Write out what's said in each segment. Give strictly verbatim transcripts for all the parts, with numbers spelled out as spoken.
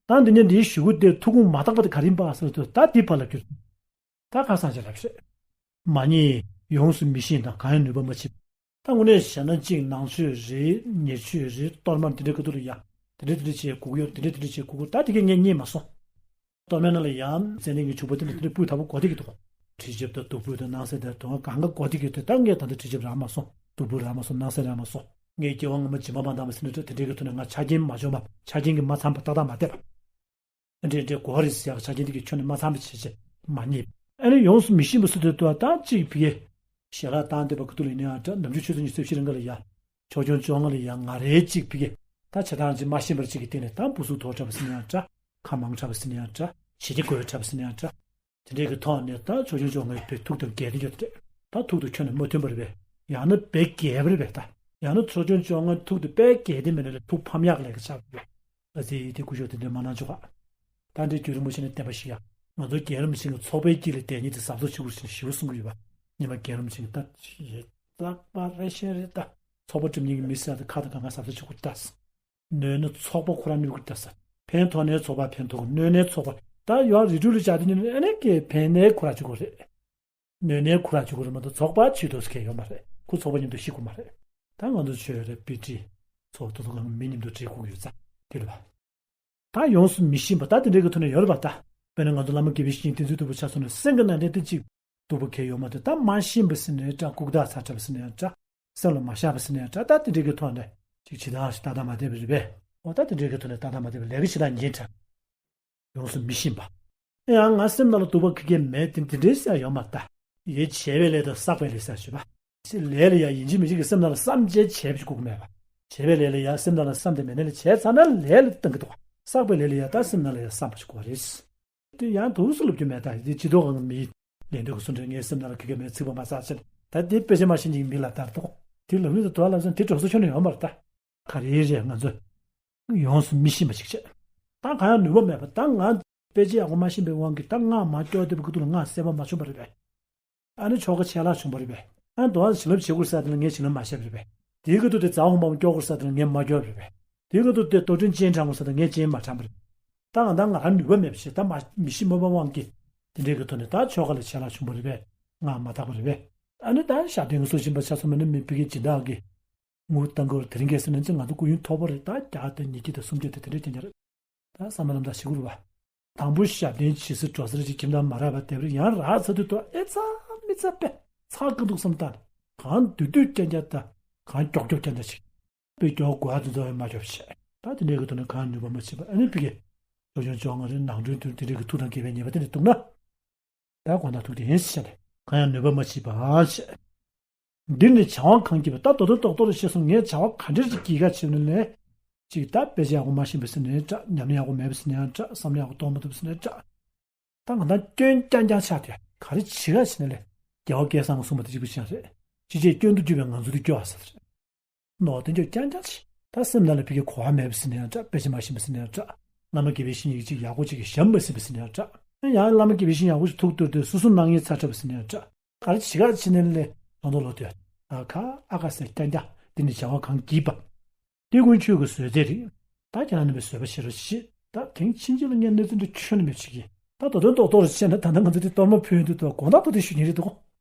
ད་འདི་ནས་འདིའི་གཞུག་གུ་དེར་ཐུགས་དགོངས་མ་དག་པ་དེ་ག་རེ་ཡིན་པ་ཟེར་དུས་ད་འདི་ཕར་ལ་བསྐྱུར། ད་ཁ་སང་ཅིག་ལབ་ཤེས། མ་རྙེད། ཡོངས་སུ་མི་ཤེས་དང་གང་ཡང་ནུས་པ་མ་མཆིས། ད་དངོས་གནས་བྱས་ན་གཅིག་ནང་ཆོས་རེད། ཉེར་ཆོས་རེད། གཏོར་མ་འདི་འདྲའི་ཁ་ཐུག་ལ་ཡ། དེ་འདྲའི་དེ་འདྲའི་བྱས་དགོས་ཀྱི་ཡོད། དེ་འདྲའི་དེ་འདྲའི་བྱས་དགོས་ཀྱི། ད་དེ་གས་ངས་རྙེད་མ་སོང་། གཏོར་མའི་ནང་ལ་ཡ་ཙན་དན་གྱི་བྱུག་པ་དེ་འདྲ་དེ་འདྲའི་སྤུས་དག་པོ་དགོས་བསྡད་ཀྱི་འདུག། དྲི་ཆབ་དང་བདུག་སྤོས་དང་སྣང་གསལ་དང་དུ་བ་གང་ག་དགོས་བསྡད་ཀྱི་འདུག། ད་ངས་ད་ལྟ་དྲི་ཆབ་རག་མ་སོང་། བདུག་སྤོས་རག་མ་སོང་། སྣང་གསལ་རག་མ་སོང་། ངས་སྐྱེ་བ་སྔ་མ་སྦྱིན་པ་མ་བཏང་བ་ཟེར་ནས་ད་དེ་འདྲའི་གི་ཐོག་ནས་ང་ཆ་རྐྱེན་མ་འཇོམས་པ། ཆ་རྐྱེན་གྱིས་མ་ཚང་བ་ཏག་ཏག་མ་བསྡད་པ། འདྲེ་འདྲེ་གོ་རེད་ཟེར་ཡག་ཆ་རྐྱེན་དེ་གི་ཁྱོན་ནས་མ་ཚང་བ་བྱས་བྱས་མ་རྙེད། ཨ་ནི་ཡོངས་སུ་མི་ཤེས་པ་སུ་དེ་ལྟ་བ་ད་གཅིག་ཕི་གེ། ཞལ་ལག་བཏང་བསྡད་པ་ཁ་ཐུག་ལ་ཡིན་ན་ཡང་འདྲ། ནམ་རྒྱུན་ཆུ་ཚོད་ཉི་ཤུ་རྩ་བཞི་རིང་ག་ལ་ཡ། ཆོས་སྐྱོང་བཅོ་ལྔ་ལ་ཡ་ང་རེ་གཅིག་ཕི་གེ། ད་བྱེད་སྟངས་ཅིག་མ་ཤེས་པར་གཅིག་གི་སྟེང་ནས་ད་བུ་གཟུགས་མཐོ་དྲགས་པ་ཟེར་ན་ཡང་འདྲ། ཁ་མང་དྲགས་པ་ཟེར་ན་ཡང་འདྲ། བྱེད་ཀྱི་དགོས་པ་དྲགས་པ་ཟེར་ན་ཡང་འདྲ། དེ་འདྲའི་གི་ཐོག་ནས་ད་ཆོས་སྐྱོང་བཅོ་ལྔའི་ཐུགས་དང་འགལ་དེ་ཡོད་རེད། ད་ཐུགས་དང་ཁྱོན་ནས་མ་མཐུན་པ་རེད་པས། ཡང་ན་དཔེ་འགལ་བ་རེད་པས། ད་ཡང་ན་ཆོས་སྐྱོང་བཅོ་ལྔའི་ཐུགས་དང་དཔེ་འགལ་དེ་མེད་ན་ལས་ཐུགས་ཕམ་ཡག་ལས་ཀ་ཆགས་ཡོད། ཨ་ཙི་དེ་སྐུ་ཞབས་དེ་འདྲས་མ་གནང་ཆོག་ག། ད་འདྲའི་རྒྱུན་རིང་པོ་བྱས་ནས་བསྟན་པ་ཞིག་ཡ། ང་ཚོ་རྒན་རབས་ཆེན་གྱི་ཚོགས་པའི་དཀྱིལ་ལ་དེ་ཉིད་དེ་གཟབ་གཟབ་བྱེད་དགོས་ཞེས་ཞིབ་པ་གསུང་གི་ཡོད་པ། ཉི་མ་རྒན་རབས་ཆེན་གྱི་ད་ཞེས་རྟག་པ་རེ་བཤད་རེད་ད། ཚོགས་པ་སྒྲིག་མཁན་གྱི་མི་སེར་དང་ཁ་དང་གང་ག་གཟབ་གཟབ་བྱེད་དགོས་ད། གནོད་ན་ཚོགས་པ་ཁོ་རང་གནོད་ཀྱི་ད་ས། ཕན་ཐོགས་ནའི་ཚོགས་པ་ཕན་ཐོགས། གནོད་ནའི་ཚོགས་པ། ད་ཡོང་རི་ཁྲོད་ལ་བཅར་དུས་ནི་ཨ་ནི་ཀྱེ་ཕན་ནའི་ཁོ་རང་གཅིག་པོ་རེད། གནོད་ནའི་ཁོ་རང་གཅིག་པོ་རེད་མ་གཏོགས་ཚོགས་པ་ཆེད་དུ་ཟེར་མཁན་ཡོད་མ་རེད། ཁོ་ཚོགས་པ་མཉམ་དུ་ཤི་དགོས་མ་རེད། ད་ང་ཚོ་ཆོས་རེད་པི་ཏི་ཚོགས་ཐོག་ཐོག་གང་མི་མཉམ་དུ་བྲིས་དགོས་ཀྱི་ཡོད་ཙང་དེ་རེད་པ། ད་ཡོངས་སུ་མི་ཤེས་པ་ད་དེ་འདྲའི་གི་ཐོག་ནས་ཡོད་རེད་པ་ད། དཔེར་ན་ང་ཚོ་བླ་མ་དགེ་བའི་བཤེས་གཉེན་བསྟེན་ཚུལ་སྟུག་པོ་ཆ་སོང་ན་སེམས་ཀྱི་ནང་དེ་དེ་གཅིག་སྟུག་པོ་གལ་ཡོད་མ་རེད། ད་མ་ཤེས་པ་ཟེར་ནའི་འདྲ། ལྐུགས་རྟགས་ཚ་དྲགས་པ་ཟེར་ནའི་འདྲ། སེམས་ལ་མ་བཞག་པ་ཟེར་ནའི་འདྲ། ད་དེ་འདྲའི་གི་ཐོག་ནས་ཅིག་ཇི་ལྟར་ཞིག་ཏག་ཏག་མ་བསྡད་པ་རེད་པས། འོ་ད་དེ་འདྲའི་གི་ཐོག་ནས་ཏག་ཏག་མ་བསྡད་པའི་ལས་ཀ་ཞིག་ད་ཉན་དྲགས། ཡོངས་སུ་མི་ཤེས་པ། ཡང་ང་སེམས་ནང་ལ་སྡུག་པ་གི་གེ་མེད་དེ་དེ་འདྲའི་ཟེར་ཡོད་མ་རེད་ད། ཡིན་བྱས་པའི་ལས་དང་བསགས་པའི་ལས་ཟེར་ཞུས་པ། ལས་ལ་ཡང་ཡིན་གཅིག་མིན་གཅིག་གི་སེམས་ནང་ལ་བསམ་བྱས་བྱས་པ་ཞིག་དགོས་ཀྱི་མེད་པ། བྱས་པའི་ལས་ལ་ཡང་སེམས་ནང་ལ་བསམ་དེ་མེད་ནའི་ལས་བྱས་ཚར་ན་ལས་ལ་བཏང་གི་འདུག་པ། བསགས་པའི་ལས་ལ་ཡང་ད་སེམས་ནང་ལ་ཡང་བསམ་པ་ཞིག་དགོས་རེད། དེ་ཡང་དུས་སུ་ལབ་རྒྱུ་མེད་ད། དེ་ཅི་ཐོག་གང་མི་ལན་འདོད་ཀྱི་སུ་འདྲ་ངའི་སེམས་ནང་ལ་གི་གེ་མེད་ཚིག་པ་མ་བསགས་ཕྱིར་ད་དེ་དཔེ་ཆ་མ་ཤེས་མཁན་གྱི་མི་ལ་ལྟར་འདུག། དེ་ལབ་མི་དེ་དོ་ལབ་སོང་དེ་གྲོགས་སུ་ཁྱོན་ནས་ཡོད་མ་རེད་ད། ག་རེ་རེད་ང་ཚོ། ཡོངས་སུ་མི་ཤེས་པ་ཞིག་བྱས། ད་གང་ཡང་ནུས་པ་མེད་པ་ད་ང་དཔེ་ཆ་ཡག་པོ་མ་ཤེས་པའི་དབང་གིས་ད་ང་མ་སྐྱོ་བདེ་པོ་ཀུ་ཏུ་ལ་ང་སེམས་པ་མ་བྱུང་བ་རེད་པས། ཨ་ནི་ཆོ་ག་ཆད་ལྷག་བྱུང་བ་རེད་པས། ཨ་ནི་དོ་བ་བྱིན་རླབས་བྱེད་དགོས་ས་དེ་ལ་ངས་བྱིན་རླབས་མ་བྱས་པ་རེད་པས། དེའི་ཀུ་ཏུ་དེ་ཛའ་ཧུང་པ་མ་སྐྱོ་དགོས་ས་དེ་ལ་ངས་མ་སྐྱོ་བ་རེད་པས། དེའི་ཀུ་ཏུ་དེ་རྡོར་དྲིལ་སྤྱན་དྲངས་དགོས་ས་དེ་ལ་ངས་སྤྱན་མ་དྲངས་པ་རེད། ད་ང་ད་ང་རང་ནུས་པ་མེད་པ་བྱས་ད་མ་མི་ཤེས་མ་པ་དབང་གིས་དེ་འདྲའི་གི་ཐོག་ནས་ད་ཆོ་ག་ལ་ཆད་ལྷག་བྱུང་བ་རེད་པས། ང་མ་དག་པ་རེད་པས། ཨ་ནི་ད་ཞབས་བརྟན་གྱི་སྲོག་ཤིང་པ་ཆ་ཚང་མ་ནི་མི་ཕི་གི་སྦྱིན་བདག་གི་ངུ་ཏང་གོར་དེ་རིང་གལ་སྲིད་ན་ཅི་ང་ཚོ་སྐུ་ཡོན་མཐོ་པོ་རེད་ད་རྒྱ་དང་ཉི་སྐྱིད་དང་སུམ་སྐྱིད་དེ་དེ་འདྲས་ཀྱང་རྒྱ་རེད། ད་བསམ་པ་རྣམ་དག་ཞིག་དགོས་རེད་བ། དང་པོ་ཞབས་བརྟན་ཇི་སྲིད་འགྲོ་སར་ཅིག་ཁྱིམ་ཐང་མ་རག་པ་དེབ་རེ་ཡང་རག་ཚར་དུས་ཐོག་ཨེ་ཚ་མི་ཚ་པས་ཚ་ཀི་འདུག་བསམ་སྟངས་གང་དུས་དུས་རྐྱང་རྐྱང་དང་གང་མགྱོགས་མགྱོགས་རྐྱང་རྐྱང་ཞིག་པའི་མགྱོགས་དགོས་ཨ་དུ་འཛོལ་བའི་མ་མགྱོགས་བྱས་ད་དེ་འདྲས་ཀྱི་ཐོག་ནས་གང་ནུས་པ་མ་བྱས་པ་ཨ་ནི་ཕི་གེ། ལོ་ཆུང་ཆུང་ང་རེ་ནང་ཁྲོལ་དུས་དེ་འདྲས་ཀྱི་ཐུགས་དང་འགལ་བའི་ཉེས་པ་དེ་འདྲས་འདུག་ན། ད་དགོངས་དག་ཐུགས་དེ་ཡིན་ཟེར་ནས་གང་ཡང་ནུས་པ་མ་མཆིས་པ་ཞེས། འདིར་ནི་བྱ་བ་གང་བགྱིས་པ་ད་མདོ་དོན་རྡོག་རྡོག་རེ་བཤད་སོང་ངས་བྱ་བ་ག་འདྲ་ཞིག་བགྱིས་ག་བྱེད་ནས་ལས། ཅིག་ད་དཔེ་ཆ་ཡག་པོ་མ་ཤེས་པ་ཟེར་ནའི་འདྲ་ཉམས་ལེན་ཡག་པོ་མེད་པ་ཟེར་ནའི་འདྲ་བསམ་བློ་ཡག་པོ་གཏོང་མ་ཐུབ་ཟེར་ནའི་འདྲ། ད་ང་ད་སྐྱོན་རྐྱང་རྐྱང་ཆགས་ཏེ་ག་རེ་བྱེད་ག་བྱེད་ནས་ལས། རྒྱལ་བ་སྐལ་བཟང་གིས་གསུངས་པ་དེ་གཅིག་པུ་ཤེས་རེད། ཅི་བྱེད་སྐྱོན་དུ་གྱུར་པའི་ངང་ཚུལ་དུ་སྐྱོ་བ་ཟེར། ནོར་དེ་འཇོག་རྐྱང་རྐྱང་བྱེད། ད་སེམས་ནང་ལ་ཕི་གི་གོ་བ་མེད་པ་ཟེར་ནའི་འདྲ་དཔེ་ཆ་མ་ཤེས་པ་ཟེར་ནའི་འདྲ། བླ་མ་དགེ་བའི་བཤེས་གཉེན་གཅིག་ཡག་པོ་གཅིག་གིས་ཞབས་མ་ཟིན་པ་ཟེར་ནའི་འདྲ། ཡང་བླ་མ་དགེ་བའི་བཤེས་གཉེན་ཡག་པོ་ཞིག་ཐུག་ཐུབ་དུས་སོ་སོ་སྣང་བརྙན་ཚ་དྲགས་པ་ཟེར་ནའི་འདྲ། ག་རེ་བྱེད་ག་བྱེད་ནས་ལས་ལོང་དོ་ལོ་དོད། ཨ་ཁ་ཨ་ཁ་ཟེར་རྐྱང་རྐྱང་འདི་ནི་བྱ་བ་གང་བགྱིས་པ། དེ་ཀུན་ཆོས་ཀྱི་བཟོད་རྫས་རེད། ད་ཁྱེད་རང་རྣམ་པས་བཟོད་པ་བྱེད་རོགས་བྱེད། ད་དེང་ཕྱིན་ཆད་ལ་ངས་གནས་ཚུལ་འདི་ཁྱོན་ནས་མི་བྱེད་ཀྱི། ད་མདོ་དོན་རྡོག་རྡོག་རེ་བཤད་ན་ད་ལྟ་ང་ཚོ་དེ་གཏོར་མ་ཕུལ་ཡོང་དུས་ད་དགོངས་དག་ཐུགས་རྗེ་ཞུ་མཁན་རེད་འདུག།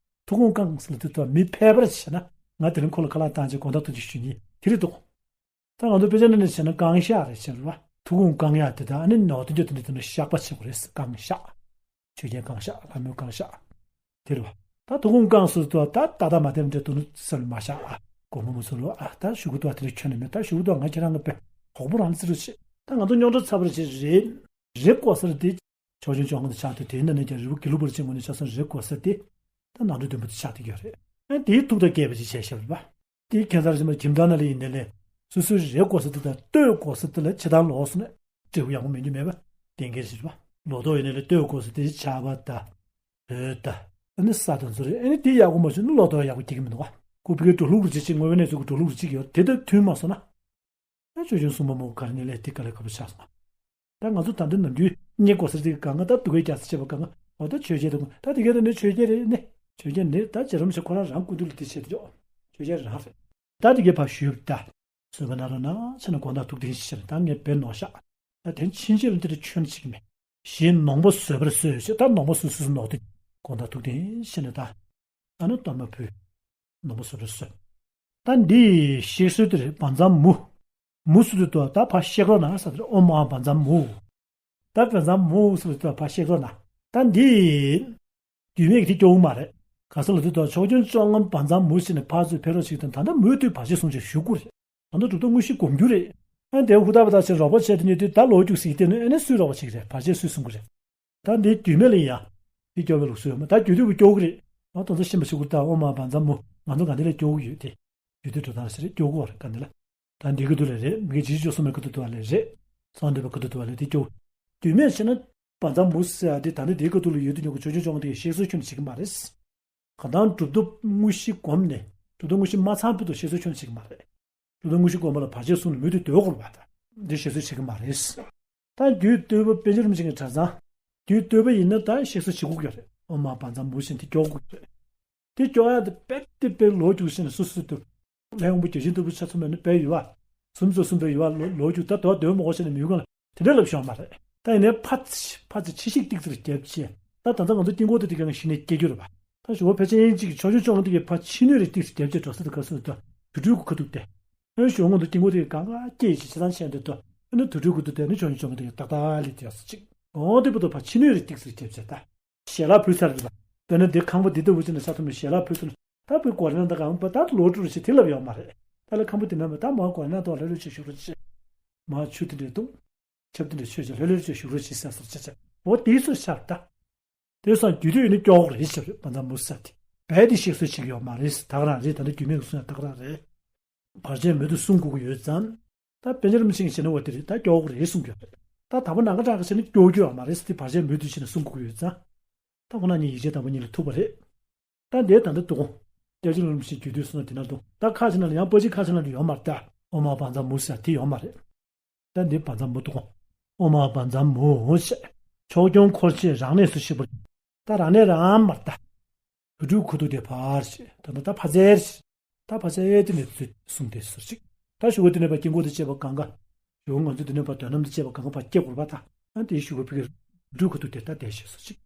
ཐུགས་དགོངས་བསྐང་ཟེར་ལ་དུས་ད་མི་ཕལ་པར་བྱས་ན་ང་དེ་རིང་ཁོ་ལ་ཁ་ལག་བཏང་བྱས་དགོངས་དག་ཐུགས་རྗེ་ཞུ་མཁན་དེ་རེད་འདུག། ད་ང་ཚོ་དཔེ་ཆ་ནང་ནས་བྱས་ན་བསྐང་བཤགས་རེད་བྱས་རེད་བ། ཐུགས་དགོངས་བསྐང་ཡག་དེ་དང་ཨ་ནི་ནོར་དེ་འདྲ་དེ་འདྲ་དེ་འདྲ་བཤགས་པ་བྱེད་དགོས་རེད། བསྐང་བཤགས། ཆོས་རྒྱལ་བསྐང་བཤགས་ལྷ་མོའི་བསྐང་བཤགས། དེ་རེད་བ། ད་ཐུགས་དགོངས་བསྐངས་སོང་དུས་ད་ཏག་ཏག་མ་བསྡད་འདྲ་འདུག་ན་སེམས་ལ་མ་བཞག་ཨ། དགོངས་པ་མ་ཚོམ་ལོ་ཨ། ད་ཞུ་གི་འདུག་ཨ། དེ་འདྲ་ཁྱོན་ནས་མེད། ད་ཞུ་གི་འདུག་ཨ། ང་ཁྱེད་རང་གི་དཔེ་ཧོག་པོ་རང་བརྩི་རོགས་བྱེད། ད་ང་ཚོ་རྙོག་དྲ་ཚ་བར་བྱེད་རེད། རེད་གོ་ས་རེད་དེ། ཆོས་སྐྱོང་བཅོ་ལྔ་དང་ཕྱག་དེ་དེའི་ནང་ནས་ཀྱང་རི་བོ་དགེ་ལུགས་པར་ཕྱིན་དགོས་ནས་ཆ་སོང་རེད་གོ་ས་དེ། ད་ནང་ཁྲོལ་བདུན་པོ་དེ་ཆགས་བསྡད་ཀྱི་ཡོད་རེད། ཨ་དེའི་ཐུགས་དང་འགལ་བ་ཅིག་བྱས་ཤག་རེད་པ། དེའི་ཁྱད་མཚར་ཞིག་མ་ཁྱིམ་བདག་ནང་ལ་ཡིན་ནའི་ལས། སོ་སོའི་རེད་གོ་ས་དེ་དང་ལྟོས་གོ་ས་དེ་ལ་ཕྱི་ཐང་ལོག་སོང་ན། འབྲས་བུ་ཡག་པོ་མེད་རྒྱུ་མེད་པ། གཏན་འཁེལ་ཞིག་རེད་པ། ལོ་ཏོག་ཡིན་ནའི་ལས་ལྟོས་གོ་ས་དེ་ཆར་པ་དང་། འོད་དང་། ཨ་ནི་ས་དང་ཚུ་རེད། ཨ་ནི་དེ་ཡག་པོ་མ་བྱུང་ན་ལོ་ཏོག་ཡག་པོ་སྐྱེ་གི་མི་འདུག་ག། ཁོ་བི་གའི་འགྲོ་ལུགས་རེ་གཅིག་བྱེད། དངོས་པོའི་གནས་ཚུལ་གྱི་འགྲོ་ལུགས་རེ་གཅིག་ཡོད་དེ་དང་མཐུན་མ་སོང་ན། ཨ་ཆོས་སྐྱོང་སྲུང་མ་མོ་ག་རེ་ནས་ལས་དེ་དཀའ་ལས་ཁག་པོ་ཆགས་སོང་། ད་ང་ཚོ་ད་ལྟ་ནམ་རྒྱུན་རྙེད་དགོས་ས་དེ་གང་ག་ད་སྡུག་གའི་རྒྱག་ས་བྱེད་པ་གང་ག་འོ་ད་ཆོས་བརྒྱད་དང་ད་དེ་གའི་ད་ནི་ཆོས་བརྒྱད་རེད་ནི། ཆོས་བརྒྱད་ནི་ད་རྗེ་རིན་པོ་ཆེ་ཁོ་རང་རང་སྐུ་དུས་ལ་དེ་བྱེད་དུ་འཇོག། ཆོས་བརྒྱད་རང་རེད། ད་དེ་གའི་ཕར་ཞུས་པ་ད། བཟོད་པ་ན་རོ་ན་ཆ་ན་དགོངས་དག་ཐུགས་དེ་ཤི་ཆ་ན་ད་ངས་བེད་ནོ་ཤག། ད་དེ་ཕྱིན་ཆད་ལ་འདི་འདྲ་ཆོས་ནི་བྱེད་ཀྱི་མེད། ཞེས་ནོངས་པ་བཟོད་པར་གསོལ་ཞེས། ད་ནོངས་པ་བཟོད་བཟོད་ནོག་དེ་དགོངས་དག་ཐུགས་བདེན་ཞེས་ནས་ད། ཨ་ནི་གཏོར་མ་ཕུལ། ནོངས་པ་བཟོད་པར་གསོལ། ད་འདི་གཤེགས་གསོལ་དེ་རེད། བཛྲ་མུ། མུ་ཟེར་དུས་ད་ཕར་གཤེགས་རོགས་གནང་ཟེར་དེ་རེད། ཨོཾ་ཨཱཿཧཱུྃ་བཛྲ་མུ། ད་བཛྲ་མུ་ཟེར་དུས་ཕར་གཤེགས་རོགས་གནང་། ད་འདི། རྒྱུད་སྨད་ཀྱི་དེ་སྐྱོ་བོ་མ་རེད། ག་ས་ལ་དེ་དང་ཕྱོགས་སྐྱོང་བཅོ་ལྔ་བཛྲ་མུ་ཟེར་ནས་ཕར་ཚུར་ཕེབས་རོགས་བྱེད་དང་། ད་ལྟ་མུ་མཐུད་བར་ཆད་སྲུང་བྱེད་ཞུ་དགོས་རེད། ད་ལྟ་གྲུབ་མཐའ་དངོས་གཞི་སྒོམ་རྒྱུ་རེད། ཨ་དེ་ཧུར་ཐག་པ་ཐག་ཆེ་རོགས་པ་བྱས་དེ་ཉིད་དུས་ད་ལོག་རྒྱུགས་ཟིག་བལྟས་ནས་ཨ་ནི་སུས་རོགས་པ་བྱེད་ཀྱི་རེད། བར་ཆད་སུས་སྲུང་གི་རེད། ད་འདི་རྒྱུད་སྨད་ལ་ཡིན་ཡ། དེ་སྐྱོ་བའི་ལུགས་སྲོལ་ཡོད་མ། ད་རྒྱུད་སྟོད་པ་སྐྱོ་གི་རེད། ཨ་དོན་ཚོ་ཤེས་པ་ཞིག་གུར་ད་ཨོཾ་ཨཱཿཧཱུྃ་བཛྲ་མུ། ང་ཚོ་ག་འདི་ལ་སྐྱོ་གི་ཡོད་དེ། རྒྱུད་སྟོད་འགྲོ་སྟངས་ཟེར་སྐྱོ་གི་བ་རེད་ག་འདི་ལ། ད་འདི་གི་དུས་ལ་རེད། མི་དགེ་བཅུ་གསུམ་པའི་གི་དུས་དུ་བ་ལ་རེད། གསང་འདུས་པའི་གི་དུས་དུ་བ་ལ་དེ་སྐྱོ། རྒྱུད་སྨད་བྱས་ན། བཛྲ་མུ་ཟེར་ཡ་དེ་ད་ནི་དེའི་སྐབས་དུ་ལ་ཡོད་དུ་ཉོ་གི་ཆོས་སྐྱོང་བཅོ་ལྔ་དེ་གཤེགས་གསོལ་ཁྱོན་ནས་བྱེད་ཀྱི་མ་རེད། གང་ལྟར་གྲུབ་མཐའ་དངོས་གཞི་བསྒོམས་ནས་གྲུབ་མཐའ་དངོས་གཞི་མ་ཚང་བར་དུ་གཤེགས་གསོལ་ཁྱོན་ནས་བྱེད་ཀྱི་མ་རེད། གྲུབ་མཐའ་དངོས་གཞི་བསྒོམས་པ་ལ་བར་ཆད་སྲུང་ནས་མུ་མཐུད་སྡོད་དགོས་པ་དང་འདི་གཤེགས་གསོལ་བྱེད་ཀྱི་མ་རེད། ད་རྒྱུད་སྟོད་པ་པཎ་ཆེན་རིན་པོ་ཆེ་གི་གྲྭ་ཚང་། རྒྱུད་སྟོད་པ་ཡིན་ན་ད་གཤེགས་གསོལ་བྱེད་དགོས་ཀྱི་རེད། ཨོཾ་ཨཱཿཧཱུྃ་བཛྲ་མུ་ཟེར་དེ་སྐྱོ་དགོས་ཀྱི་རེད། དེ་སྐྱོ་ཡ་དེ་དཔེ་དེ་དཔེ་ལོ་རྒྱུས་ཤེས་ནས་སོ་སོ་དུ། ལྷའི་དབང་པོ་བརྒྱ་བྱིན་ལྟ་བུ་ཆ་ཚང་མ་ནི་དཔེ་ཡོད་བ། སུམ་ཅུ་སོ་གསུམ་པའི་ཡོད་བ་ལོ་ལོ་རྒྱུས་ད་དོ་དོན་མོ་གོ་ཤེས་ནས་མི་ཡུལ་གང་ལ་དེ་འདྲ་ལབ་ཤོག་མ་རེད། ད་ཡིན་ནའི་ཕ་ཕ་ཚེ་ཕྱི་ཤིག་ཏིག་ཙིར་རྒྱབ་ཆེ། ད་ད་ལྟ་ང་ཚོ་དཀྱིལ་འཁོར་དེ་དེ་གང་ཤི་ནས་སྐྱེ་རྒྱུ་རེད་བ། ད་ཞུ་བ་ཕལ་ཆེར་དབྱིན་ཇི་གི་ཆོས་སྐྱོང་བཅོ་ལྔ་དེ་གི་ཕ་ཕྱི་སྣོད་རེ་ཏིག་ཙིར་རྒྱབ་ཆེ་འགྲོ་ས་དེ་ག་སུ་དུ་དུར་ཁྲོད་ཀྱི་ཁ་ཐུག་དེ། ཨེ་ཞོ་ངོ་འདུག་དཀྱིལ་འཁོར་དེ་གང་ག་སྐྱེ་ཡི་ཆེ་ཆེ་ཚང་ཆེན་དེ་ཏོ། ཨེ་ནི་དུར་ཁྲོད་ཀྱི་དུ་དེ་ནི་ཆོས་སྐྱོང་བཅོ་ལྔ་དེ་གི་ཏག་ཏག་ལི་དེ་ཡ་སུ་ཅིག་འོང་དེ་བུ་དོ་ཕ་ཕྱི་སྣོད་རེ་ཏིག་ཙིར་རྒྱབ་ཆེ་ད། ཞལ་ལག་ཕུལ་ཚར་རེད་ལ། དཔེར་ན་འདི་ཁང་པ་འདི་ལྟ་བུ་ཅིག་ནས་ས་མཐོ་མོའི་ཞལ་ལག་ཕུལ་ཚུལ་ད་བུའི་གོ་རེ་ན་ད་གང་པ་ད་ལོ་དྲུག་རེ་ཞིག་དེ་ལབ་ཡོད་མ་རེད། ད་ལ་ཁང་པ་འདི་ན་མ་ད་མ་གོ་རེ་ན་ད་ལྷོད་ལྷོད་ཅིག་བཞུགས་རོགས་བྱེད། མ་ཆུ་དེ་འདྲས་འདུག་ཆབ་དེ་འདྲས་ཆོས་ཅིག་ལྷོད་ལྷོད་ཅིག་བཞུགས་རོགས་བྱེད་ཟེར་སོར་ཅེ་ཅེ་འོ་དེའི་སོར་ཤར་ད། དེ་སང་རྒྱུད་སྟོད་ཡིན་ན་སྐྱོ་བོ་རེད་ཞེས་པ་ད་མུ་ས་དེ་བས་དེ་ཤེས་སོ་ཅིག་ཡོད་མ་རེད་ད་ག་རང་རེད། ད་ལྟ་རྒྱུད་སྨད་ཀྱི་གསུང་ཡང་ད་ག་རང་རེད། བར་ཆད་མེད་དུ་སྲུང་དགོས་ཀྱི་ཡོད་ཙང་། ད་པཎ་ཆེན་རིན་པོ་ཆེ་གིས་བྱས་ན་འོ་དེ་རེད་ད་སྐྱོ་བོ་རེད་གསུང་གི་ཡོད་རེད། ད་དང་པོ་ནམ་མཁའ་གྲགས་ཀྱིས་བྱས་ན་སྐྱོ་རྒྱུ་ཡོད་མ་རེད་ཟེར་དེ་བར་ཆད་མེད་དུ་བྱས་ནས་སྲུང་དགོས་ཀྱི་ཡོད་ཙང་། ད་ཁོ་ན་ཉིད་ཡིག་ཆ་དང་པོ་ཉིད་ལ་ཐུག་པ་རེད། ད་འདིའི་ད་ལྟ་འདུག་གོ། སྐྱབས་རྗེ་རིན་པོ་ཆེའི་རྒྱུད་སྟོད་གསུང་ན་དེ་ན་འདུག་ད་ཁ་ཅིག་ན་ལ་ཡང་པོ་ཅིག་ཁ་ཅིག་ན་ལ་ཡོད་མ་རེད་ད། ཨོཾ་ཨཱཿཧཱུྃ་བཛྲ་མུ་ཟེར་དེ་ཡོད་མ་རེད། ད་འདི་བཛྲ་མུ་འདུག་གོ། ཨོཾ་ཨཱཿཧཱུྃ་བཛྲ་མུ་ཞེས། ཕྱོགས་སྐྱོང་འཁོར་བཅས་རང་གནས་སུ་གཤེགས་པ། ད་རང་གནས་རང་མ་རེད་ད། དུར་ཁྲོད་ཁུ་ཐུག་དེ་ཕར་ཞེས་ད་ལྟ་ད་ཕ་ཚལ་ཞེས། ད་ཕ་ཚལ་དེ་ནས་ཚུར་གསུངས་ཏེ་ཟུར་ཞིག་ད་ཞུ་བ་དེ་ནས་ཕར་དཀྱིལ་འཁོར་དང་བཅས་པ་གང་ག་ཞུ་བ་ང་ཚོ་དེ་ནས་ཕར་དོན་རྣམས་དང་བཅས་པ་གང་ག་ཕར་སྐྱེ་དགོས་པ་ད། ཨ་དེའི་ཞུ་བ་ཕ་གིར་དུར་ཁྲོད་ཁུ་ཐུག་དེ་ད་དེ་ཞེས་ཟུར་ཞིག་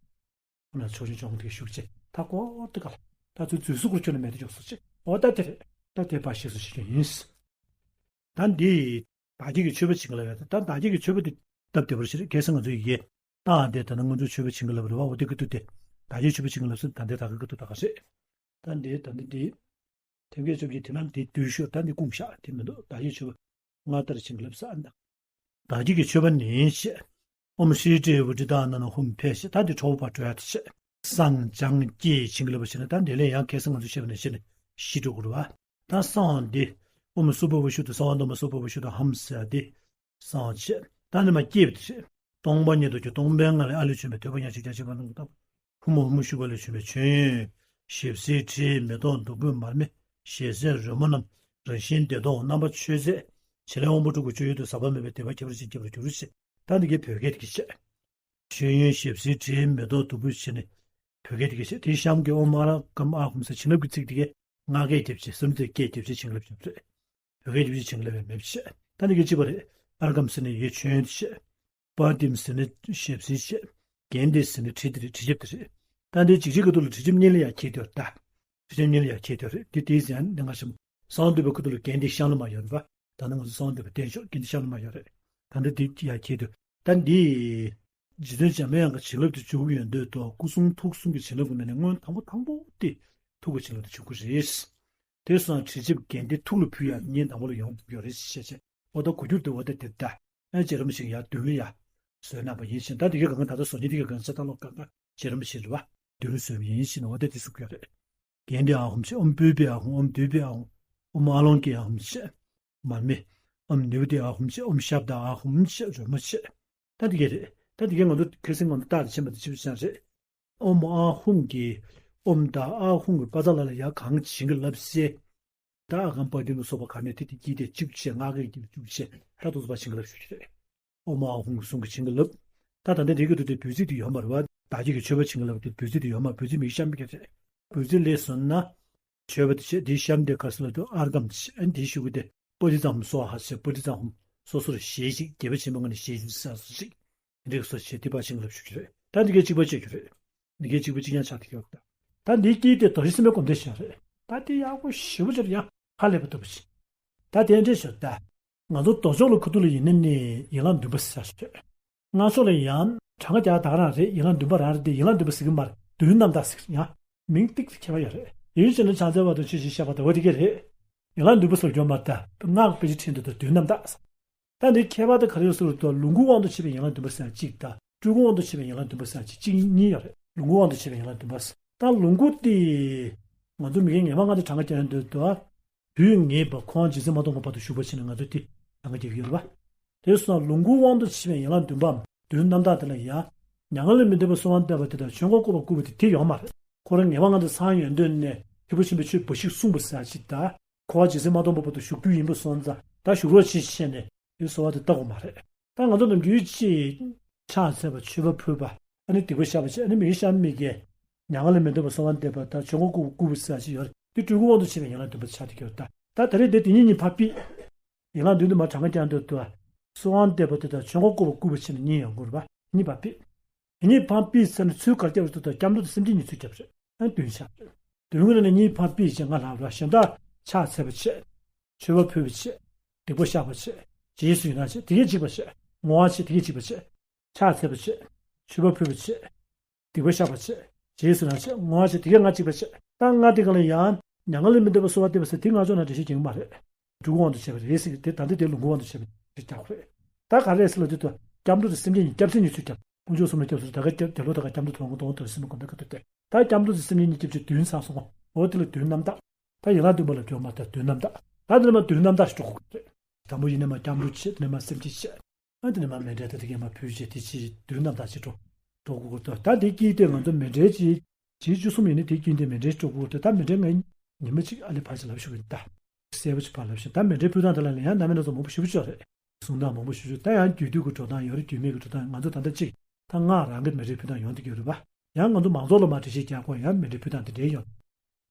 ཁོ་ན་ཕྱོགས་སྐྱོང་བཅོ་ལྔ་དེ་ཞུགས་བྱས་ད་ཀོ་དེ་ག་ལ་ད་ཚུར་འཛུལ་སུ་སྐོར་ཁྱོན་ནས་མེད་དུ་འཇོག་ཟུར་ཞིག་འོ་ད་དེ་རེད། ད་དེ་ཕར་ཞེས་ཟུར་ཞིག་ཡིན། ད་འདི། བདག་བསྐྱེད་ཀྱི་མཆོད་པ་བྱིན་གྱིས་བརླབས་ཡ། ད་བདག་བསྐྱེད་ཀྱི་མཆོད་པ་འདི་སྟབས་བདེ་བར་ཞིག་རེད། གལ་སྲིད་ང་ཚོ་ཡི་གེ་བཏང་སྟེ་ད་ནི་སྔོན་འགྲོའི་མཆོད་པ་བྱིན་གྱིས་བརླབས་རེད་བ། འོ་དེ་གི་དུས་དེ་བདག་བསྐྱེད་མཆོད་པ་བྱིན་གྱིས་བརླབས་ཟེར་ད་འདི་ད་གི་གི་དུས་ད་ག་རེད། ད་འདི་ད་འདི་འདི། ཐེམ་སྐས་བཅོ་བརྒྱད་དེ་ན་འདི་བསྡུས་ཤོག་ད་འདི་སྐུངས་བཞག་དེ་མི་འདུག་བདག་བསྐྱེད་མཆོད་པ་སྔར་ལྟར་བྱིན་གྱིས་བརླབས་ཟེར་ཨ་ནི། བདག་བསྐྱེད་ཀྱི་མཆོད་པ་ནི་ཞེས། ཨོཾ་ཤྲཱི་ཏྲཱི་ཝུ་ཊི་ཏ་ན་ན་ཧཱུྃ་ཕཊ་ཞེས་ད་འདི་ཁྲོ་བོ་ཕར་འགྲོ་ཡ་དེ་བྱས། བསངས་སྦྱངས་བསྐྱེད་བྱིན་གྱིས་བརླབས་པ་བྱས་ན་ད་འདི་ལས་ཡང་ཁ་སང་ང་ཚོས་བཤད་པ་ནང་བཞིན་ཞི་འགྲོ་དགོས་རེད་བ། ད་བསང་འདི། ཨོཾ་སྭ་བྷཱ་ཝ་ཤུདྡྷ་སརྦ་དྷརྨ་སྭ་བྷཱ་ཝ་ཤུདྡྷ་ཧཾ་ཟེར་ཏེ། བསང་བྱས། ད་ནི་མ་བསྐྱེད་པ་དེ་བྱས། སྟོང་པ་ཉིད་རྡོ་རྗེ་སྟོང་པའི་ངང་ལས་ཨ་ལས་བྱོན་པའི་ཐོད་པ་ཉག་གཅིག་རྒྱ་ཆེ་བ་རྣམས་ཀྱི་ལྟ་བུ། ཧཱུྃ་ཧཱུྃ་ཤུགས་པ་ལས་བྱོན་པའི་མཆོད་ཡོན། ཞལ་བསིལ་དྲིའི་མེ་ཏོག་བདུག་སྤོས་མར་མེ་ཞལ་ཟས་རོལ་མོ་རྣམས་རང་བཞིན་བདེ་སྟོང་རྣམ་པར་མཆོད་རྫས། བྱེད་ལས་དབང་པོ་དྲུག་གི་སྤྱོད་ཡུལ་དུ་ཟག་པ་མེད་པའི་བདེ་བ་ཁྱད་པར་ཅན་སྐྱེ་བར་འགྱུར་ཞེས་ད་འདི་གའི་བོད་སྐད་དེ་གིས་བཤད། མཆོད་ཡོན་ཞལ་བསིལ་དྲིའི་མེ་ཏོག་བདུག་སྤོས་བྱས་ནས་བོད་སྐད་དེ་གིས་བཤད། དེའི་གཤམ་གྱི་ཨོཾ་ཨཱཿ་ཀམ་ཨཱཿཧཱུྃ་ཟེར་བྱིན་རླབས་ཀྱི་ཚིག་དེ་གའི་ལྔ་སྐད་རྒྱབ་བྱས་སུམ་ཅུ་སྐད་རྒྱབ་བྱས་བྱིན་རླབས་རྒྱབ་རེད། བོད་སྐད་རྒྱབ་བྱས་བྱིན་རླབས་ཡང་མེད་བཤད། ད་འདི་གའི་གཅིག་པ་རེད། ཨརྒྷཾ་ཟེར་ནས་ཡོད་མཆོད་ཡོན་དེ་བཤད། པཱདྱཾ་ཟེར་ནས་ཞལ་བསིལ་བཤད། གནྡྷེ་ཟེར་ནས་དྲི་དེ་རེད། དྲི་ཆབ་དེ་རེད། ད་འདི་འཇིགས་བྱེད་ཀྱི་ཐོག་ལ་དྲི་ཆབ་གཉིས་ལ་ཡང་འཁྱེར་དེ་ཡོད་ད། དྲི་ཆབ་གཉིས་ལ་ཡང་འཁྱེར་དེ་ཡོད་རེད། དེ་དེའི་ཟེར་ཡང་གནད་འགག་ཆེན་པོ། གསང་འདུས་པའི་ཁུ་ཐུག་ལ་གནྡྷེ་ཤམ་ལ་མ་ཡོད་རེད་པ། ད་ནི་ང་ཚོ་གསང་འདུས་པ་བསྟན་ཆོག་གནྡྷེ་ཤམ་ལ་མ་ཡོད་རེད། ད་འདི་དེ་ཡང་འཁྱེར་དེ་ཡོད། ད་འདི། རྗེ་བཙུན་འཇམ་དཔལ་དབྱངས་ཀྱི་བྱིན་རླབས་དེ་འཇུག་ཡོང་དུས་ཐོག་སྐུ་གསུང་ཐུགས་གསུམ་གྱི་བྱིན་རླབས་ཀྱི་ནང་ནས་སྔོན་དང་པོ་དང་པོ་དེ་ཐུགས་ཀྱི་བྱིན་རླབས་དེ་འཇུག་གི་རེད། དེ་སོང་དྲི་ཆབ་གནྡྷེ་ཐུགས་ལ་ཕུལ་ཡག་ཉིན་དང་པོ་ལ་ཡོང་ཐུབ་ཡོད་རེད་ཞེས་བཤད་བྱས། འོ་ད་གོ་རྒྱུར་དེ་འོ་ད་དེ་ད། ཨ་རྗེ་རིན་པོ་ཆེ་ཡར་མདུན་ལ་ཡར་བཟོས་གནང་པ་ཡིན་ཞིང་། ད་དེ་གའི་གང་ག་ད་ལྟ་བཟོ་མཁན་དེ་གའི་གང་ཆ་ད་ལོ་གང་ག་རྗེ་རིན་པོ་ཆེ་རེད་བ། མདུན་ལ་བཟོས་པ་ཡིན་ཞེས་ནས་འོ་ད་དེ་གསུང་གི་ཡོད་རེད། གནྡྷེ་ཨཱཿཧཱུྃ་ཞེས། ཨོཾ་པུཥྤེ་ཨཱཿཧཱུྃ། ཨོཾ་དཱུརྦེ་ཨཱཿཧཱུྃ། ཨོཾ་ཨཱ་ལོ་ཀེ་ཨཱཿཧཱུྃ་ཞེས། མར་མེ། ཨོཾ་ནཻ་ཝི་དྱེ་ཨཱཿཧཱུྃ་ཞེས། ཨོཾ་ཤབྡ་ཨཱཿཧཱུྃ་ཞེས་རོལ་མོ་བྱས། ད་འདི་ག་རེད། ད་འདི་ག་ང་ཚོ་ཁ་སང་ང་ཚོ་རྟགས་དེ་ཕྱིན་པ་དེ་ཆིབས་ཅང་རེད། ཨོཾ་ཨཱཿཧཱུྃ་གིས་ཨོཾ་དང་ཨཱཿཧཱུྃ་གི་པ་ཙ་ལ་ལ་ཡ་གང་བྱིན་གྱིས་བརླབས་སེ། ད་ཨ་གམ་པ་ཏི་ལ་སོགས་པ་ག་ནས་དེ་དེ་གྱིས་དེ་གཅིག་བྱས་ལྔ་གིས་གཅིག་བྱས་ད་དུ་ཚོ་པ་བྱིན་གྱིས་བརླབས་ཞུ་རྒྱུ་རེད། ཨོཾ་ཨཱཿཧཱུྃ་གི་གསུང་གིས་བྱིན་གྱིས་བརླབས། ད་ད་ལྟ་འདི་ག་དུས་དེ་བོད་ཚིག་དེ་ཡོད་མ་རེད་བ། བདག་བསྐྱེད་ཀྱི་མཆོད་པ་བྱིན་གྱིས་བརླབས་དེ་བོད་ཚིག་དེ་ཡོད་མ། བོད་ཚིག་མི་གཤམ་གྱི་རེད། བོད་ཚིག་ལས་སོང་ན། མཆོད་པ་དེ་བྱས་དེའི་གཤམ་དེ་ག་ས་ལ་དུ་ཨརྒྷཾ་ཨན་དེའི་གཞུག་གུ་དེ་པ་ཏི་ཙ་ཧཱུྃ་སྭཱ་ཧཱ་ཞེས་པ་ཏི་ཙ་ཧཱུྃ་ སོ་སོར་ཞལ་གཅིག་རྒྱལ་པོ་ཆེན་པོའི་ངང་ནས་ཞལ་གཅིག་ཟེར་སོ་གཅིག་འདི་རིགས་སོ་ཞེས་དེ་ཕར་ཕྱིན་ལབ་ཞུ་རྒྱུ་རེད། ད་འདི་གའི་གཅིག་པ་བྱེད་རྒྱུ་རེད། འདི་གའི་གཅིག་པ་གཅིག་རྐྱང་ཆགས་ཐུབ་ཀྱི་ཡོད་ད། ད་འདིའི་དཀྱིལ་དེ་རྡོ་རྗེ་སེམས་དཔའི་སྒོམ་བཟླས་བྱས་རེད། ད་དེ་ཡག་པོ་ཞེ་པོ་ཅིག་ཡང་ཧ་ལས་པ་ལྟ་བུ་ཞིག་ད་དེ་འདྲས་ཞུ་ད། ང་ཚོ་མདོ་ཕྱོགས་ལ་ཁུ་ཐུག་ལ་ཡིན་ན་ནི་ཡན་ལག་བདུན་པ་ཟེར་ཞུ། སྔགས་ཕྱོགས་ལ་ཡང་གྲངས་ཀ་རྒྱག་ད་ག་རང་རེད། ཡན་ལག་བདུན་པ་རང་རེད་དེ་ཡན་ལག་བདུན་པ་ཟེར་གི་མ་རེད། བདུན་རྣམ་དག་ཟེར་ཡང་མིང་ཏིག་ཏིག་ཁྱད་པར་ཡོད་རེད། ཡིན་ཕྱིན་ན་ཕྱག་འཚལ་བ་དང་ཆོས་ཅན་བཤགས་པ་དང་འོ་དེ་ག་རེད། ཡན་ལག་བདུན་པ་ཟེར་གྱི་ཡོད་མ་རེད་ད། སྔགས་དཔེ་ཆ་ཁྲིད་འདུག་ད་བདུན་རྣམ་དག་ཟེར། ད་འདི་ཁྱད་པར་དེ་ག་རེ་ཡོད་ཟེར་བ་དང་ལོངས་སྐུའི་དབང་དུ་བྱས་པའི་ཡན་ལག་བདུན་པ་ཟེར་ཡང་གཅིག་དང་སྤྲུལ་སྐུའི་དབང་དུ་བྱས་པའི་ཡན་ལག་བདུན་པ་ཟེར་ཡང་གཅིག་གཅིག་གཉིས་ཡོད་རེད། ལོངས་སྐུའི་དབང་དུ་བྱས་པའི་ཡན་ལག་བདུན་པ་ཟེར། ད་ལོངས་སྐུ་དེ་ང་ཚོ་མི་དགེ་ངན་པ་ལྔ་དང་གྲངས་ཀ་རྒྱག་ཡོང་དུས་དུ་དུས་ངེས་པ་ཁོང་རྗེས་བཙུན་མ་སྟོང་པ་བར་དུ་བཞུགས་པ་བྱས་ནས་ང་ཚོ་དེ་གྲངས་ཀ་རྒྱག་གི་ཡོད་རེད་པ། དེ་སོང་ལོངས་སྐུའི་དབང་དུ་བྱས་པའི་ཡན་ལག་བདུན་པའམ་བདུན་རྣམ་དག་དེ་ལ་ཡང་མྱ་ངན་ལས་མི་འདའ་བར་གསོལ་བ་འདེབས་པ་དེ་དང་ཆོས་འཁོར་བསྐོར་བ་བསྐུལ་བ་དེ་དེ་ཡོད་མ་རེད། ཁོ་རང་ངེས་པ་ལྔ་དང་ཚང་ཡོང་དུས་ནས་ཐེག་པ་ཆེན་པོའི་ཆོས་འབའ་ཞིག་གསུངས་པ་ཟེར་ཡང་གཅིག་དང་། འཁོར་བ་རྗེ་བཙུན་མ་སྟོང་པ་བར་དུ་བཞུགས་རྒྱུ་ཡིན་པ་སོང་ཙང་ད་བཞུགས་རོགས་བྱེད་བྱས་ནས་དེ་གསོལ་བ་དེ་བཏབ་དགོས་མ་རེད། ད་ང་ཚོ་ནམ་རྒྱུན་གཅིག་ཕྱག་འཚལ་བ་མཆོད་པ་ཕུལ་བ་ཨ་ནི་སྡིག་པ་བཤགས་པ་བྱས་ཨ་ནི་མི་དགེ་བཤགས་མི་དགེ་མྱ་ངན་ལས་མི་འདའ་བར་གསོལ་བ་འདེབས་པ་ད་ཆོས་འཁོར་བསྐོར་བསྐུལ་བ་ཟེར་ཡང་གཅིག་ཡོད་རེད། དེ་སྤྲུལ་སྐུའི་དབང་དུ་བྱས་པའི་ཡན་ལག་བདུན་པ་ཆགས་བསྡད་ཀྱི་ཡོད་ད། ད་ད་རེས་དེ་དེ་གཉིས་གཉིས་ཕར་ཕུད། ཡན་ལག་བདུན་དུ་མ་གྲངས་ཀ་རྒྱག་འདོད་དུ། གསོལ་བ་འདེབས་པ་དེ་དང་ཆོས་འཁོར་བསྐོར་བ་བསྐུལ་བ་བྱས་ནས་གཉིས་ཡོང་དགོས་རེད་པ། གཉིས་ཕར་ཕུད། དེ་གཉིས་ཕར་ཕུད་ཚར་ནས་ཚུར་ག་རེ་བརྒྱབ་རེད་ཟེར་དུས་སྐྱབས་འགྲོ་དང་སེམས་བསྐྱེད་གཉིས་ཚུར་བརྒྱབ་རེད། ཨ་བདུན་ཆགས་རེད། བདུན་གྱི་ནང་ནས་གཉིས་ཕར་ཕུད་བྱས་ང་ལབ་ར་གཞན་དག་ཕྱག་འཚལ་བ་བྱས། མཆོད་པ་ཕུལ་བ་བྱས། སྡིག་པ་བཤགས་པ་བྱས། རྗེས་སུ་ཡི་རང་བྱས་དེ་གས་གཅིག་པ་བྱས། བསྔོ་བ་བྱས་དེ་གས་གཅིག་པ་བྱས། ཕྱག་འཚལ་བ་བྱས། མཆོད་པ་ཕུལ་བ་བྱས། སྡིག་པ་བཤགས་པ་བྱས། རྗེས་སུ་ཡི་རང་བྱས། བསྔོ་བ་བྱས་དེ་གས་ལྔ་གཅིག་པ་བྱས། ད་ལྔ་དེ་ག་ལ་ཡང་མྱ་ངན་ལས་མི་འདའ་བར་གསོལ་བ་འདེབས་པ་ཟེར་དེ་སྔགས་ཕྱོགས་ནང་འགྲེལ་བཤད་རྒྱག་གི་མ་རེད། སྤྲུལ་སྐུའི་དབང་དུ་བྱས་པ་རེད་ཟེར་གི་དེ་ད་འདི་དེ་ལོངས་སྐུའི་དབང་དུ་བྱས་པ་རེད་རྒྱག་དགོས་རེད། ད་ག་རེ་ཟེར་ལབ་དུས་ད་སྐྱབས་འགྲོ་དང་སེམས་བསྐྱེད་གཉིས་སྐྱབས་སེམས་གཉིས་ཚུར་སྐྱབས། དཀོན་མཆོག་གསུམ་ལ་སྐྱབས་སུ་ད་ག་རྒྱ་ལོ་ད་ག་སྐྱབས་འགྲོ་དོན་ངོ་དོན་དུ་སེམས་སྒོམ་པའི་ཁ་ཐུག་སྟེ། ད་སྐྱབས་འགྲོ་དང་སེམས་བསྐྱེད་གཉིས་སྐྱབས་ཀྱི་བདུན་ཚང་སོང་ངོ་། འོ་དེ་ལ་བདུན་རྣམ་དག་ད་ཡན་ལག་བདུན་པ་ལ་འགྱུར་མ་ཐལ་བདུན་རྣམ་དག་ད་དེ་ནས་མ་བདུན་རྣམ་དག་ཞིག་འགྲོ་དགོས་རེད། དང་པོ་ཡིན་ན་མ་སྐྱབས་འགྲོ་བྱེད། དེ་ནས་མ་སེམས་བསྐྱེད་བྱེད། ཨ་དེ་ནས་མ་མཎྜལ་ད་དེ་གས་མ་ཕུལ་བྱེད། དེ་ཕྱིར་བདུན་རྣམ་དག་ཅིག་འགྲོ་འགྲོ་དགོས་ཀྱི་འདུག་ད་དེ་དཀྱིལ་དེ་ང་ཚོ་མཎྜལ་ཅིག་བྱེད་བཅུ་གསུམ་ཡིན་ན་དེ་དཀྱིལ་དེ་མཎྜལ་འགྲོ་དགོས་ཀྱི་འདུག་ད་མཎྜལ་ང་ཉི་མ་གཅིག་ཨ་ལེ་ཕར་ཅིག་ལབ་ཞུ་གི་ཡིན་ད། གསལ་པོ་ཅིག་ཕར་ལབ་ཞུ། ད་མཎྜལ་ཕུལ་སྟངས་དེ་ལ་ལ་ཡང་རྣམ་པ་སྣ་ཚོགས་མང་པོ་ཞེ་པོ་ཅིག་ཡོད་རེད། གསུང་སྟངས་མང་པོ་ཞེ་པོ་ཅིག་ད་ཡང་རྒྱུད་སྟོད་ཀྱི་འགྲོ་སྟངས་ཡོད་རེད། རྒྱུད་སྨད་ཀྱི་འགྲོ་སྟངས། ང་ཚོ་ད་ལྟ་གཅིག་ད་སྔགས་རང་གི་མཎྜལ་ཕུལ་སྟངས་ཡོང་བསྡད་ཀྱི་ཡོད་རེད་པ། ཡང་ང་ཚོ་མང་ཚོགས་ལ་མར་འགྲེལ་བཤད་རྒྱག་དགོས་ཡང་མཎྜལ་ཕུལ་སྟངས་དེ་འདྲའི་ཡོད།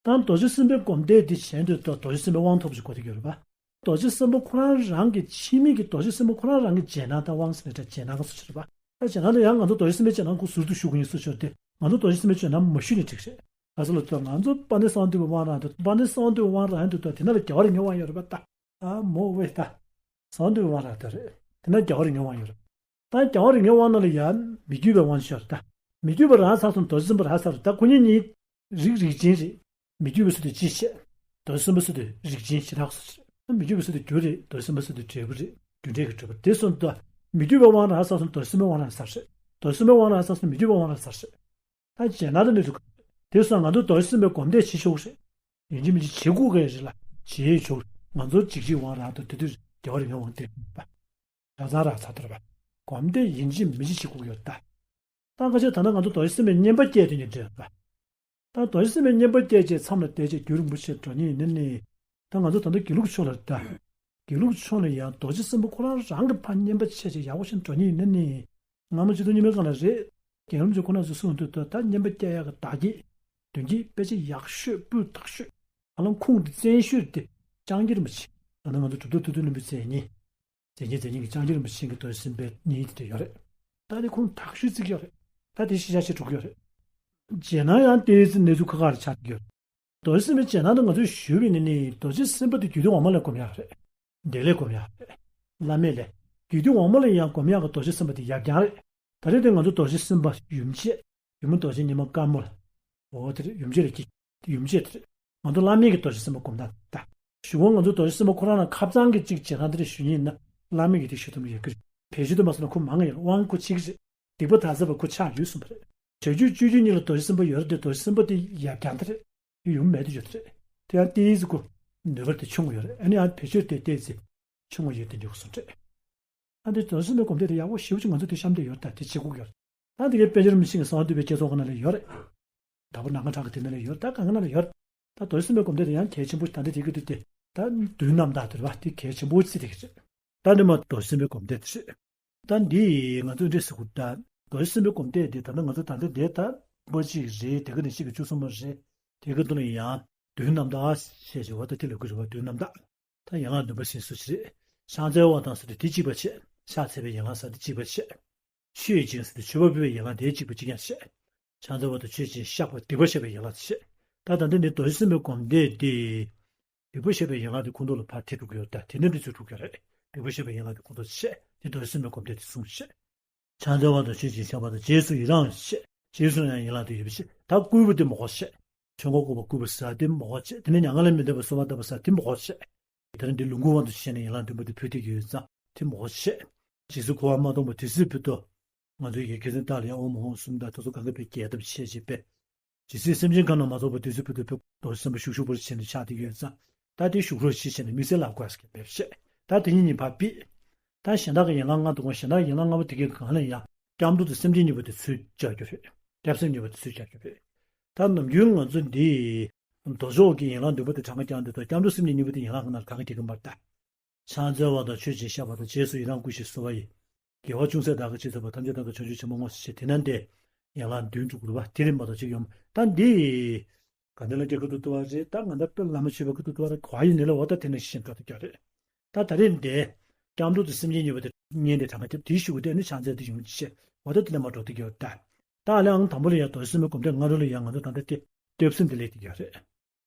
ད་རྡོ་རྗེ་སེམས་དཔའི་སྒོམ་བཟླས་འདི་བྱས་འདུག་ད་རྡོ་རྗེ་སེམས་དཔའི་དབང་ཐོབ་ཅིག་དགོས་བསྡད་ཀྱི་ཡོད་རེད་པ། རྡོ་རྗེ་སེམས་དཔའ་ཁོ་རང་རང་གི་ཕྱི་མིག་གི་རྡོ་རྗེ་སེམས་དཔའ་ཁོ་རང་རང་གི་རྗེས་གནང་དང་དབང་ཟེར་ནས་ད་རྗེས་གནང་ག་སུ་ཕྱིར་བ། ད་རྗེས་གནང་དེ་ཡང་ང་ཚོ་རྡོ་རྗེ་སེམས་དཔའི་རྗེས་གནང་ཁོ་ཟུར་དུ་ཞུགས་ཀྱི་ཡིན་སུ་ཞོར་དེ་ང་ཚོ་རྡོ་རྗེ་སེམས་དཔའི་རྗེས་གནང་མ་ཞུས་ནས་འགྲིག་རེད། ག་ཚོད་ལ་ལྟོས་ང་ཚོ་དཔལ་ལྡན་གསང་བ་འདུས་པའི་དབང་རང་དུ་དཔལ་ལྡན་གསང་བ་འདུས་པའི་དབང་རང་དུ་དོ་དེ་ན་ལ་རྒྱལ་བ་རིགས་ལྔའི་དབང་ཡོད་རེད་པ། ད་ཨ་མོ་ཝེ་ད་གསང་བ་འདུས་པའི་དབང་རང་དུ་རེད། དེ་ན་རྒྱལ་བ་རིགས་ལྔའི་དབང་ཡོད་རེད། ད་རྒྱལ་བ་རིགས་ལྔའི་དབང་ནང་ལ་ཡང་མི་བསྐྱོད་པའི་དབང་ཞུ་ཡོད་རེད། ད་མི་བསྐྱོད་པ་རང་ཚར་སོང་རྡོ་རྗེ་སེམས་དཔའ་རང་ཚར་རེད། ད་ཁོ་གཉིས་གཉིས། རིགས་རིགས་ཅན་རེད། མི་བསྐྱོད་པའི་ཚུལ་དུ་སྤྱི་བྱས། རྡོ་རྗེ་སེམས་དཔའི་ཚུལ་དུ་རིགས་ཅན་ཞེ་དྲག་སོ་ཞེས། མི་བསྐྱོད་པའི་ཚུལ་དུ་རྒྱུ་རེད། རྡོ་རྗེ་སེམས་དཔའི་ཚུལ་དུ་འབྲས་བུ་རེད། རྒྱུ་འབྲས་ཀྱི་གྲུབ་པ་དེ་སོང་དུས། མི་བསྐྱོད་པའི་དབང་རང་ཚར་སོང་རྡོ་རྗེ་སེམས་དཔའི་དབང་རང་ཚར་རེད། རྡོ་རྗེ་སེམས་དཔའི་དབང་རང་ཚར་སོང་མི་བསྐྱོད་པའི་དབང་རང་ཚར་རེད། ད་རྗེས་གནང་དུ་གནས་ཚུལ་དེ་སོང་ང་ཚོ་རྡོ་རྗེ་སེམས་དཔའི་སྒོམ་བཟླས་བྱེད་ཆོག་གི་རེད། ཡིན་གཅིག་མིན་གཅིག་བྱེད་དགོས་ཀྱི་རེད་ལ་བྱེད་ཆོག་ང་ཚོ་འཇིགས་བྱེད་དབང་རང་དང་དེ་དུས་རྒྱལ་བ་རིགས་ལྔའི་དབང་དེ་རེད་པ། གྲྭ་ཚང་རང་ཚར་དུ་རེད་པ། སྒོམ་བཟླས་ཡིན་གཅིག་མིན་གཅིག་བྱེད་དགོས་ཀྱི་ཡོད་ད། ད་ཁ་ཤས་ད་ལྟ་ང་ཚོ་རྡོ་རྗེ་སེམས་དཔའི་བསྙེན་པ་སྐྱེས་དུས་ནས་འདྲེས་པ། ད་རྡོ་རྗེ་སེམས་དཔའི་བསྙེན་པ་སྐྱེས་རྗེས་མཚམས་ལ་བསྡད་རྗེས་རྒྱུན་རིང་པོ་ཞིག་འགྲོ་ཉེན་ཡིན་ན་ནི། ད་ང་ཚོ་ད་ལྟ་དགེ་ལུགས་ཕྱོགས་ལ་ད། དགེ་ལུགས་ཕྱོགས་ལ་ཡང་རྡོ་རྗེ་སེམས་དཔའ་ཁོ་རང་རང་གི་ཕར་བསྙེན་པ་བྱས་རྗེས་ཡག་པོ་ཞིག་འགྲོ་ཉེན་ཡིན་ན་ནི། སྔ་མོ་སྤྱི་ཚོགས་རྙིང་མའི་སྒང་ལ་རེད། རྒན་རབས་ཚོས་ཁོ་རང་ཚོས་གསུངས་འདུག་ད་བསྙེན་པ་སྐྱེ་ཡག་གི་བདག་གིས། མདུན་གྱི་དཔེ་ཆ་ཡག་ཤོས་སྤུས་དག་ཤོས། ཧ་ལམ་ཁུངས་དེ་བཙན་ཤོས་དེ་ལྕང་སྐྱ་རིན་པོ་ཆེ། ད་ནི་ང་ཚོ་གྲུབ་ཐོབ་ཐུབ་བསྟན་བློན་པོའི་མཚན་ཉིད། མཛད་ཉིན་མཛད་ཉིན་གྱི་ལྕང་སྐྱ་རིན་པོ་ཆེ་གི་རྡོ་རྗེ་སེམས་དཔའི་གཉིས་དེ་འདྲ་ཡོད་རེད། ད་དེ་ཁུངས་དག་ཤོས་བརྩི་གི་ཡོད་རེད། ད་དེ་ཤེས་བྱ་ཞིག་གྲུབ་ཀྱི་ཡོད་རེད། རྗེས་གནང་ཡང་དེའི་གནས་ཚུལ་ཁག་ཁག་རེ་ཆགས་ཀྱི་ཡོད་རེད། རྡོ་རྗེ་སེམས་དཔའི་རྗེས་གནང་དུ་ང་ཚོས་ཞུས་པ་ཡིན་ན་ནི་རྡོ་རྗེ་སེམས་དཔའ་དེ་རྒྱུད་སྡེ་འོག་མ་ལས་སྒོམ་ཡག་རེད། འདི་ལས་སྒོམ་ཡག་རེད། བླ་མེད་ལས། རྒྱུད་སྡེ་འོག་མ་ལས་ཡང་སྒོམ་ཡག་གི་རྡོ་རྗེ་སེམས་དཔའ་དེ་ཡག་རྐྱང་རེད། ད་རེས་དེ་ང་ཚོ་རྡོ་རྗེ་སེམས་དཔའ་ཡུམ་ཆེ། ཡུམ་རྡོ་རྗེ་ཉི་མ་དཀར་མོ་ལ། འོ་དེ་རེད་ཡུམ་ཆེ་ལ་སྐྱེ། ཡུམ་ཆེ་དེ་རེད། ང་ཚོ་བླ་མེད་ཀྱི་རྡོ་རྗེ་སེམས་དཔའ་སྒོམ་སྟངས་ད། གཞུག་གུ་ང་ཚོ་རྡོ་རྗེ་སེམས་དཔའ་ཁོ་རང་ལ་ཁ་སང་གི་གཅིག་བྱེད་སྟངས་དེ་འདྲ་ཞུ་ཉེན་ཡིན་ན་བླ་མེད་ཀྱི་དེ་ཞུ་ཐུབ་ཡོད་ཀྱི་རེད། བེད་སྤྱོད་དུ་མ་སོང་ན་ཁོ་མང་ཡོད་དབང་ཁོ་གཅིག་རེད། སྡིག་པ་དག་ཚར་བ་ཁོ་ཆགས་ཡོད་གསུངས་པ་རེད། བྱ་རྒྱུད་སྤྱོད་རྒྱུད་གཉིས་ལ་རྡོ་རྗེ་སེམས་དཔའ་ཡོད་རེད་དེ་རྡོ་རྗེ་སེམས་དཔའ་དེ་ཡག་རྐྱང་དེ་རེད། དེ་ཡུམ་མེད་དུ་ཡོད་དེ་རེད། དེ་ཡང་ཏིས་ཀོ་ནུས་པ་དེ་ཆུང་ངུ་ཡོད་རེད། ཨ་ནི་ཡང་བེད་སྤྱོད་དེ་ཏིས་ཆུང་ངུ་ཡོད་དེ་འཇུག་སོང་རེད། ཨ་འདི་རྡོ་རྗེ་སེམས་དཔའི་སྒོམ་བཟླས་དེ་ཡག་པོ་ཞེ་པོ་ཅིག་ང་ཚོ་དེ་གཤམ་དེ་ཡོད་ད་དེ་བྱེད་དགོས་ཡོད། ད་དེ་གའི་དཔལ་འབྱོར་མི་ཤིང་གི་གསང་བ་འདུས་པའི་བསྐྱེད་རྫོགས་ཁང་ནང་ལ་ཡོད་རེད། དྭགས་པོ་ནམ་མཁའ་གྲགས་ཀྱི་དེ་ནང་ལ་ཡོད་རེད། ད་གང་ག་ནང་ལ་ཡོད་རེད། ད་རྡོ་རྗེ་སེམས་དཔའི་སྒོམ་བཟླས་དེ་ཡང་གལ་ཆེན་པོ་ད་འདི་དེ་གི་དེ་དེ་ད་བདུན་རྣམ་དག་དེ་རེད་པ་དེ་གལ་ཆེན་པོ་བརྩི་དེ་གི་རེད། ད་འདི་མ་རྡོ་རྗེ་སེམས་དཔའི་སྒོམ་བཟླས་དེ་རེད། ད་འདི་ང་ཚོས་འདྲེ་ཟེར་དགོས་ད། རྡོ་རྗེ་སེམས་དཔའི་སྒོམ་བཟླས་འདི་ད་ལྟ་ང་ཚོ་ད་ལྟ་འདི་ད་པོ་གཅིག་རེད་དེ་ག་ནས་གཅིག་གི་བཅུ་གསུམ་པ་རེད། དེ་ག་འདི་ལ་ཡང་བདུན་རྣམ་དག་ཞེས་བྱ་བ་ད་དེ་ལ་དགོས་རེད་པ་བདུན་རྣམ་དག་ད་ཡན་ལག་བདུན་པ་ཟེར་སུ་ཞིག་རེད། ཕྱག་འཚལ་བ་དང་ཟེར་དུས་དེ་གཅིག་པ་བྱས། ཕྱག་འཚལ་བའི་ཡན་ལག་ཟེར་དུས་གཅིག་པ་བྱས། མཆོད་ཅིང་ཟེར་དུས་མཆོད་པ་ཕུལ་བའི་ཡན་ལག་དེ་གཅིག་པ་གཅིག་རྐྱང་བྱས། ཕྱག་འཚལ་བ་དང་མཆོད་ཅིང་བཤགས་པ་སྡིག་པ་བཤགས་པའི་ཡན་ལག་བྱས། ད་ད་འདི་ནི་རྡོ་རྗེ་སེམས་དཔའི་སྒོམ་བཟླས་ཏེ། སྡིག་པ་བཤགས་པའི་ཡན་ལག་དེ་ཁོང་ཁྲོ་ལ་ཕར་ཐེ་འགྲོ་གི་ཡོད། ད་དེ་ནི་འདི་ཚོས་འགྲོ་གི་རེད། སྡིག་པ་བཤགས་པའི་ཡན་ལག་དེ་ཁོང་ཁྲོ་བཤད་དེ་རྡོ་རྗེ་སེམས་དཔའི་སྒོམ་བཟླས་དེ་གསུངས་བཤད། ཕྱག་འཚལ་བ་དང་མཆོད་ཅིང་བཤགས་པ་དང་རྗེས་སུ་ཡི་རང་བཤད། རྗེས་སུ་ཡང་ཡན་ལག་དེ་ཡོད་པ་བཤད། ད་བསྐུལ་བ་དེ་མ་གོ་བཤད། ཆོས་འཁོར་བསྐོར་བ་བསྐུལ་བ་ཟེར་དེ་མ་གོ་བཤད། དེ་ནས་མྱ་ངན་ལས་མི་འདའ་བར་གསོལ་བ་བཏབ་པ་ཟེར་དེ་མ་གོ་བཤད། དེ་ནས་འདི་ལུས་འཁོར་དབང་དུ་བྱས་ནས་ཡན་ལག་བདུན་པོ་དེ་ཕུལ་བསྡད་ཀྱི་ཡོད་ཙང་དེ་མ་གོ་བཤད། རྗེས་སུ་འཁོར་བ་མ་སྟོངས་པ་དུས་གསུམ་ཕུད་དོ། ང་ཚོའི་ཡི་གེ་ཚན་དག་ལ་ཡང་ཨོཾ་ཨོཾ་གསུམ་དང་དེ་ཚོ་གང་ག་ཕུད་རྒྱས་བཏབ་བཤད་བྱས་པས། ཇི་སྲིད་སེམས་ཅན་གང་རྣམས་མ་རྫོགས་པ་དུས་གསུམ་ཕུད་དུ་ཕུད་རྡོ་རྗེ་སེམས་དཔའ་ཤུགས་ཤུགས་པོར་བྱས་ནས་ཕྱག་དེ་ཡོད་ཙང་། ད་དེ་ཤུགས་རོ་ཞིག་བྱས་ནས་དམིགས་བསལ་ལ་དགོས་ཀྱི་མེད་བཤད། ད་དེ་ཉིད་ཉིད་ཕར་ཕུད། ད་གཞན་དག་གི་ཡན་ལག་ལྔ་འདུག་གོ། གཞན་དག་གི་ཡན་ལག་ལྔ་པོ་དེ་གའི་སྒང་ལ་ཡང་སྐྱབས་འགྲོ་དང་སེམས་ཅན་གཉིས་པོ་དེ་ཚུར་སྦྱར་རྒྱུ་རེད། སྐྱབས་སེམས་གཉིས་པོ་དེ་ཚུར་སྦྱར་རྒྱུ་རེད། ད་ནམ་རྒྱུན་ང་ཚོ་འདི་མདོ་ཕྱོགས་ཀྱི་ཡན་ལག་བདུན་པོ་དེ་གྲངས་ཀ་རྒྱག་འདོད་དོ། སྐྱབས་འགྲོ་སེམས་ཅན་གཉིས་པོ་དེ་ཡན་ལག་ལྔ་ནང་གང་ག་རྒྱག་གི་མ་རེད་ད། ཕྱག་འཚལ་བ་དང་མཆོད་ཅིང་བཤགས་པ་དང་རྗེས་སུ་ཡི་རང་བསྐུལ་ཞིང་གསོལ་བ་ཡི། དགེ་བ་ཅུང་ཟད་བདག་གིས་ཅི་ཐུབ་པ། ཐམས་ཅད་བདག་གིས་བྱང་ཆུབ་ཕྱིར་མི་བསྔོ་ཞེས་དེ་ན་འདི་ཡན་ལག་བདུན་འགྲོ་དགོས་རེད་པ། དེ་རིང་མ་གཏོགས་ཅིག་ཡོང་། ད་འདི་ག་འདི་ལ་སྐྱེ་ཁུ་ཏུ་ཏུ་བ་རེད། ད་ང་ད་དཔེ་བླ་མ་མཆོད་པ་ཁུ་ཏུ་ཏུ་བ་རེད། ག་ཡིན་ནི་ལ་འོ་ད་དེ་ནས་ཤེས་འགྲོ་ཐུབ་ཀྱི་རེད། ད་ད་རེས་འདི་སྐྱབས་འགྲོ་དང་སེམས་ཅན་གཉིས་པོ་དེ་བསྙེན་དེ་གྲངས་ཀ་རྒྱབ་དེའི་ཤུགས་དེ་ནི་ཕྱག་འཚལ་དེ་ཡོང་ཅི་བྱེད། འོ་ད་དེ་ལས་མ་འགྲོ་ཐུབ་ཀྱི་ཡོད་ད། ད་ལས་ཨང་དང་པོ་ལ་ཡང་རྡོ་རྗེ་སེམས་དཔའི་སྒོམ་བཟླས་སྔ་དྲོ་ལ་ཡང་ང་ཚོ་ད་ལྟ་དེ་སྐྱབས་སེམས་དེ་ལས་ཐུབ་ཀྱི་རེད།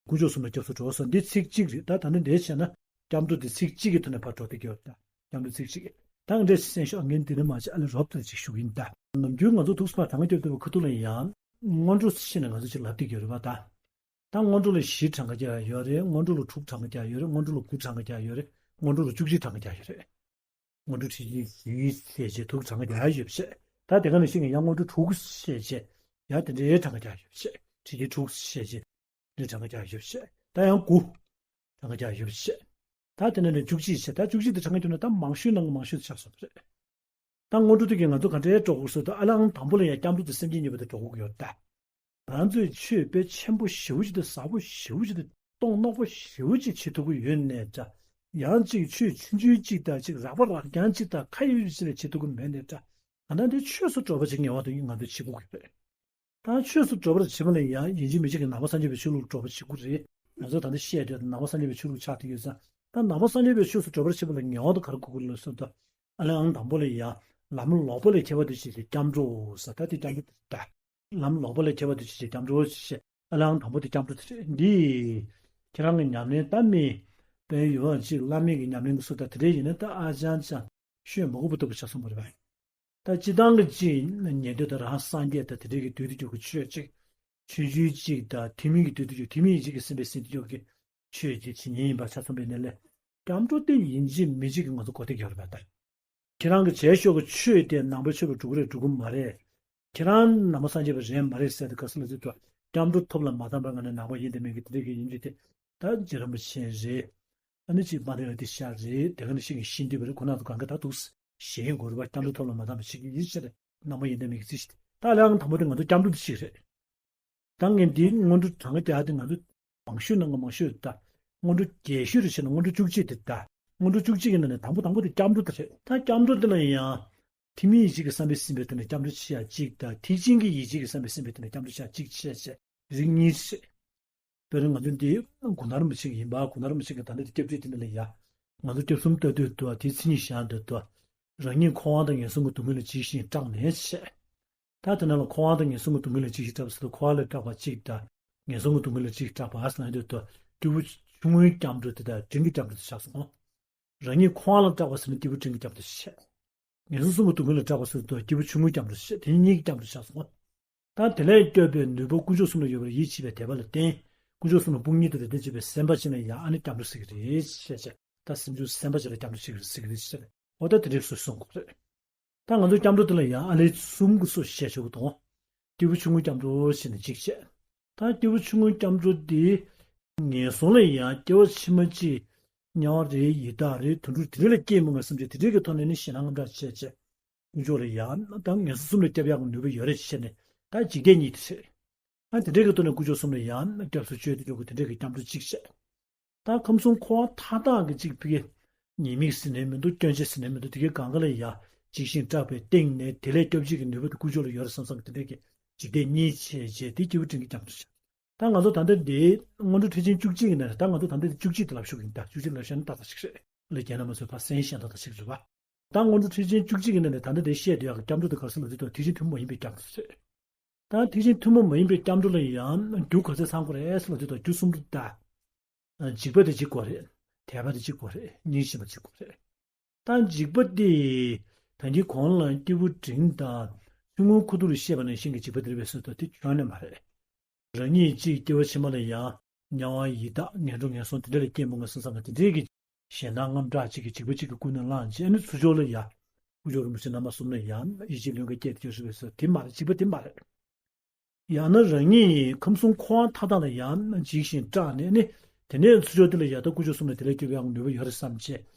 དཀོན་མཆོག་གསུམ་ལ་སྐྱབས་སུ་འགྲོ་སོང་། འདི་ཚིག་གཅིག་རེད། ད་ད་ནི་འདིའི་བྱས་ན་སྐྱབས་འགྲོ་འདི་ཚིག་གཅིག་གི་ཐོག་ནས་ཕར་འགྲོ་བསྡད་ཀྱི་ཡོད་ད། སྐྱབས་འགྲོ་ཚིག་གཅིག་ད་འདྲས་སེམས་ཤོག་ངས་འདི་ནས་མ་བྱས་ཨ་ལས་རོབ་ཙམ་ཅིག་ཞུ་གི་ཡིན་ད། ནམ་རྒྱུན་ང་ཚོ་ཐུགས་སུ་ཕར་གྲངས་ཀ་རྒྱབ་བསྡད་པའི་ཁ་ཐུག་ལ་ཡང་སྔོན་འགྲོ་ཞེས་ནས་ང་ཚོ་ཅིག་ལབ་བསྡད་ཀྱི་ཡོད་རེད་པ་ད། ད་སྔོན་འགྲོ་ལ་བཞི་གྲངས་ཀ་རྒྱག་ཡ་ཡོད་རེད། སྔོན་འགྲོ་ལ་དྲུག་གྲངས་ཀ་རྒྱག་ཡ་ཡོད་རེད། སྔོན་འགྲོ་ལ་དགུ་གྲངས་ཀ་རྒྱག་ཡ་ཡོད་རེད། སྔོན་འགྲོ་ལ་བཅུ་གཅིག་གྲངས་ཀ་རྒྱག་ཡ་ཡོད་རེད། སྔོན་འགྲོ་ཁྲི་ཆེན་བཞི་ཟེར་བྱས་དྲུག་གྲངས་ཀ་རྒྱག་ཡ་ཡོད་པ་བྱས། ད་དེ་ག་ནང་བཞིན་གྱི་ཡང་སྔོན་འགྲོ་དྲུག་ཟེར་བྱས་ཡང་དེ་འདྲའི་གྲངས་ཀ་རྒྱག་ཡ་ཡོད་པ་བྱས། ཁྲི་ཆེན་དྲུག་ཟེར་བྱས་འདི་གྲངས་ཀ་རྒྱག་ཡོད་བཤད། ད་ཡང་དགུ་གྲངས་ཀ་རྒྱག་ཡོད་བཤད། ད་དེ་ནས་ནི་བཅུ་གཅིག་བཤད། ད་བཅུ་གཅིག་དེ་གྲངས་ཀ་བརྒྱབ་ན་ད་མང་ཤོས་ནང་གི་མང་ཤོས་དེ་ཆགས་སོང་བ་རེད། ད་སྔོན་འགྲོ་དེ་གིས་ང་ཚོ་ག་འདྲའི་འགྲོ་དགོས་ཟེར་དུས་ཨ་ལས་ཨང་དང་པོ་ལ་ཡང་སྐྱབས་འགྲོ་དང་སེམས་ཅན་གཉིས་པོ་དེ་འགྲོ་དགོས་ཀྱི་ཡོད་ད། ང་ཚོས་ཆོས་དཔེ་ཆེན་པོ་ཞེ་པོ་ཅིག་དང་ཟབ་པོ་ཞེ་པོ་ཅིག་དང་རྟོགས་རྣོ་པོ་ཞེ་པོ་ཅིག་བྱེད་ཐུབ་ཀྱི་ཡོད་ནའི་འདྲ། ཡང་ཅིག་ཆོས་ཆུང་ཆུང་ཅིག་དང་ཅིག་རགས་པ་རགས་རྐྱང་ཅིག་དང་ཁ་ཡོད་ཅིག་ལ་བྱེད་ཐུབ་ཀྱི་མེད་ནའི་འདྲ། ང་ད་འདི་ཆོས་སུ་འགྲོ་བ་ཅིག་ངེས་པར་དུ་ང་ཚོས་བྱེད་དགོས་ཀྱི་རེད། ད་ཆོས་སུ་འགྲོ་བར་བྱེད་པ་ལ་ཡང་ཡིན་གཅིག་མིན་གཅིག་གི་ནང་པ་སངས་རྒྱས་པའི་ཆོས་ལུགས་འགྲོ་བར་བྱེད་དགོས་རེད། ང་ཚོ་ད་ལྟ་བཤད་བསྡད་ནང་པ་སངས་རྒྱས་པའི་ཆོས་ལུགས་ཆགས་བསྡད་ཡོད་ཙང་། ད་ནང་པ་སངས་རྒྱས་པའི་ཆོས་སུ་འགྲོ་བར་བྱེད་པ་ལ་ངེས་པར་དུ་ག་རེ་དགོས་ཀྱི་ལ་ཟེར་ད། ཨ་ལས་ཨང་དང་པོ་ལ་ཡང་ལམ་ལོག་པ་ལས་ཁྱད་པར་དུ་བྱེད་ཅིང་སྐྱབས་འགྲོ་ཟེར། ད་དེ་སྐྱབས་འགྲོ་དེ་ད། ལམ་ལོག་པ་ལས་ཁྱད་པར་དུ་བྱེད་ཅིང་སྐྱབས་འགྲོ་ཞེས། ཨ་ལས་ཨང་དང་པོ་དེ་སྐྱབས་འགྲོ་དེ་རེད། འདི་ཁྱེད་རང་གི་ཉམས་ལེན་ད་མི་དཔལ་ཡོན་ཅིག་བླ་མེད་ཀྱི་ཉམས་ལེན་གྱི་སུ་ད་དེ་འདྲས་ཡིན་ན་ད་ཨ་ཅང་ཅང་ཤོད་མ་དགོས་པ་ལྟ་བུ་ཆགས་སོང་བ་རེད་པ། ད་སྤྱི་བཏང་གི་ཅིག་ཉན་འདོད་དང་རང་སངས་རྒྱས་དང་དེ་འདྲའི་གི་འདོད་དུ་འཇུག་གི་ཆོས་ཅིག་ཆུང་ཆུང་ཅིག་དང་ཐུན་མིན་གྱི་འདོད་དུ་འཇུག་ཐུན་མིན་ཡིད་བྱེད་ཀྱི་སེམས་པའི་སེམས་འདོད་འཇུག་གི་ཆོས་ཅིག་བྱེད་ཉན་ཡིན་པ་ཆ་ཚང་པའི་གནས་ལས། སྐྱབས་འགྲོ་དེ་ཡིན་གཅིག་མིན་གཅིག་གི་ང་ཚོ་གོ་བདེ་རྒྱག་རེད་པ་ད། ཁྱེད་རང་གི་བྱས་ཤོག་གི་ཆོས་དེ་ནང་པའི་ཆོས་ལ་འགྲོ་གི་རེད་འགྲོ་གི་མ་རེད། ཁྱེད་རང་ནང་པ་སངས་རྒྱས་པ་རེད་མ་རེད་ཟེར་ཏེ་ག་ས་ལ་ཟེར་དུས་སྐྱབས་འགྲོ་ཐོབ་ལ་མ་བསྡམས་པའི་ངང་ནས་ནང་པ་ཡིན་དང་མིན་གྱི་དེ་འདྲའི་གི་ཡིན་གྱི་དེ། ད་རྗེ་རིན་པོ་ཆེ་རེད། ཨ་ནི་ཅིག་མ་རེད་ལ་དེ་ཤར་རེད་དེ་ག་ནས་ཤིང་གི་ཤིང་འདུས་པ་རེད་ཁོ་ན་ཚོ་གང་ག་ད་འདུག་ཞེས་ཡིན་དགོས་རེད་པ། སྐྱབས་འགྲོ་ཐོབ་ལ་མ་བསྡམས་པ་ཞིག་ཡིན་ཕྱིར་ནང་པ་ཡིན་དང་མིན་གྱི་རྩིས་ཤིག་ད་ལས་ཨང་དང་པོ་དེ་ང་ཚོ་སྐྱབས་འགྲོ་དེ་ཞིག་རེད། ད་ངས་འདིའི་སྔོན་འགྲོ་གྲངས་ཀ་རྒྱག་དེ་ང་ཚོ་མང་ཤོས་ནང་གི་མང་ཤོས་ད། སྔོན་འགྲོ་རྒྱས་ཤོས་རེ་བྱས་ན་སྔོན་འགྲོ་བཅུ་གཅིག་དེ་ད། སྔོན་འགྲོ་བཅུ་གཅིག་གི་ནང་ནས་དང་པོ་དེ་སྐྱབས་འགྲོ་དེ་རེད། ད་སྐྱབས་འགྲོ་དེ་ལ་ཡང་། ཐུན་མིན་ཡིད་བྱེད་ཀྱི་བསམ་པས་ཟིན་པའི་དེ་ནས་སྐྱབས་འགྲོ་ཆེ་ཡ་གཅིག་དང་ཐེག་ཆེན་གྱི་ཡིད་བྱེད་ཀྱི་བསམ་པས་ཟིན་པའི་དེ་ནས་སྐྱབས་འགྲོ་ཆེ་ཡ་གཅིག་བྱས་བྱས་རིགས་གཉིས་རེད། དཔེར་ན་ང་ཚོ་འདི་གུང་ཐང་རིན་པོ་ཆེ་གི་ཡིན་པ་གུང་ཐང་རིན་པོ་ཆེ་གི་ད་ནི་དེ་སྐྱབས་འགྲོའི་དེ་འདྲ་ལ་ཡ། ང་ཚོ་སྐྱབས་གསུམ་ལྟ་དུས་དུ་དེའི་མཚན་ཉིད་བཞག་འདོད་དུ། རང་ཉིད་འཁོར་བ་དང་ངན་སོང་གི་སྡུག་བསྔལ་ལས་འཇིགས་ཤིང་སྐྲག་ནས་བྱས། ད་དེ་ནང་ལ་འཁོར་བ་དང་ངན་སོང་གི་སྡུག་བསྔལ་ལས་འཇིགས་ཤིང་སྐྲག་པ་ཟེར་དུས་འཁོར་བ་ལས་སྐྲག་པ་གཅིག་དང་། ངན་སོང་གི་སྡུག་བསྔལ་ལས་འཇིགས་སྐྲག་པ་ཟེར་ན་འདོད་དུ་སྐྱེས་བུ་ཆུང་ངུའི་སྐྱབས་འགྲོ་དེ་དང་འབྲིང་གི་སྐྱབས་འགྲོ་དེ་ཆགས་སོང་། རང་ཉིད་འཁོར་བ་ལ་སྐྲག་པ་ཟེར་ན་སྐྱེས་བུ་འབྲིང་གི་སྐྱབས་འགྲོ་བྱས། ངན་སོང་གསུམ་གྱི་སྡུག་བསྔལ་ལ་སྐྲག་པ་ཟེར་དུས་སྐྱེས་བུ་ཆུང་ངུའི་སྐྱབས་འགྲོ་བྱས། དེ་གཉིས་ཀྱི་སྐྱབས་འགྲོ་ཆགས་སོང་། ད་དེ་ལས་སྐྱོབ་པའི་ནུས་པ་དཀོན་མཆོག་གསུམ་ལ་ཡོད་པར་ཡིད་ཆེས་པའི་དད་པ་ལ་བརྟེན། དཀོན་མཆོག་གསུམ་ལ་དཔུང་གཉེན་དུ་རེ་ལྡན་བྱེད་པའི་སེམས་དཔའ་ཅན་ལ་ཡང་ཨ་ནི་སྐྱབས་འགྲོ་ཟེར་གྱི་རེད་ཅེས་བཤད་བྱས། ད་སེམས་བྱུང་སེམས་དཔའ་ཅན་ལ་སྐྱབས་འགྲོ་བྱེད་ཀྱི་རེད་ཟེར་གྱི་རེད་ཅེས། འོ་ད་དེ་འདྲའི་སུ་གསུང་དགོས་རེད། ད་ང་ཚོ་སྐྱབས་འགྲོ་དེ་ལ་ཡང་ཨ་ལས་གསུམ་གྱི་སུ་བཤད་ཆོག་གི་འདུག་སྐྱེས་བུ་ཆུང་ངུའི་སྐྱབས་འགྲོ་ཞེས་ནས་གཅིག་བཤད། ད་སྐྱེས་བུ་ཆུང་ངུའི་སྐྱབས་འགྲོ་འདི། ངན་སོང་ལ་ཡང་སྐྱེ་བ་ཕྱི་མ་གཅིག་དམྱལ་བ་རེད་ཡི་དྭགས་རེད་དུད་འགྲོ་དེ་རིགས་ལ་སྐྱེས་མི་དགོས་བསམ་བྱས་དེ་རིགས་ཀྱི་ཐོག་ནས་ནི་ཞེད་སྣང་དངངས་སྐྲག་བྱས་བྱས། དཀོན་མཆོག་ལ་ཡང་ད་ངན་སོང་གསུམ་ལས་སྐྱོབ་ཡག་གི་ནུས་པ་ཡོད་རེད་ཟེར་ནས་ད་འཇིག་རྟེན་གཉིས་དེ་རེད། ཨ་དེ་འདྲའི་གི་ཐོག་ནས་དཀོན་མཆོག་གསུམ་ལ་ཡང་སྐྱབས་སུ་མཆིའོ་དེ་འདྲ་གི་དེ་འདྲའི་གི་སྐྱབས་འགྲོ་གཅིག་བྱས། ད་ཁམས་གསུམ་འཁོར་བ་མཐའ་དག་གི་གཅིག་ཕ་གི་ཉེས་དམིགས་ཟེར་ནས་མི་འདུག་སྐྱོན་ཆ་ཟེར་ནས་མི་འདུག་དེ་གའི་གང་ག་ལ་ཡང་འཇིགས་ཤིང་སྐྲག་པའི་སྟེང་ནས་དེ་ལས་སྐྱོབ་བྱེད་ཀྱི་ནུས་པ་དེ་དཀོན་མཆོག་ལ་ཡོད་རེད་བསམ་བསམ་གི་དེ་འདྲའི་གི་འཇིག་རྟེན་གཉིས་བྱས་བྱས་དེ་སྐྱེས་བུ་འབྲིང་གི་སྐྱབས་འགྲོ་བྱས། ད་ང་ཚོ་ད་ལྟ་འདི་སྔོན་འགྲོ་ཁྲིད་ཆེན་བཅུ་གཅིག་ཡིན་ན་ད་ང་ཚོ་ད་ལྟ་འདི་བཅུ་གཅིག་དེ་ལབ་ཤོག་གི་ཡིན་ད་བཅུ་གཅིག་ལབ་ཤོག་ན་ཏག་ཏག་ཞིག་རེད། ལ་རྒྱན་རྣམ་པ་ཚོས་ཕར་གསན་བཞིན་དང་ཞིག་རེད་པ། ད་སྔོན་འགྲོ་ཐེག་ཆེན་བཅུ་གཅིག་གི་ནང་ནས་ད་ལྟ་དེ་བཤད་དུ་ཡག་གི་སྐྱབས་འགྲོ་དེ་ག་རེ་ཟེར་ལབ་དུས་ད་ཐེག་ཆེན་ཐུན་མོང་མ་ཡིན་པའི་སྐྱབས་འགྲོ་ཟེར། ད་ཐེག་ཆེན་ཐུན་མོང་མ་ཡིན་པའི་སྐྱབས་འགྲོ་ལ་ཡང་རྒྱུ་ག་ཚད་ཚང་དགོས་རེད་ཟེར་ལབ་དུས་ད་རྒྱུ་གསུམ་རེད་ད། འཇིགས་པ་དེ་གཅིག་དགོས་རེད། དད་པ་དེ་གཅིག་དགོས་རེད། སྙིང་རྗེ་ཆེན་པོ་གཅིག་དགོས་རེད། ད་འཇིགས་པ་དེ་ད་གིན་གོང་ལ་སྐྱེས་བུ་འབྲིང་དང་ཆུང་ངུའི་ཁུ་ཐུག་ལ་བཤད་པ་ནང་བཞིན་གྱི་འཇིགས་པ་དེ་རེད་པས་ཟེར་ད་དེ་ཁྱོན་ནས་མ་རེད། རང་ཉིད་གཅིག་སྐྱེ་བ་ཕྱི་མ་ལ་ཡང་དམྱལ་བ་ཡི་དྭགས་ངན་འགྲོ་ངན་སོང་དེ་འདྲ་ལ་སྐྱེས་འོང་ངམ་བསམ་བསམ་གྱི་དེ་འདྲའི་གི་ཞེད་སྣང་དངངས་སྐྲག་ཅིག་གི་འཇིགས་པ་གཅིག་གི་ཀུན་ནས་བསླངས་རྗེས་ཨ་ནི་ཚུར་ཕྱོགས་ལ་ཡ། དཀོན་མཆོག་རིན་པོ་ཆེ་རྣམ་པ་གསུམ་ལ་ཡང་ཡིད་ཆེས་བློས་འགེལ་སྐྱེས་ཏེ་ཡོད་རེད་པས་ཟེར་དེ་མ་རེད། འཇིགས་པ་དེ་མ་རེད། ཡང་ན་རང་ཉིད་ཁམས་གསུམ་འཁོར་བ་མཐའ་དག་ལ་ཡང་འཇིགས་ཤིང་སྐྲག་ནས་ནི་དེ་ནས་ཚུར་ཕྱོགས་དེ་ལ་ཡ་ད་དཀོན་མཆོག་གསུམ་ལ་དེ་ལས་སྐྱོབ་པའི་ནུས་པ་ཡོད་རེད་བསམ་བྱས་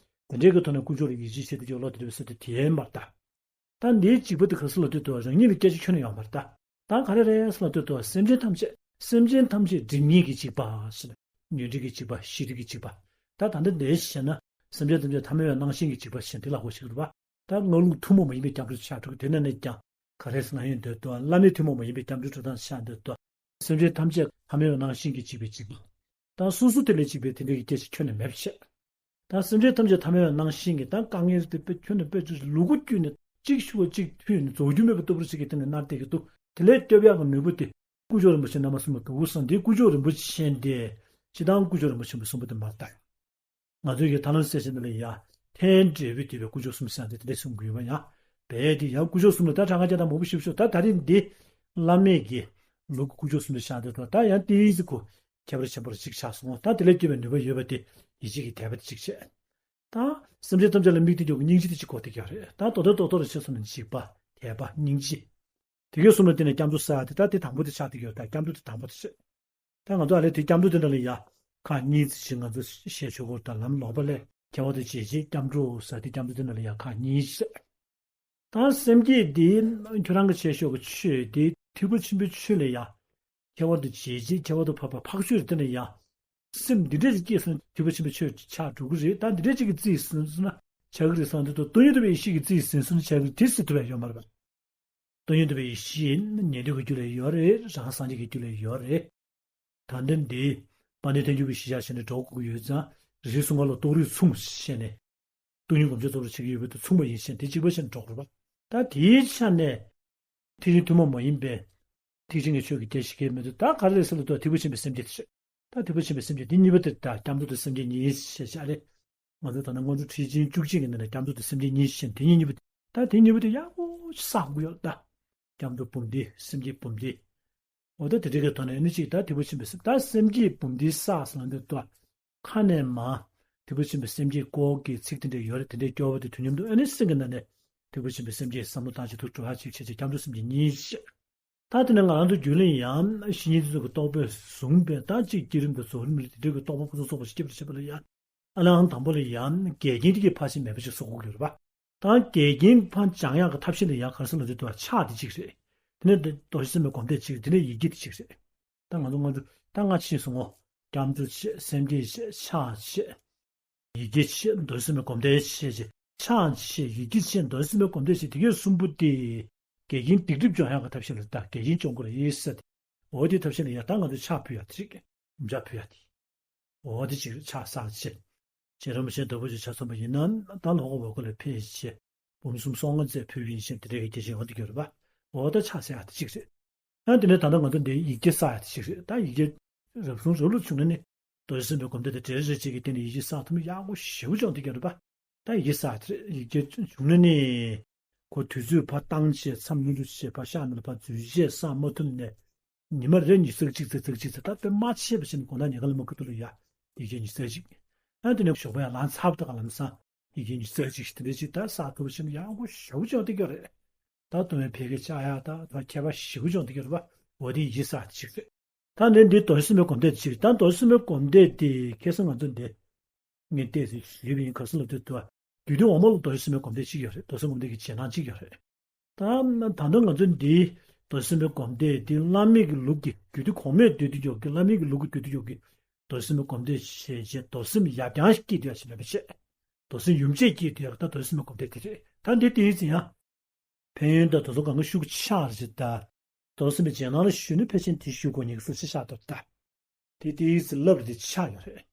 དེ་འདྲའི་གི་ཐོག་ནས་དཀོན་མཆོག་ལ་ཡིད་ཆེས་བྱས་ཏེ་ཡོད་ལོ་དེ་རེད་པས་ཟེར་དེ་དེ་མ་རེད་ད། ད་འདིའི་འཇིགས་པ་དེ་ག་རེ་ཟེར་ལབ་དུས་ད་རང་ཉིད་ལ་སྐད་ཆ་ཁྱོན་ནས་ཡོད་མ་རེད་ད། ད་ག་རེ་རེད་ཟེར་ལབ་དུས་ད་སེམས་ཅན་ཐམས་ཅད་སེམས་ཅན་ཐམས་ཅད་སྒྲིབ་གཉིས་ཀྱི་འཇིགས་པ་ཟེར་ན་ཉོན་སྒྲིབ་ཀྱི་འཇིགས་པ་ཤེས་སྒྲིབ་ཀྱི་འཇིགས་པ། ད་ད་ལྟ་འདིར་བཤད་ན་སེམས་ཅན་ཐམས་ཅད་ཐ་མལ་བའི་སྣང་ཞེན་གྱི་འཇིགས་པ་ཞེས་འདི་ལ་གོ་ཞིག་རེད་པ། ད་སྔགས་ལུགས་ཐུན་མོང་མ་ཡིན་པའི་སྐྱབས་འགྲོ་ཆགས་འགྲོ་གི་དེ་ནང་ནས་ཀྱང་ག་རེ་ཟེར་ན་ཡོང་དུས་ད་བླ་མེད་ཐུན་མོང་མ་ཡིན་པའི་སྐྱབས་འགྲོའི་འགྲོ་སྟངས་ཆགས་འདུག་ད། སེམས་ཅན་ཐམས་ཅད་ཐ་མལ་བའི་སྣང་ཞེན་གྱིས་འཇིགས་པའི་འཇིགས་པ། ད་སོ་སོ་དེ་ལས་འཇིགས་པའི་དེ་འདྲའི་སྐད་ཆ་ཁྱོན་ནས་མེད་པ་བྱས། ད་སེམས་ཅན་ཐམས་ཅད་ཐ་མལ་བའི་སྣང་ཞེན་གྱིས་ད་དཀའ་ངལ་དེ་དཔེ་ཁྱོན་ནས་དཔེ་ཅིག་ལུ་གུ་བཀྱུས་ནས་གཅིག་ཤུ་བ་གཅིག་མཐུད་ནས་རྫོགས་རྒྱུ་མེད་པ་ལྟ་བུ་ཞིག་གི་སྟེང་ནས་མནར་བསྡད་ཀྱི་འདུག་དེ་ལས་སྐྱོབ་ཡག་གི་ནུས་པ་དེ་དཀོན་མཆོག་རིན་པོ་ཆེ་རྣམ་པ་གསུམ་ལ་འདུག་བསམ་དེ་དཀོན་མཆོག་རིན་པོ་ཆེ་འདི་སྤྱི་བཏང་དཀོན་མཆོག་རིན་པོ་ཆེ་གསུམ་པོ་དེ་མ་རེད་ད། ང་ཚོས་ཀྱི་ཐར་ལམ་གསལ་བྱེད་འདི་ལ་ཡ་ཐལ་འབྲས་བུས་བསྡུས་པའི་དཀོན་མཆོག་གསུམ་ཟེར་ཡག་དེ་དེ་འདྲ་གསུང་གི་ཡོད་པ་ཡང་། རྦད་དེ་ཡང་དཀོན་མཆོག་གསུམ་ལ་ད་གྲངས་ཀ་བརྒྱ་དང་མང་པོ་ཞིག་ཤོད་ད་ད་རེས་འདི་བླ་མེད་ཀྱི་ལུགས་ཀྱི་དཀོན་མཆོག་གསུམ་དུ་བཞག་འདོད་དོ་ད་ཡང་ཏིས་ཀྱི་གོ་ཁྱད་པར་ཆེན་པོར་གཅིག་ཆགས་སོང་ད་དེ་ལས་སྐྱོབ་པའི་ནུས་པ་ཡོད་པ་དེ་ཡིད་ཆེས་ཀྱི་དད་པ་དེ་གཅིག་བྱས། ད་སེམས་ཅན་ཐམས་ཅད་ལ་དམིགས་ཏེ་འཇོག་གི་སྙིང་རྗེ་དེ་གཅིག་གོ་དེ་ག་རེད་ད་དོ་ད་དོ་དོ་རུ་བྱས་སོང་ན་འཇིགས་པ་དད་པ་སྙིང་རྗེ། དེ་གའི་གསུམ་ལ་བརྟེན་ནས་སྐྱབས་འགྲོ་ཟེར་ཡག་དེ་ད་དེ་དང་པོ་དེ་ཆགས་བསྡད་ཀྱི་ཡོད་ད་སྐྱབས་འགྲོ་དེ་དང་པོ་དེ་བྱས། ད་ང་ཚོ་ཨ་ལས་དེ་སྐྱབས་འགྲོ་དེ་འདྲ་ལ་ཡ། ཁག་གཉིས་ཙམ་ཞིག་ང་ཚོ་བཤད་ཆོག་གོ་ད་ལམ་ལོག་པ་ལས་ཁྱད་པར་དུ་འབྱེད་བྱེད་སྐྱབས་འགྲོ་ཟེར་དེ་སྐྱབས་འགྲོ་དེ་འདྲ་ལ་ཡ་ཁག་གཉིས་ཤིག་ད་སེམས་བསྐྱེད་འདི་ཁྱོད་རང་གི་བྱེད་ཆོག་གི་ཆོས་དེ་ཐེག་པ་ཆེན་པོའི་ཆོས་ལ་ཡ། ཁྱད་པར་དུ་འབྱེད་བྱེད་ཁྱད་པར་དུ་འཕགས་པ་འཕགས་ཆོས་དེ་ལ་ཡ། སེམས་འདི་འདྲས་ཀྱི་སྐྱེས་སོང་ཐེག་པ་ཆེན་པོའི་ཆོས་ཆགས་འགྲོ་གི་རེད་ད་འདི་འདྲས་ཅིག་གི་རྩིས་ཟིན་སོང་ན་ཆགས་ཀྱི་རེད་བསམ་དུས་ད་སྟོང་ཉིད་རྟོགས་པའི་ཡེ་ཤེས་ཀྱི་རྩིས་ཟིན་སོང་ན་ཆགས་ཀྱི་རེད་དེ་སྲིད་ཐུབ་པ་ཡོད་མ་རེད་པ། སྟོང་ཉིད་རྟོགས་པའི་ཡེ་ཤེས་ཉན་ཐོས་ཀྱི་རྒྱུད་ལ་ཡོད་རེད་རང་སངས་རྒྱས་ཀྱི་རྒྱུད་ལ་ཡོད་རེད། ད་འདི་འདི། དཔལ་ལྡན་ཐལ་འགྱུར་གྱི་གཞི་བཞག་བྱས་ནས་འགྲོ་དགོས་ཀྱི་ཡོད་ཙང་། རིགས་གསུམ་ཀ་ལ་རྟོགས་རིགས་མཚུངས་བྱས་ནས། སྟོང་ཉིད་སྒོམ་བྱེད་རྫོགས་པར་བྱེད་ཀྱི་ཡོད་པའི་དུ་མཚུངས་པ་ཡིན་ཕྱིན་དེ་གཅིག་པ་ཕྱིན་འགྲོ་དགོས་པ། ད་དེའི་ཆ་ནས། ཐེག་ཆེན་ཐུན་མོང་མ་ཡིན་པའི། ཐེག་ཆེན་གྱི་ཆོས་ཀྱི་རྒྱ་ཞིག་གས་མི་འདུག་ད་ག་རེ་ཟེར་ལ་ཐོག་ཐེག་པ་ཆེན་པོའི་སེམས་བསྐྱེད་དེ་རེད། ད་ཐེག་པ་ཆེན་པོའི་སེམས་བསྐྱེད་དེ་གཉིས་པ་དེ་ད་སྐྱབས་འགྲོ་དང་སེམས་བསྐྱེད་གཉིས་ཞེས་བྱ་རེད། ང་ཚོ་ད་ནང་སྔོན་འགྲོ་ཁྲིད་ཆེན་བཅུ་གཅིག་གི་ནང་ནས་སྐྱབས་འགྲོ་དང་སེམས་བསྐྱེད་གཉིས་ཞེས་དེ་གཉིས་གཉིས་པོ་དེ་ད་དེ་གཉིས་པོ་དེ་ཡག་པོ་བསགས་དགོས་ཡོད་ད། སྐྱབས་འགྲོ་འབུམ་སྡེ་སེམས་བསྐྱེད་འབུམ་སྡེ། འོ་ད་དེ་འདྲའི་གི་ཐོག་ནས་ནི་གཅིག་ད་ཐེག་པ་ཆེན་པོའི་སེམས་ད་སེམས་བསྐྱེད་འབུམ་སྡེ་བསགས་ཟེར་ལབ་འདོད་དོ། ཁ་ནས་མ། ཐེག་པ་ཆེན་པོའི་སེམས་བསྐྱེད་སྐོར་གྱི་ཚིག་དེ་འདྲ་ཡོད་རེད་དེ་འདྲའི་སྐྱོ་བ་དེ་དུས་མཉམ་དུ་ཨ་ནི་སེམས་ཀྱི་ནང་ནས་ཐེག་པ་ཆེན་པོའི་སེམས་བསྐྱེད་བསམ་བློ་བཏང་ཞིག་ཏུ་འགྲོ་ཡག་ཅིག་བྱས་ཅིག་སྐྱབས་འགྲོ་སེམས་བསྐྱེད་གཉིས་ཤིག་ད་དེ་ནས་ང་རང་ཚོ་རྒྱུད་ལ་ཡང་བཤེས་གཉེན་དེ་ཚོ་གི་རྟོགས་པས་བཟུང་བས་ད་གཅིག་བསྐྱེད་རིམ་དང་རྫོགས་རིམ་ལ་དེ་འདྲའི་གི་རྟོགས་པ་ཕུན་སུམ་ཚོགས་པ་ཞིག་སྐྱེ་བར་བྱེད་པ་ལ་ཡང་ཨ་ལའང་དང་པོ་ལ་ཡང་འགལ་རྐྱེན་དེ་གི་ཕར་ཕྱིན་མེད་པ་ཞིག་བཟོ་དགོས་ཀྱི་རེད་པ། ད་འགལ་རྐྱེན་ཕར་སྦྱང་ཡག་གི་ཐབས་ཤེས་ལ་ཡང་ག་རེ་ཟེར་ལབ་དུས་ད་ཕྱག་དེ་གཅིག་རེད། དེ་ནས་རྡོ་རྗེ་སེམས་དཔའི་སྒོམ་བཟླས་གཅིག་རེད་དེ་ནས་ཡིག་བརྒྱས་དེ་གཅིག་རེད། ད་ང་ཚོ་ང་ཚོ་ད་སྔ་ཕྱིན་སོང་ངོ་། སྐྱབས་འགྲོ་བྱེད་སེམས་བསྐྱེད་བྱེད་ཕྱག་བྱེད། ཡིག་བརྒྱས་བྱེད་རྡོ་རྗེ་སེམས་དཔའི་སྒོམ་བཟླས་བྱེད་ཅེས་ཕྱག་བྱེད་ཡིག་བརྒྱས་བྱེད་རྡོ་རྗེ་སེམས་དཔའི་སྒོམ་བཟླས་བྱེད་དེ་གའི་གསུམ་པོ་དེ། འགལ་རྐྱེན་སྡིག་སྒྲིབ་སྦྱོང་ཡག་གི་ཐབས་ཤེས་ལ་ད་འགལ་རྐྱེན་སྦྱོང་དགོས་རེད་ཟེར་ཏེ། འོ་དེའི་ཐབས་ཤེས་ལ་ཡ་ད་ང་ཚོས་ཕྱག་ཕུལ་ཡག་དེ་རེད། འོ་ཕྱག་ཕུལ་ཡག་དེ། འོ་དེ་ཅིག་ཕྱག་བསགས་བྱས། རྗེ་རིན་པོ་ཆེ་ལྟ་བུ་ཅིག་ཆ་མཚོན་པ་ཡིན་ན་ད་ལྷོ་ཁ་འོ་ཁ་ལ་ཕེབས་བྱས། འབུམ་གསུམ་སོ་ལྔ་རྩེག་ཕུལ་བ་ཡིན་ཕྱིན་དེ་འདྲའི་གི་སྐྱེས་ཆེན་ཡོང་བསྡད་ཀྱི་ཡོད་རེད་པ། འོ་ད་ཕྱག་བསགས་ཡག་དེ་གཅིག་རེད། ཡང་དེ་ནས་ད་ལྟ་ང་ཚོ་འདིར་ཡིག་བརྒྱས་བསགས་ཡག་དེ་གཅིག་རེད། ད་ཡིག་བརྒྱས་རབ་བྱུང་རབ་ལ་བྱུང་ན་ནི། རྡོ་རྗེ་སེམས་དཔའི་སྒོམ་བཟླས་དེ་འབྲེལ་རེ་གཅིག་གི་སྟེང་ནས་ཡིག་བརྒྱས་བསགས་ཐུབ་ན་ཡག་པོ་ཞེ་པོ་ཅིག་ཡོང་བསྡད་ཀྱི་ཡོད་རེད་པ། ད་ཡིག་བརྒྱས་བསགས་དེ་རེད། ཡིག་བརྒྱས་བྱུང་ན་ནི། ཁོ་དུས་ཚོད་ཕར་བཏང་བྱས་མཚམས་ཉིན་དུ་བྱས་ཕར་ཤག་ནང་ལ་ཕར་འཛུལ་བྱས་བསགས་མ་ཐུབ་ནས། ཉི་མ་རེ་ཉི་ཤུ་རྩ་གཅིག་ཙམ་རྩ་གཅིག་ཙམ་ད་དཔེ་མ་ཆད་པ་བྱས་ནས་དགོང་དག་ཉལ་ཁ་ལ་མ་ཁུ་ཐུག་ལ་ཡ། ཡིག་བརྒྱས་ཉི་ཤུ་རྩ་གཅིག་ཨ་དེ་ནས་ཞོགས་པ་ཡར་ལངས་ཚར་བ་དང་ལམ་སང་། ཡིག་བརྒྱས་ཉི་ཤུ་རྩ་གཅིག་དེ་འདྲ་ཅིག་ད་བསགས་ཐུབ་པ་བྱས་ན་ཡག་པོ་ཞེ་པོ་ཅིག་ཡོང་བསྡད་ཀྱི་ཡོད་རེད། ད་དུང་ཡང་ཕལ་སྐད་བཅག་ཡག་ད་ད་ཁྱད་པར་ཞེ་པོ་ཅིག་ཡོང་བསྡད་ཀྱི་ཡོད་རེད་པ། འོ་དེ་ཡིག་བརྒྱས་བསགས་དེ་གཅིག་རེད། ད་ནི་འདི་རྡོ་རྗེ་སེམས་དཔའི་སྒོམ་བཟླས་དེ་གཅིག་རེད། ད་རྡོ་རྗེ་སེམས་དཔའི་སྒོམ་བཟླས་དེ་ཁ་སང་ང་ཚོ་འདི། ངས་བལྟས་ཚེ་ཞུས་པ་ཡིན། ག་རེ་ཟེར་ལབ་དུས་ད། རྒྱུད་སྡེ་འོག་མ་ལ་རྡོ་རྗེ་སེམས་དཔའི་སྒོམ་བཟླས་གཅིག་ཡོད་རེད། རྡོ་རྗེ་སེམས་སྒོམ་བཟླས་ཀྱི་རྗེས་གནང་གཅིག་ཡོད་རེད། ད་ད་ལྟ་ང་ཚོ་འདིའི་རྡོ་རྗེ་སེམས་དཔའི་སྒོམ་བཟླས་འདི་བླ་མེད་ཀྱི་ལུགས་ཀྱི་རྒྱུད་སྡེ་གོང་མའི་སྡེ་བདུན་ཡོག་གི་བླ་མེད་ཀྱི་ལུགས་ཀྱི་སྡེ་བདུན་ཡོག་གི་རྡོ་རྗེ་སེམས་དཔའི་སྒོམ་བཟླས་བྱས་རྗེས་རྡོ་རྗེ་སེམས་ཡབ་རྐྱང་སྐྱེས་བསྡད་ཡ་ཞིག་མེད་པ་བྱས། རྡོ་རྗེ་སེམས་ཡུམ་ཆད་སྐྱེས་བསྡད་ཡ་ད་རྡོ་རྗེ་སེམས་དཔའི་སྒོམ་བཟླས་དེ་རེད། ད་འདི་དེའི་ཚེ་ཡང་། ཕན་ཡོན་དང་དོ་ཚོགས་གང་གི་ཤུགས་ཆག་རེད་ད། རྡོ་རྗེ་སེམས་དཔའི་རྗེས་གནང་ལ་ཞུས་ན་ཕལ་ཆེར་དེ་ཞུ་དགོས་ཉེན་ཁ་སུ་ཆེ་ཤག་འདུག་ད། དེ་དེའི་ཚེ་བསླབ་རེད་དེ་ཆག་ཡོད་རེད།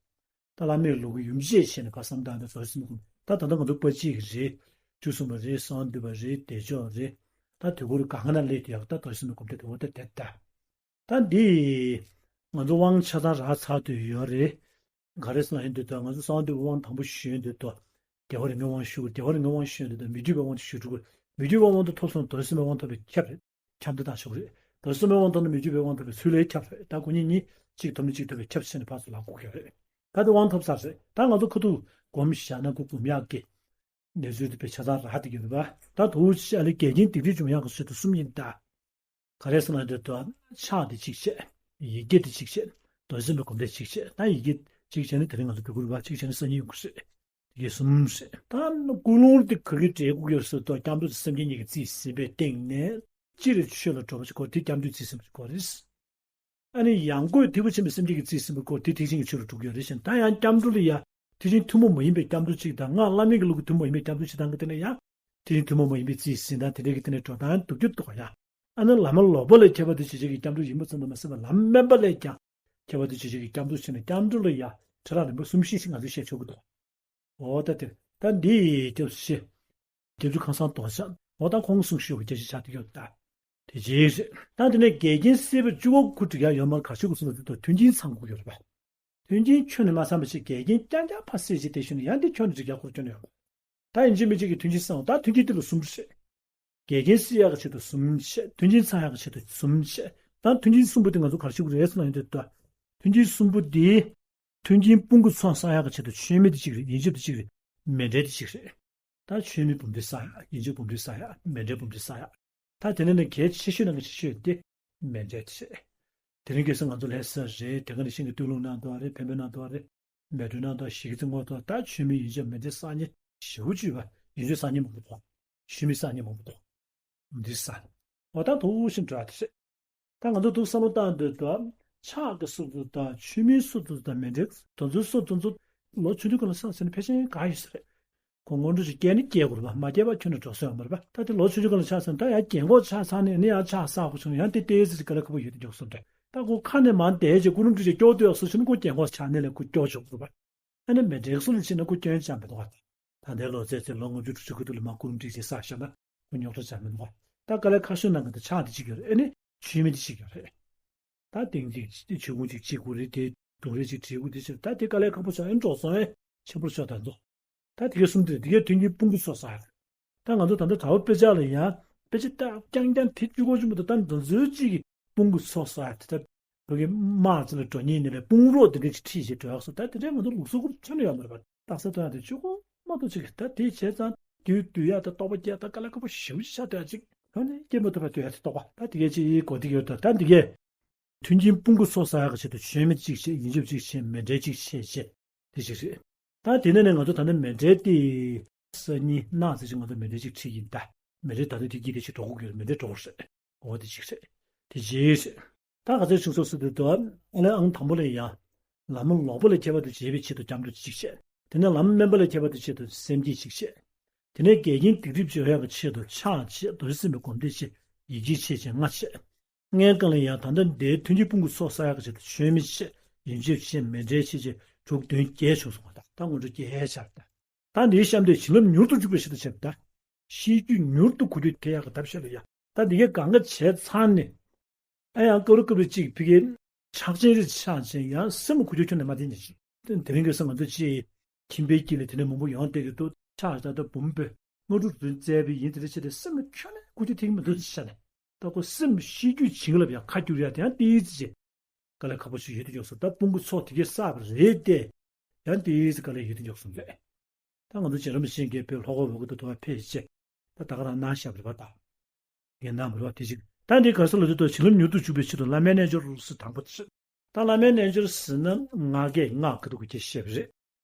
ད་བླ་མའི་ལུགས་ཀྱི་ཡུམ་ཆད་བྱས་ནས་ཕར་བསམ་བཏང་ནས་རྡོ་རྗེ་སེམས་དཔའི་སྒོམ། ད་ད་ལྟ་ང་ཚོ་པ་གཅིག་རེད། བཅུ་གསུམ་པ་རེད། གསང་འདུས་པ་རེད། བདེ་མཆོག་རེད། ད་དུས་འཁོར་གང་ག་ན་སླེབས་དུས་ཡག་ད་རྡོ་རྗེ་སེམས་དཔའི་སྒོམ་བཟླས་དུས་འོ་ད་དེ་ལྟ། ད་འདི་ང་ཚོ་དབང་ཆ་ཚང་རག་ཚར་དུས་ཡོད་རེད། ག་རེ་ཟེར་ན་ཡིན་དུས་ད་ང་ཚོ་གསང་འདུས་པའི་དབང་དང་པོ་ཞུས་དུས་ད་རྒྱལ་བ་རིགས་ལྔའི་དབང་ཞུ། རྒྱལ་བ་རིགས་ལྔའི་དབང་ཞུས་དུས་ད་མི་བསྐྱོད་པའི་དབང་དུ་ཞུ་འགྲོ་གི་རེད། མི་བསྐྱོད་པའི་དབང་དུ་ཐོབ་སོང་རྡོ་རྗེ་སེམས་དཔའི་དབང་ཐོབ་པའི་ཁྱབ་རེད། ཁྱབ་འདི་དང་ཕྱོགས་རེད། རྡོ་རྗེ་སེམས་དཔའི་དབང་ཐོབ་ན་མི་བསྐྱོད་པའི་དབང་ཐོབ་པའི་ཚུལ་ལས་ཁྱབ་རེད། ད་ཁོ་གཉིས་གཉིས་གཅིག་ཐོབ་ནས་གཅིག་ཐོབ་པའི་ཁྱབ་ཟེར་ནས་ཕར་ཚུར་ལ་སྒུག་ཡོད་རེད། ད་དེ་དབང་ཐོབ་ཚར་རེད། ད་ང་ཚོ་ཁོ་ཐུག་སྒོམ་བཞག་ན་ཁོ་སྒོམ་ཡག་གི་གནས་ཚུལ་དེ་དཔེ་ཆ་ཚང་རག་བསྡད་ཀྱི་ཡོད་རེད་པ། ད་དུ་ཅི་ཨ་ལེ་འགལ་རྐྱེན་སྡིག་སྒྲིབ་སྦྱོང་ཡག་གི་ཆེད་དུ་གསུམ་ཡིན་ད། ག་རེ་ཟེར་ན་འདི་ལྟར་ཕྱག་འདི་གཅིག་བྱས། ཡིག་བརྒྱ་འདི་གཅིག་བྱས། རྡོ་རྗེ་སེམས་དཔའི་སྒོམ་བཟླས་གཅིག་བྱས། ད་ཡིག་བརྒྱ་གཅིག་བྱས་ནས་དེ་རིང་ང་ཚོ་འབུལ་དགོས་རེད་པ། གཅིག་བྱས་ནས་སང་ཉིན་ཡོང་གི་རེད། དེ་གསུམ་རེད། ད་ཀུན་སློང་འདི་ག་གི་འབྲས་བུ་ཡོད་ཟེར་དུས་སྐྱབས་འགྲོ་དེ་སེམས་ཅན་གཉིས་ཀྱི་རྩིས་ཟིན་པའི་སྟེང་ནས་སྤྱིར་ཆོས་ལ་འགྲོ་བ་ཞིག་གོ་དེ་སྐྱབས་འགྲོའི་རྩིས་ཟིན་པ་ཞིག་གོ་རེད། ཨ་ནི་ཡང་སྒོས་ཐེག་པ་ཆེན་པོའི་སེམས་ཅན་གྱི་རྩིས་ཟིན་པ་གོ་དེ་ཐེག་ཆེན་གྱི་ཆོས་ལ་འགྲོ་གི་ཡོད་རེད་ཤིང་ད་ཡང་སྐྱབས་འགྲོ་ལ་ཡ་ཐེག་ཆེན་ཐུན་མོང་མ་ཡིན་པའི་སྐྱབས་འགྲོ་གཅིག་དང་སྔགས་བླ་མེད་ཀྱི་ལུགས་ཀྱི་ཐུན་མོང་མ་ཡིན་པའི་སྐྱབས་འགྲོ་གཅིག་དང་གི་དེ་ནས་ཡང་ཐེག་ཆེན་ཐུན་མོང་མ་ཡིན་པའི་རྩིས་ཟིན་དང་དེ་འདྲའི་གི་དེ་ནས་འགྲོ་སྟངས་སྡུག་རྒྱུ་འདུག་ཡ། ཨ་ནི་བླ་མ་ལོག་པ་ལས་ཁྱད་པར་དུ་བྱེད་བྱེད་ཀྱི་སྐྱབས་འགྲོ་ཡིན་པ་ཙམ་དུ་མ་ཟད་པར་ལམ་དམན་པ་ལས་ཀྱང་ཁྱད་པར་དུ་བྱེད་བྱེད་ཀྱི་སྐྱབས་འགྲོ་བྱས་ནས་སྐྱབས་འགྲོ་ལ་ཡ་ཁྲི་རབས་རིམ་པ་གསུམ་བཞི་ཞིག་ང་ཚོས་བཤད་ཆོག་གི་འདུག་འོ་ད་དེ་ད་འདི་སྐྱབས་སུ་མཆི། སྐྱབས་རྗེ་ཁང་བཟང་རྡོ་རྗེ། འོ་ད་ཁོང་གསུང་ཞུས་པ་སྐྱབས་རྗེ་ཆགས་བསྡད་ཡོད་ད། དེ་རྗེས་རེད། ད་དེ་ནས་འགལ་རྐྱེན་སེལ་བའི་བཅུ་པ་ཁོ་འགྲིག་ཡ་ཡོད་མ་རེད། ག་ཤེད་ཁོ་གསུང་ལ་དེ་དང་མཐུན་རྐྱེན་ཚང་དགོས་ཡོད་རེད་པ། མཐུན་རྐྱེན་ཁྱོན་ནས་མ་ཚང་བ་ཞིག་འགལ་རྐྱེན་རྐྱང་རྐྱང་ཕར་སེལ་བྱས་དེ་ཞུ་ན་ཡང་དེ་ཁྱོན་ནས་འགྲིག་ཡ་ཁོ་ཁྱོན་ནས་ཡོད་མ་རེད། ད་ཡིན་གཅིག་མིན་གཅིག་གི་མཐུན་རྐྱེན་སེལ་བ་ད་མཐུན་རྐྱེན་དེ་ལ་གསུམ་བྱེད། འགལ་རྐྱེན་སེལ་ཡག་གི་ཆེད་དུ་གསུམ་བྱེད། མཐུན་རྐྱེན་ཚང་ཡག་གི་ཆེད་དུ་གསུམ་བྱེད། ད་མཐུན་རྐྱེན་གསུམ་པོ་དེ་ང་ཚོ་ག་རེ་བྱེད་དགོས་རེད་ཟེར་ན་ཡོང་དུས་ད། མཐུན་རྐྱེན་གསུམ་པོ་དེ། མཐུན་རྐྱེན་སྤུན་དགུ་ཚོགས་བསགས་ཡག་གི་ཆེད་དུ་ཆོས་མིན་དེ་གཅིག་རེད། ཡིན་གཅིག་དེ་གཅིག་རེད། མེད་འབྲེལ་དེ་གཅིག་རེད། ད་ཆོས་མིན་འབུམ་སྡེ་བསགས་ཡག་ཡིན་གཅིག་འབུམ་སྡེ་བསགས་ཡག་མེད་འབྲེལ་འབུམ་སྡེ་བསགས་ཡག་ད་དེ་ནས་ནི་གལ་ཆེ་ཤོས་ནང་གི་ཆེ་ཤོས་དེ་མེད་འབྲེལ་དེ་རེད། དེ་རིང་ཁ་སང་ང་ཚོ་ལྷ་ས་རེད། དེ་ག་ནས་ཤིང་གི་སྟོད་ལུང་ནང་དུ་རེད། བོད་པའི་ནང་དུ་རེད། མལ་གྲོའི་ནང་དུ་ཞིག་གི་ཚེ་ངོ་ཐོག་ད་ཆོས་མིན་ཡིན་གཅིག་མེད་འབྲེལ་བསགས་མཁན་ཞེ་པོ་ཅིག་ཡོད་པ། ཡིན་གཅིག་བསགས་མཁན་མང་པོ་འདུག་ཆོས་མིན་བསགས་མཁན་མང་པོ་འདུག་འདི་ས། འོ་ད་དུ་ཞིག་འགྲོ་བ་དེ་རེད། ད་ང་ཚོ་འདུག་བསམ་བློ་བཏང་དུས་ད། ཕྱག་གི་སུ་དུ་ད་ཆོས་མིན་སུ་དུ་ད་མེད་འབྲེལ་དོན་ཚུལ་སུ་དོན་ཚུལ་ལོ་ཆུང་དུས་སྐབས་ལ་བསགས་ཟིན་ན་ཕལ་ཆེར་ག་ཡོད་ས་རེད། ཁོ་སྔོན་འགྲོ་ཞིག་སྐྱེས་ནི་སྐྱེས་དགོས་རེད་པ། མ་སྐྱེས་པ་ཁྱོན་ནས་འགྲོ་ས་ཡོད་མ་རེད་པ། ད་དེ་ལོ་ཆུང་ཆུང་སྐབས་ལ་ཆགས་ཟིན་ན་ད་ཡང་རྒན་གོག་ཆགས་ཚར་ནས་ནི་ཡང་ཕྱག་བསགས་དགོས་བྱུང་ན་ཡང་དེ་ཏོག་ཙམ་ཅིག་དཀའ་ལས་ཁག་པོ་ཡོད་དུ་འཇུག་སོང་རེད། ད་ཁོ་ཁ་ནས་མར་བསྡད་རྗེས་ཀུན་སློང་འགྲིག་རྗེས་སྐྱོ་དུས་སུ་ཕྱིན་ན་ཁོ་རྒན་གོག་ཆགས་ནས་ལས་ཁོ་སྐྱོ་བྱུང་རེད་པ། ཨ་ནི་མེད་འབྲེལ་སུ་ལ་ཕྱིན་ན་ཁོ་སྐྱོན་ཅང་མི་འདུག་པ། ད་ལྟའི་ལོ་ཚད་ཚེ་ལོ་ལྔ་བཅུ་དྲུག་ཅུ་གི་དུས་ལ་མ་ཀུན་སློང་འགྲིག་རྗེས་བསགས་བཞག་ན་ཁོ་རྙོག་དྲ་ཅང་མི་འདུག་པ། ད་དཀའ་ལས་ཁག་ཤོས་ནང་གི་ད་ཕྱག་འདི་གཅིག་ཡོད་རེད། ཨ་ནི་ཆོས་མིན་འདི་གཅིག་ཡོད་རེད། ད་ཏིང་འཛིན་ཆོས་ཀུན་གཅིག་བྱེད་དགོས་རེད་དེ། སྡུག་རེད་ཅིག་བྲིས་དགོས་དེ་ཕྱིར་ད་དེ་དཀའ་ལས་ཁག་པོ་ཆགས་ཨེ་འགྲོ་སོང་ཨེ་ཆེན་པོར་ཆགས་ད་འདུག་ད་དེ་གའི་གསུམ་དེ་དེ་གའི་མཐུན་རྐྱེན་སྤུན་དགུ་ཚོགས་བསགས་རེད། ད་ང་ཚོ་ད་ལྟ་གྲྭ་པ་དཔེ་ཆ་ལ་ཡང་དཔེ་ཆ་ལྟ་རྐྱང་རྐྱང་དེ་གཅིག་པོ་གཅིག་པོ་དང་ད་འདི་ཚོའི་གཅིག་གི་སྤུན་དགུ་ཚོགས་བསགས་དེ་ད་བོད་ཀྱི་དམག་ཅིག་ལ་འགྲོ་མཁན་ནི་ལས་དཔུང་རོགས་དེ་འདྲ་ཅིག་ཁྲིད་བྱས་འགྲོ་ཡག་སོ། ད་དེ་འདྲའི་ང་ཚོ་ལུགས་སྲོལ་ཁོ་ཁྱོན་ནས་ཡོད་མ་རེད་པ། རྟགས་གསལ་སྟོན་ཡག་དེ་གཅིག་པོ་མ་གཏོགས་ཅིག་ད་དེ་བྱས་ཙང་དུས་སྡུག་ཡག་ད་རྟོགས་པ་སྐྱེ་ད་དཀའ་ལས་ཁག་པོ་ཞེ་པོ་ཅིག་ཆགས་སྡོད་ཡག་ཅིག་ཁྱོན་ནས་སྐྱེ་མ་ཐུབ་པ་སྡོད་ཡག་དེ་རྟོགས་པ། ད་དེ་གའི་ཅིག་གོ་དེ་ཡོད་ད། ད་དེ་གའི་མཐུན་རྐྱེན་སྤུན་དགུ་ཚོགས་བསགས་ཡག་གི་ཆེད་དུ་ཆོས་མིན་གཅིག་བྱེད། ཡིན་གཅིག་གཅིག་བྱེད། མེད་འབྲེལ་གཅིག་བྱེད་བྱེད་དེ་གཅིག་རེད། ད་དེ་ནས་ནས་ང་ཚོ་ད་ནི་མེད་འབྲེལ་དེ་སང་ཉིན་གནངས་ཚེ་ཅིག་ང་ཚོ་མེད་འབྲེལ་གཅིག་ཁྲིད་ཡིན་ད། མེད་འབྲེལ་ད་དུང་དེ་གྱིས་དེ་ཞིག་འགྲོ་དགོས་ཀྱི་ཡོད། མེད་འབྲེལ་འགྲོ་དགོས་རེད། འོ་དེ་གཅིག་རེད། དེ་རྗེས་རེད། ད་ག་ཚོད་བྱུང་སོང་ཟེར་དུས་ད་ཨ་ལས་ཨང་དང་པོ་ལ་ཡང་བླ་མ་ལོག་པ་ལས་ཁྱད་པར་དུ་བྱེད་པའི་ཆེད་དུ་སྐྱབས་འགྲོ་གཅིག་བྱས། དེ་ནས་ལམ་དམན་པ་ལས་ཁྱད་པར་དུ་ཆེད་དུ་སེམས་བསྐྱེད་གཅིག་བྱས། དེ་ནས་འགལ་རྐྱེན་སྡིག་སྒྲིབ་སྦྱོང་ཡག་གི་ཆེད་དུ་ཕྱག་བྱས། རྡོ་རྗེ་སེམས་དཔའི་སྒོམ་བཟླས་བྱས། ཡིད་ཀྱིས་ཆེད་བྱས་ལྔ་བྱས། ལྔའི་སྒང་ལ་ཡང་ད་ལྟ་འདིའི་མཐུན་རྐྱེན་སྤུན་དགུ་ཚོགས་བསགས་ཡག་གི་ཆེད་དུ་ཆོས་མིན་བྱས། ཡིན་གཅིག་བྱས། མེད་འབྲེལ་བྱས་བྱས་དྲུག་བདུན་བརྒྱད་བྱུང་སོང་བ། ད་ད་སྔོན་འགྲོ་བརྒྱད་ཆགས་ད། ད་འདིའི་གཤམ་དེ་བྱིན་རླབས་མྱུར་དུ་འཇུག་པའི་ཆེད་དུ་བྱས་པ་ད། ཤེས་རྒྱུད་མྱུར་དུ་གོ་རྒྱུ་དེ་ཡག་གི་ཐབས་ཤེས་ལ་ཡ། ད་འདི་གའི་གང་ག་བྱས་ཚར་ནས། ཨ་ཡང་སྐབས་རེ་སྐབས་རེ་གཅིག་ཕ་གིའི་ཕྱག་ཆེན་རེ་ཕྱག་ཆེན་ཡང་སེམས་ལ་གོ་རྒྱུ་ཁྱོན་ནས་མ་བསྟན་ནས་ཅིག་དེ་རིང་གི་སང་ང་ཚོ་ཅིག་ཁྱིམ་པའི་དཀྱིལ་ལ་དེ་ནས་མང་པོ་ཡོང་བསྡད་ཀྱི་འདུག་ཕྱག་ད་ལྟ་འབུམ་པའི་སྔ་དྲོ་རུ་བཙལ་བའི་ཡིན་དེ་འདྲ་བྱས་ཏེ་སེམས་ལ་ཁྱོན་ནས་གོ་རྒྱུ་ཐིག་མི་འདུག་ཅེས་བྱས་ནས། ད་ཁོ་སེམས་ཤེས་རྒྱུད་བྱིན་རླབས་ཡང་ཁ་བསྒྱུར་ཡ་དེ་ཡང་ཏིག་ཙི་ཅིག་དཀའ་ལས་ཁག་པོ་ཞིག་ཡོད་དུ་འཇོག་སོང་། ད་སྤུན་དགུ་ཚོགས་དེ་གས་བསགས་པ་རེད་དེ། ཡང་དེའི་དཀའ་ལས་ཡོད་དུ་འཇོག་སོང་རེད། ད་ང་ཚོ་རྗེ་རིན་པོ་ཆེ་མཁན་པོའི་ལྷོ་ཁ་འོག་གི་དུ་དུ་བ་ཕེབས་རྗེས། ད་ད་ག་རང་གནང་བཞག་པ་རེད་པ་ད། ངས་གནང་བ་རེད་པ་དེ་ཅིག་ད་འདི་ག་ས་ལ་དུ་དུ་བྱིན་རླབས་མྱུར་དུ་འཇུག་པའི་ཆེད་དུ་བླ་མའི་རྣལ་འབྱོར་ཟེར་དང་པོ་དེ་རེད། ད་བླ་མའི་རྣལ་འབྱོར་ཟེར་ན་སྔགས་ཀྱི་སྔགས་ཀྱི་དུ་གུ་སྐྱེ་ཞེས་པ་རེད།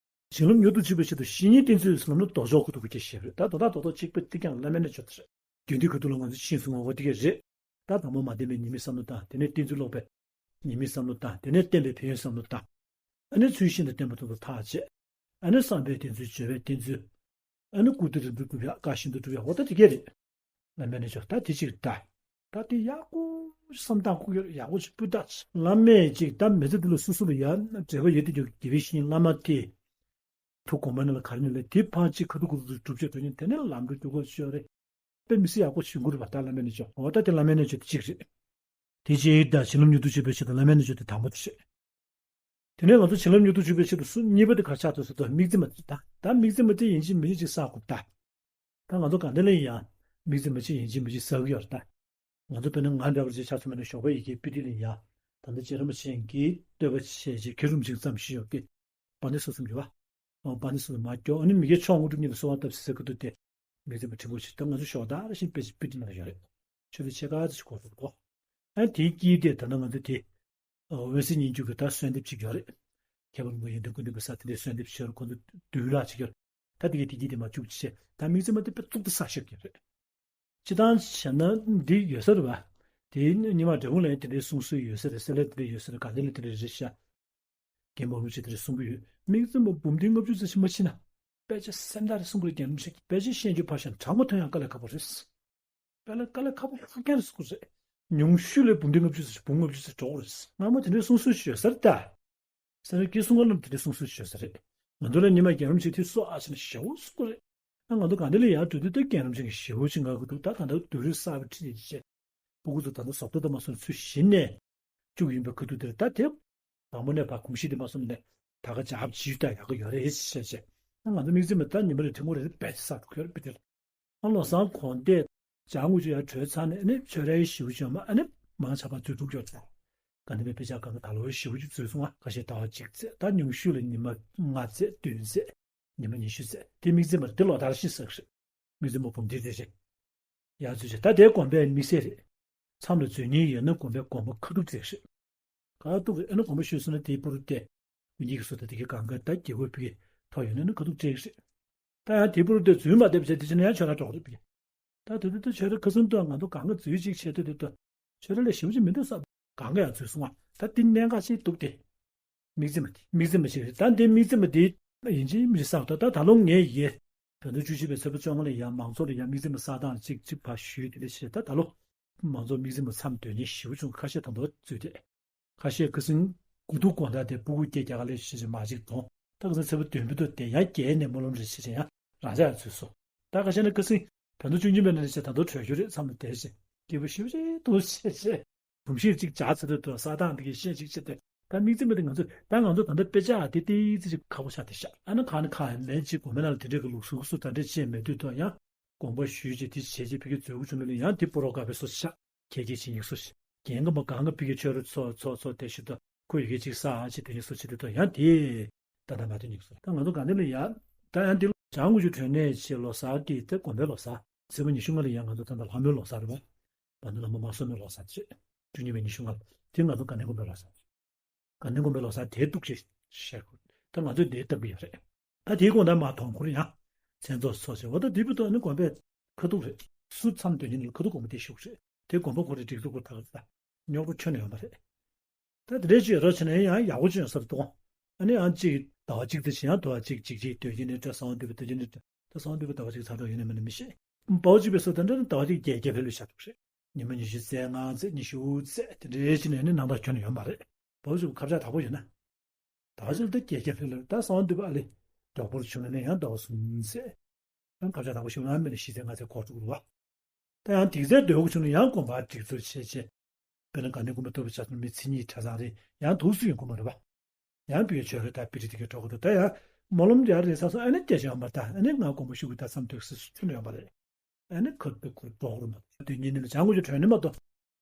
བྱིན་རླབས་མྱུར་དུ་འཇུག་པའི་ཆེད་དུ་བཤེས་གཉེན་བསྟེན་ཚུལ་ཟེར་ན་རྡོ་རྗེ་ཁུ་དུ་གུ་སྐྱེ་ཞེས་པ་རེད། ད་རྡོ་རྡོ་རྡོ་རྡོ་གཅིག་པ་དེ་ཀྱང་བླ་མའི་རྣལ་འབྱོར་དེ་རེད། རྒྱུན་མཐུད་ཁ་ཐུག་ལ་ང་ཚོ་ཕྱིན་སོང་བ་འོ་དེ་གས་རེད། ད་དང་པོ་མ་བསྟེན་པའི་ཉི་མའི་བསམ་བློ་བཏང་། དེ་ནས་བསྟེན་ཚུལ་ལོག་པའི་ཉི་མའི་བསམ་བློ་བཏང་། དེ་ནས་བསྟེན་པའི་ཕན་ཡོན་བསམ་བློ་བཏང་། ཨ་ནི་ཚུལ་བཞིན་དུ་བསྟེན་པ་དང་དུ་ཐག་བཅད། ཨ་ནི་བསམ་པའི་བསྟེན་ཚུལ། སྦྱོར་བའི་བསྟེན་ཚུལ། ཨ་ནི་སྐུ་དེ་རིམ་གྲོ་སྒྲུབ་ཡག་བཀའ་བཞིན་དུ་སྒྲུབ་ཡག་འོ་ད་དེ་གས་རེད། བླ་མའི་རྣལ་འབྱོར་ད་དེ་གཅིག་རེད་ད། ད་དེ་ཡག་པོ་བསམ་སྟངས་ཁུག་ཡོད། ཡག་པོ་ཞིག་སྤུས་དག་བླ་མས་ཅིག་ད་མི་ཚེ་འདི་ལ་སོ་སོ་ལ་ཡ་འབྲེལ་བ་ཡོད་དེ་ཀྱང་དགེ་བའི་བཤེས་གཉེན་བླ་མ་དེ་ཐུགས་དགོངས་པ་ནང་ལ་ག་རེ་ནས་ལས་དེ་ཕར་ཅིག་ཁ་ཐུག་ཁུ་ཐུག་སྒྲུབ་བྱེད་དོན་གཉེར་དེ་ནས་ལམ་འགྲོ་རྒྱུ་གོ་ཤོད་རེད། དཔེ་མི་སྲིད་ཡག་པོ་ཞིག་འགུར་བ་ད་བླ་མའི་རྣལ་འབྱོར། འོ་ད་དེ་བླ་མའི་རྣལ་འབྱོར་དེ་གཅིག་རེད། དེ་གཅིག་ད་བྱིན་རླབས་མྱུར་དུ་སྤྱོད་པའི་ཆེད་དུ་བླ་མའི་རྣལ་འབྱོར་དེ་དང་པོ་དེ་རེད། དེ་ནས་ང་ཚོ་བྱིན་རླབས་མྱུར་དུ་སྤྱོད་པའི་ཆེད་དུ་སུ་གཉིས་པ་དེ་ག་རེ་ཆགས་འདུག་ཟེར་དུས་དམིགས་བརྩེ་མ་ད་ད་དམིགས་བརྩེ་མ་དེ་ཡིན་གཅིག་མིན་གཅིག་བསགས་དགོས་ད། ད་ང་ཚོ་ག་འདྲ་ལ་ཡིན་ཡང་དམིགས་བརྩེ་མ་གཅིག་ཡིན་གཅིག་མིན་གཅིག་བསགས་ཀྱི་ཡོད་རེད་ད། ང་ཚོ་དཔེར་ན་ང་འདྲ་བ་ཅིག་ཆ་མཚོན་པ་ན་ཞོགས་པ་ཡི་གེ་པི་ཏི་ལ་ཡིན་ཡང་ད་ལྟ་རྗེ་རིན་པོ་ཆེ་གིས་བསྟོད་པ་བྱས་རྗེས་ཁེ་རུམ་ཅིག་ཙམ་ཞིག་ཡོད་ཀི། པ་ཎི་སོ་གསུམ་ཡོད་པ། པ་ཎི་སོ་གསུམ་མ་སྐྱོ། ཨ་ནི་མི་དགེ་ཕྱོགས་དངོས་གྲུབ་གཉིས་ལ་གསོལ་བ་བཏབ་ཟེར་གི་འདུག་སྟེ། མི་ཚེ་མ་ཕྲན་བུ་ཞིག་ད་ང་ཚོ་ཞོགས་ད་ར་ཤིང་དཔེ་ཅིག་པི་ཏི་ནང་ལ་ཡོད་རེད། ཆོས་དཔེ་ཕྱེད་ཀ་ཙམ་ཞིག་གོ་ཐུབ་གོ། ཨ་ནི་དེའི་དཀྱིལ་དེ་ད་ལྟ་ང་ཚོ་དེ། འོད་གསལ་སྙན་བརྒྱུད་ཀྱི་ད་གསོལ་འདེབས་ཅིག་ཡོད་རེད། ཁྱད་པར་མ་ཡོན་ཏན་ཀུན་ལྡན་གྱི་ས་དེ་འདྲའི་གསོལ་འདེབས་ཞུ་ཁོ་ཚོ་བདུན་ལྷག་ཅིག་ཡོད་རེད། ད་དེ་གའི་དེ་དཀྱིལ་དེ་མ་བཅུག་ཅེས་ད་དམིགས་བརྩེ་མ་དེ་དཔེ་ཏོག་ཏོ་བསགས་ཤོག་གི་རེད། སྤྱིར་བཏང་བྱས་ན་འདི་ཡོད་ས་རེད་བ། དེའི་རྙིང་མ་འབྲས་སྤུངས་ལ་ཡང་དེ་འདྲའི་གསུང་སྲོལ་ཡོད་ས་རེད། སེ་ལ་དེ་འདྲ་ཡོད་ས་རེད། དགའ་ལྡན་ལ་དེ་འདྲ་རེད་ཤག་རྒན་པ་རུ་ཆེ་དེ་འདྲ་གསུང་གི་ཡོད། དམིགས་བརྩེ་མ་འབུམ་སྡེ་ལྔ་བཅུ་ཙམ་ཞིག་མ་ཕྱིན་ན། དཔེ་ཆ་སེམས་ཐག་རེ་གསུང་གི་རེད། རྒན་རིན་པོ་ཆེ་གིས་དཔེ་ཆ་ཤེས་རྒྱུ་ཕར་བཞག་དྲང་པོ་ཐོན་ཡང་དཀའ་ལས་ཁག་པོ་རེད། དཔེ་ལ་དཀའ་ལས་ཁག་པོ་ཧ་ཅང་རེད་གསུང་གི་རེད། ཉུང་ཤོས་ལ་འབུམ་སྡེ་ལྔ་བཅུ་ཙམ་ཞིག་འབུམ་ལྔ་བཅུ་ཙམ་འགྲོ་གི་རེད། སྔ་མོ་དེ་འདྲའི་གསུང་སྲོལ་ཞིག་ཡོད་ས་རེད་ད། སེ་ར་སྐྱིད་གསུང་བ་རྣམས་དེ་འདྲའི་གསུང་སྲོལ་ཞིག་ཡོད་ས་རེད། ང་ཚོ་ལ་ཉི་མ་རྒན་རིན་པོ་ཆེ་དེ་སོ་ཨ་ཆེ་ན་ཞེ་བོ་གསུང་གི་རེད། ང་ཚོ་ག་འདི་ལ་ཡར་འགྲོ་དུས་ད་རྒན་རིན་པོ་ཆེ་གིས་ཞེ་བོ་ཅིག་ངག་གི་འདུག་ད་ད་ལྟ་བསྡུས་རིས་གསར་པ་ཁྲིད་ནས་བྱས། སྤུ་གུ་ཚོ་ད་ལྟ་བཟོ་ལྟ་དང་མ་སོང་ཚུལ་གཞི་ནས་བཅུག་ཡིན་པའི་ཁ་ཐུག་དེར་ད་དེ་དང་པོ་ནས་ཕར་གོམས་གཤིས་དེ་མ་སོང་ནས་ད་ག་འཇགས་བྱིས་ད་ཡག་གི་ཡོད་རེད་ཞེས་བྱས། ང་ཚོ་དམིགས་བརྩེ་མ་ད་ཉི་མ་རེ་ཐུན་མོང་རེ་རེ་བེད་ས་འགྲོ་གི་ཡོད་རེད་པི་དེར། ཨ་བློ་བཟང་དགོངས་དེ་བྱང་དགུ་ཆུ་ཡར་བྲོས་ཚར་ནས་ཨ་ནི་ཆོས་རའི་ཞེ་བོ་བྱུང་མ་ཨ་ནི་མང་ཆ་པ་ཚོས་འགྲུབ་ཡོད་ཚར། ག་ནི་བའི་དཔེ་ཆ་གང་ག་ད་ལོ་ཞེ་བོ་ཅིག་བཟོས་སོང་ང་། ཁ་ཤས་ཟླ་བ་གཅིག་ཙམ། ད་ཉུང་ཤོས་ལ་ཉི་མ་ལྔ་ཙམ་བདུན་ཙམ། ཉི་མ་ཉི་ཤུ་ཙམ། དེ་དམིགས་བརྩེ་མ་རེད། དེ་ལོ་ལྟར་ཤི་ཟེར་གི་རེད། དམིགས་བརྩེ་མ་འབུམ་སྡེ་དེ་རེད། ཡར་ཚུལ་བྱས་ད་དེའི་དགོན་པའི་དམིགས་བསལ་རེད། མཚམས་ལ་འཛུལ་ཉེན་ཡོད་ན་དགོན་པའི་དགོན་པ་ཁ་ཐུག་བྲེག་རེད། ཁ་ཐུག་རེད། ཨ་ནི་དགོན་པ་ཞུས་སོང་ན་དེའི་པུ་རུ་བལྟས། དགུན་གྱི་སོ་ད་དེ་གའི་གང་ག་ད་རྒྱལ་སྒོ་ཕ་གི་ཐོག་ཡོད་ན་ནི་ཁ་ཐུག་བྲེག་རེད། ད་ཡང་དེ་པུ་རུ་བལྟས་འཛུལ་མ་བསྡད་པ་བྱས་དེ་བྱས་ན་ཡང་ཆོས་ར་གྲོགས་རེད་པ་གི། ད་དེ་དུས་ད་ཆོས་ར་ཁ་སང་དུ་ང་ཚོ་གང་ག་འཛུལ་ཅིག་བྱས་དུས་དེ་དུ་ཆོས་ར་ལས་ཞེ་པོ་ཅིག་མི་འདུག་བསམ། གང་ག་ཡང་འཛུལ་སོང་བ། ད་དེ་གནད་འགག་ཅིག་འདུག་སྟེ། དམིགས་བརྩེ་མ་དེ་དམིགས་བརྩེ་མ་ཞིག་རེད། ད་འདི་དམིགས་བརྩེ་མ་དེ་ཡིན་གཅིག་མིན་གཅིག་བསགས་ད། ད་ད་ལོ་ངས་ཡི་གེ་བོད་ཟླ་བཅུ་བཞི་པའི་ཚེས་པ་བཅོ་ལྔ་ལ་ཡང་མང་ཚོགས་ལ་ཡང་དམིགས་བརྩེ་མ་བསགས་སྟངས་ཅིག་ཅིག་ཕར་ཞུས་དེ་འདྲ་བྱས། ད་ད་ལོ་མང་ཚོགས་དམིགས་བརྩེ་མ་མཚམས་སྡོད་མཁན་ཞེ་པོ་བྱུང་། ཁ་ཤས་ད་དུང་འཛུལ་བསྡད། ཁ་ཤས་ཁ་སང་དགུ་ཐུག་དགོང་དག་དེ་སྤུ་གུ་སྐྱེས་རྒྱ་གར་ལ་ཤི་ཅིག་མ་ཅིག་གཏོང་། ད་ཁ་སང་ཚེས་པ་བདུན་པ་དུ་དེ་ཡང་རྒྱལ་ནས་སྨོན་ལམ་རེ་བྱེད་ཅིག་ཡང་རང་ཅག་ཡང་འཛུལ་སོང་། ད་ཁ་ཤས་ནི་ཁ་སང་བོད་ཟླ་བཅུ་གཉིས་པའི་ནང་ནས་བྱས་ད་དུང་བྲོས་རྒྱུ་རེད། མཚམས་ལ་བསྡད་ཅིག་སྐྱིད་པོ་ཞེ་པོ་ཅིག་འདུག་བྱས་བྱས། གོམས་གཤིས་གཅིག་འཇགས་ཚར་དུས་དུ་ས་ཐག་འདི་གའི་བཤད་ཅིག་བྱས་ཏེ། ད་དམིགས་བརྩེ་མ་དེ་ང་ཚོ་ད་ང་ཚོ་ད་ལྟ་དཔེ་ཆ་དེ་ཏིག་ཙི་ཅིག་ཁག་པོ་ཆགས་བསྡད་ཤག་ཨ་ནི་ཁ་ནི་ཁ་ལན་ཅིག་དགོན་པའི་ནང་ལ་དེ་འདྲའི་གི་ལུགས་སྲོལ་སུ་ད་འདྲ་བྱས་མེད་དུས་དུ་ཡང་དགོངས་པ་ཞུས་ཅིག་དེ་བྱས་ཅིག་ཕ་གི་འཛུལ་དགོས་བྱུང་ན་ནི་ཡང་དེ་སྤོ་རོགས་དཀའ་བའི་སོ་ཆགས། ཁྱེད་ཀྱིས་བྱེད་སྙིང་སོ་ཞིག་རྒན་གོ་མ་གང་ག་ཕ་གི་ཆོས་རུ་ཚོ་ཚོ་ཚོ་དེ་ཞིག་ཏུ་ཁོ་ཡི་གེ་ཅིག་ས་ཨ་ཅིག་དེ་སྙིང་སོ་ཅིག་དེ་དུ་ཡང་དེ་ད་ད་མ་དེ་སྙིང་སོ། ད་ང་ཚོ་ག་འདི་ལ་ཡ་ད་ཡང་དེ་ལ་བྱང་དགུ་ཆུ་དྲོན་ནས་བྱས་ལོ་གསར་དེ་ད་དགོན་པའི་ལོ་གསར། ཚེས་པ་ཉི་ཤུ་ལྔ་ལ་ཡང་ང་ཚོ་ད་ལྟ་ལྷ་མོའི་ལོ་གསར་རེད་པ། བ་ནི་ལྷ་མོ་མ་སོ་མའི་ལོ་གསར་བྱས། བཅུ་གཉིས་པའི་ཉི་ཤུ་ལྔ་ལ་དེ་ང་ཚོ་དགའ་ལྡན་དགོན་པའི་ལོ་གསར། དགའ་ལྡན་དགོན་པའི་ལོ་གསར་དེ་འདུག་ཅེས་བཤད་དགོས། ད་ང་ཚོས་འདི་ལྟ་གི་ཡོད་རེད། ད་དེའི་དགོང་དག་མ་མཐོང་ཁུར་ཡང་མཚན་ཚོགས་ཚོགས་བྱས། འོ་ད་དེ་བུ་ཏོ་ནི་དགོན་པའི་ཁ་ཐུག་རེད། སུ་མཚམས་སྡོད་ཉིན་ལ་ཁ་ཐུག་དགོན་པ་དེ་བཞུགས་རེད། དེ་དགོན་པ་ཁོ་རེ་སྒྲིག་འཛུགས་ཁོ་ཐག་རེད། ད་རྙོག་དྲ་ཁྱོན་ནས་ཡོད་མ་རེད། ད་དེ་འདྲའི་ཅིག་ཡོད་རོགས་བྱས་ན་ཡང་ཡག་པོ་ཅིག་ཡོང་ས་རེད་འདུག་ཨ་ནི་ཡང་ཅིག་ཟླ་བ་གཅིག་དེ་བཞིན་ཡང་ཟླ་བ་གཅིག་གཅིག་གཅིག་སྡོད་ཀྱི་ནི་འདྲ། གསང་བ་འདུས་པ་སྡོད་ཀྱི་ནི་འདྲ། ད་གསང་བ་འདུས་པ་ཟླ་བ་གཅིག་ཚར་འགྲོ་ཡོད་ན་མིན་ན་མི་ཤེས། ཟླ་བ་གཅིག་པའི་སོ་ད་འདྲ་ནི་ཟླ་བ་གཅིག་བརྒྱད་བརྒྱད་ཕེབས་ལོས་བྱ་འདུག་རེད། ཉི་མ་ཉི་ཤུ་རྩ་ལྔ་ཚེས་ཉི་ཤུ་ཚེས་དེ་འདྲའི་ཕྱི་ནས་ནི་ནང་ལྟར་ཁྱོན་ནས་ཡོད་མ་རེད། ཟླ་བ་གཅིག་ཁ་བྱང་དག་པོ་ཡོད་ན། ཟླ་བ་གཅིག་ལ་ད་བརྒྱད་བརྒྱ་ཕེབས་ལོས། ད་གསང་བ་འདུས་པ་ཨ་ལེ་མགྱོགས་པོར་བྱུང་ན་ནི་ཡང་ཟླ་བ་གསུམ་ཚེས། ཡང་ཁ་བྱང་དག་པོ་ཞིག་ལ་མེད་ན་བཞི་ཚེས་ལྔ་ཚེས་འགོར་འགྲོ་གི་རེད་བ། ད་ཡང་དེ་ཚེ་སྡོད་དགོས་བྱུང་ན་ཡང་དགོན་པ་སྒྲིག་འཛུགས་བྱས་བྱས། དཔེར་ན་དགའ་ལྡན་དགོན་པ་ཐུབ་པ་ཆ་ཚང་མི་མཚན་ཉིད་གྲྭ་ཚང་རེད། ཡང་འདུག་སུ་ཡོང་གི་མ་རེད་བ། ཡང་བོད་ཆོས་རེད། ད་སྤི་རི་དེ་གའི་གྲོགས་ཀྱི་འདུག་ད་ཡང་སྨོན་ལམ་རྒྱག་རེད་ས་སོང་། ཨ་ནི་སྐད་ཆ་ཡོང་མ་ད་ཨ་ནི་ང་དགོན་པ་ཞུགས་ཀྱི་ད་མཚམས་སྡོད་ས་ཁྱོན་ནས་ཡོད་མ་རེད། ཨ་ནི་ཁ་ཐུག་ཁུར་འགྲོ་ཁུར་མ་གཏོགས་དེ་ཉིན་ནི་བྱང་དགོས་ཀྱི་གྲོན་ནི་མ་གཏོགས་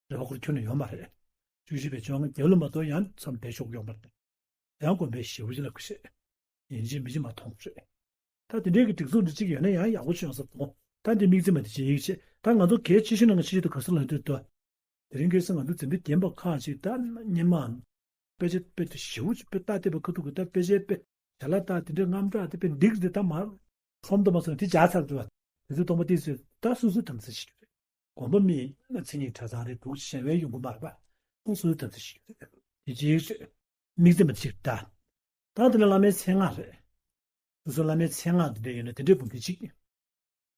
རེ་བ་ཁུར་ཁྱོན་ནས་ཡོད་མ་རེད། བཅུ་བཞི་པའི་བཅོ་ལྔ་རྒྱབ་ལ་མ་གཏོགས་ཡང་མཚམས་བསྡད་ཆོག་ཡོད་མ་རེད། ཡང་དགོན་པའི་ཞེ་པོ་ཅིག་ལ་ཁུ་ཤེས། ཡིན་གཅིག་མིན་གཅིག་མ་མཐོང་རེད། ད་དེ་འདྲའི་གི་སྒྲིག་འཛུགས་འདི་གཅིག་ཡོད་ན་ཡང་ཡག་པོ་ཆོས་ཡོང་ས་མཐོང་། ད་འདི་དམིགས་བརྩེ་མ་དེ་བྱེད་ཡིག་བྱེད། ད་ང་ཚོ་གལ་ཆེ་ཤོས་ནང་གི་ཆེ་ཤོས་དེ་ག་ས་ལ་འདུག་ཏོ། དེ་རིང་ཁ་སང་ང་ཚོ་འཛིན་གྲྭ་རྒན་པ་ཁག་ཅིག་ད་སྔོན་མ། དཔེ་ཆ་དཔེ་དེ་ཞེ་པོ་ཅིག་དཔེ་ལྟ་བསྡད་པའི་ཁ་ཐུག་གི་ད་དཔེ་ཆའི་དཔེ་བྱ་ལ་ད་དེ་འདྲའི་རྔམ་དྲག་དེ་དཔེ་འགྲིག་རེད། ད་མར་ཁྲོམ་དུ་མ་སོང་དེ་བྱ་ཚར་འགྲོ་བ། དེ་ཚོ་སྟོང་པ་ཏིས་ཟེར་ད་སོ་སོའི་དམ་ཚིག་ཞིག་རེད། དགོན་པ་མི་མཚན་ཉིད་གྲྭ་ཚང་རེད་འདུག་ཞེ་བའི་ཡོང་གི་མ་རེད་པ། ད་སོ་སོའི་དམ་ཚིག་ཞིག་རེད། དེ་ཅིག་རེད། དམིགས་བརྩེ་མ་ཅིག་ད། ད་དེ་ནི་བླ་མའི་མཚན་སྔགས་རེད། སོ་སོ་བླ་མའི་མཚན་སྔགས་དེ་འདྲ་ཡོད་ན་དེ་འདྲའི་འབུམ་སྡེ་གཅིག་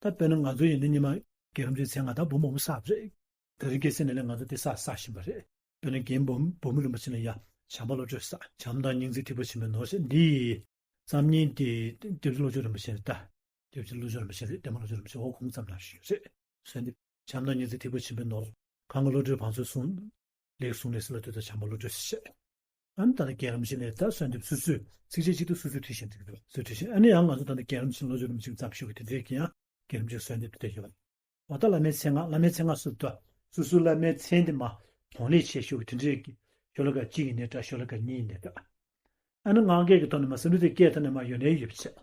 ད་དཔེར་ན་ང་ཚོ་ཡིན་ན་ཉི་མ་རྒན་རབས་ཚོའི་མཚན་སྔགས་ད་འབུམ་མང་པོ་བསགས་པ་རེད། དེ་རིང་ཁ་སང་ནས་ལས་ང་ཚོ་དེ་བསགས་བསགས་བཞིན་པ་རེད། དཔེར་ན་རྒན་འབུམ་འབུམ་རིན་པོ་ཆེ་ལ་ཡ་བྱམས་པ་བློ་གྲོས་བསགས། བྱམས་དང་སྙིང་རྗེ་ཐིགས་པ་ཆེན་པོས་ནོར་ཟེར། འདི་ཡི་རྩོམ་མཁན་དེ་སྐྱབས་རྗེ་བློ་བཟང་རིན་པོ་ཆེ་རེད་ད། སྐྱབས་རྗེ་བློ་བཟང་རིན་པོ་ཆེ་རེད། བསྟན་པ་བློ་བཟང་རིན་པོ་ཆེ། འོ་ཁོང་ཙམ་ལ་ཞུས་རེད། གསོལ་འདེབས། བྱམས་དང་སྙིང་རྗེ་ཐིགས་པ་ཆེན་པོས་ནོར། གང་གི་བློ་གྲོས་བང་མཛོད་གསུང་། ལེགས་གསུང་ལེགས་གསུང་ལ་ལྟོས་དང་། བྱམས་པ་བློ་གྲོས་ཞེས། ཨ་ནི་ད་ལྟ་རྒན་རིན་པོ་ཆེ་ལས་ད་གསོལ་འདེབས་སོ་སོས་ཚིགས་བཅད་གཅིག་ཏུ་སོ་སོས་བྲིས་ཤིང་བྲིས་འདུག་སོ་སོས་བྲིས་ཤིང་། ཨ་ནི་ཡང་ང་ཚོ་ད་ལྟ་རྒན་རིན་པོ་ཆེ་བློ་གྲོས་རིན་པོ་ཆེ་ཙམ་ཞུ་གི་དེ་འདྲས་ཀྱི་ཡང་རྒན་རིན་པོ་ཆེ་གསོལ་འདེབས་དེ་འདྲ་ཡོད་པ། འོ་ད་བླ་མའི་མཚན་སྔགས། བླ་མའི་མཚན་སྔགས་སུ་ད་སོ་སོའི་བླ་མའི་མཚན་དེ་མ་གདོང་ལེན་བྱས་ཞུ་གི་དེ་འདྲས་ཀྱི་ཤོ་ལོ་ཀ་གཅིག་ཡིན་ནའི་འདྲ། ཤོ་ལོ་ཀ་གཉིས་ཡིན་ནའི་འདྲ། ཨ་ནི་ངག་འཁྱལ་གྱི་ཐོག་ནས་མ་བསམ་བློ་དེ་སྐྱེས་ཐོག་ནས་མ་ཡོད་ནའི་ཡོད་པ་བྱས།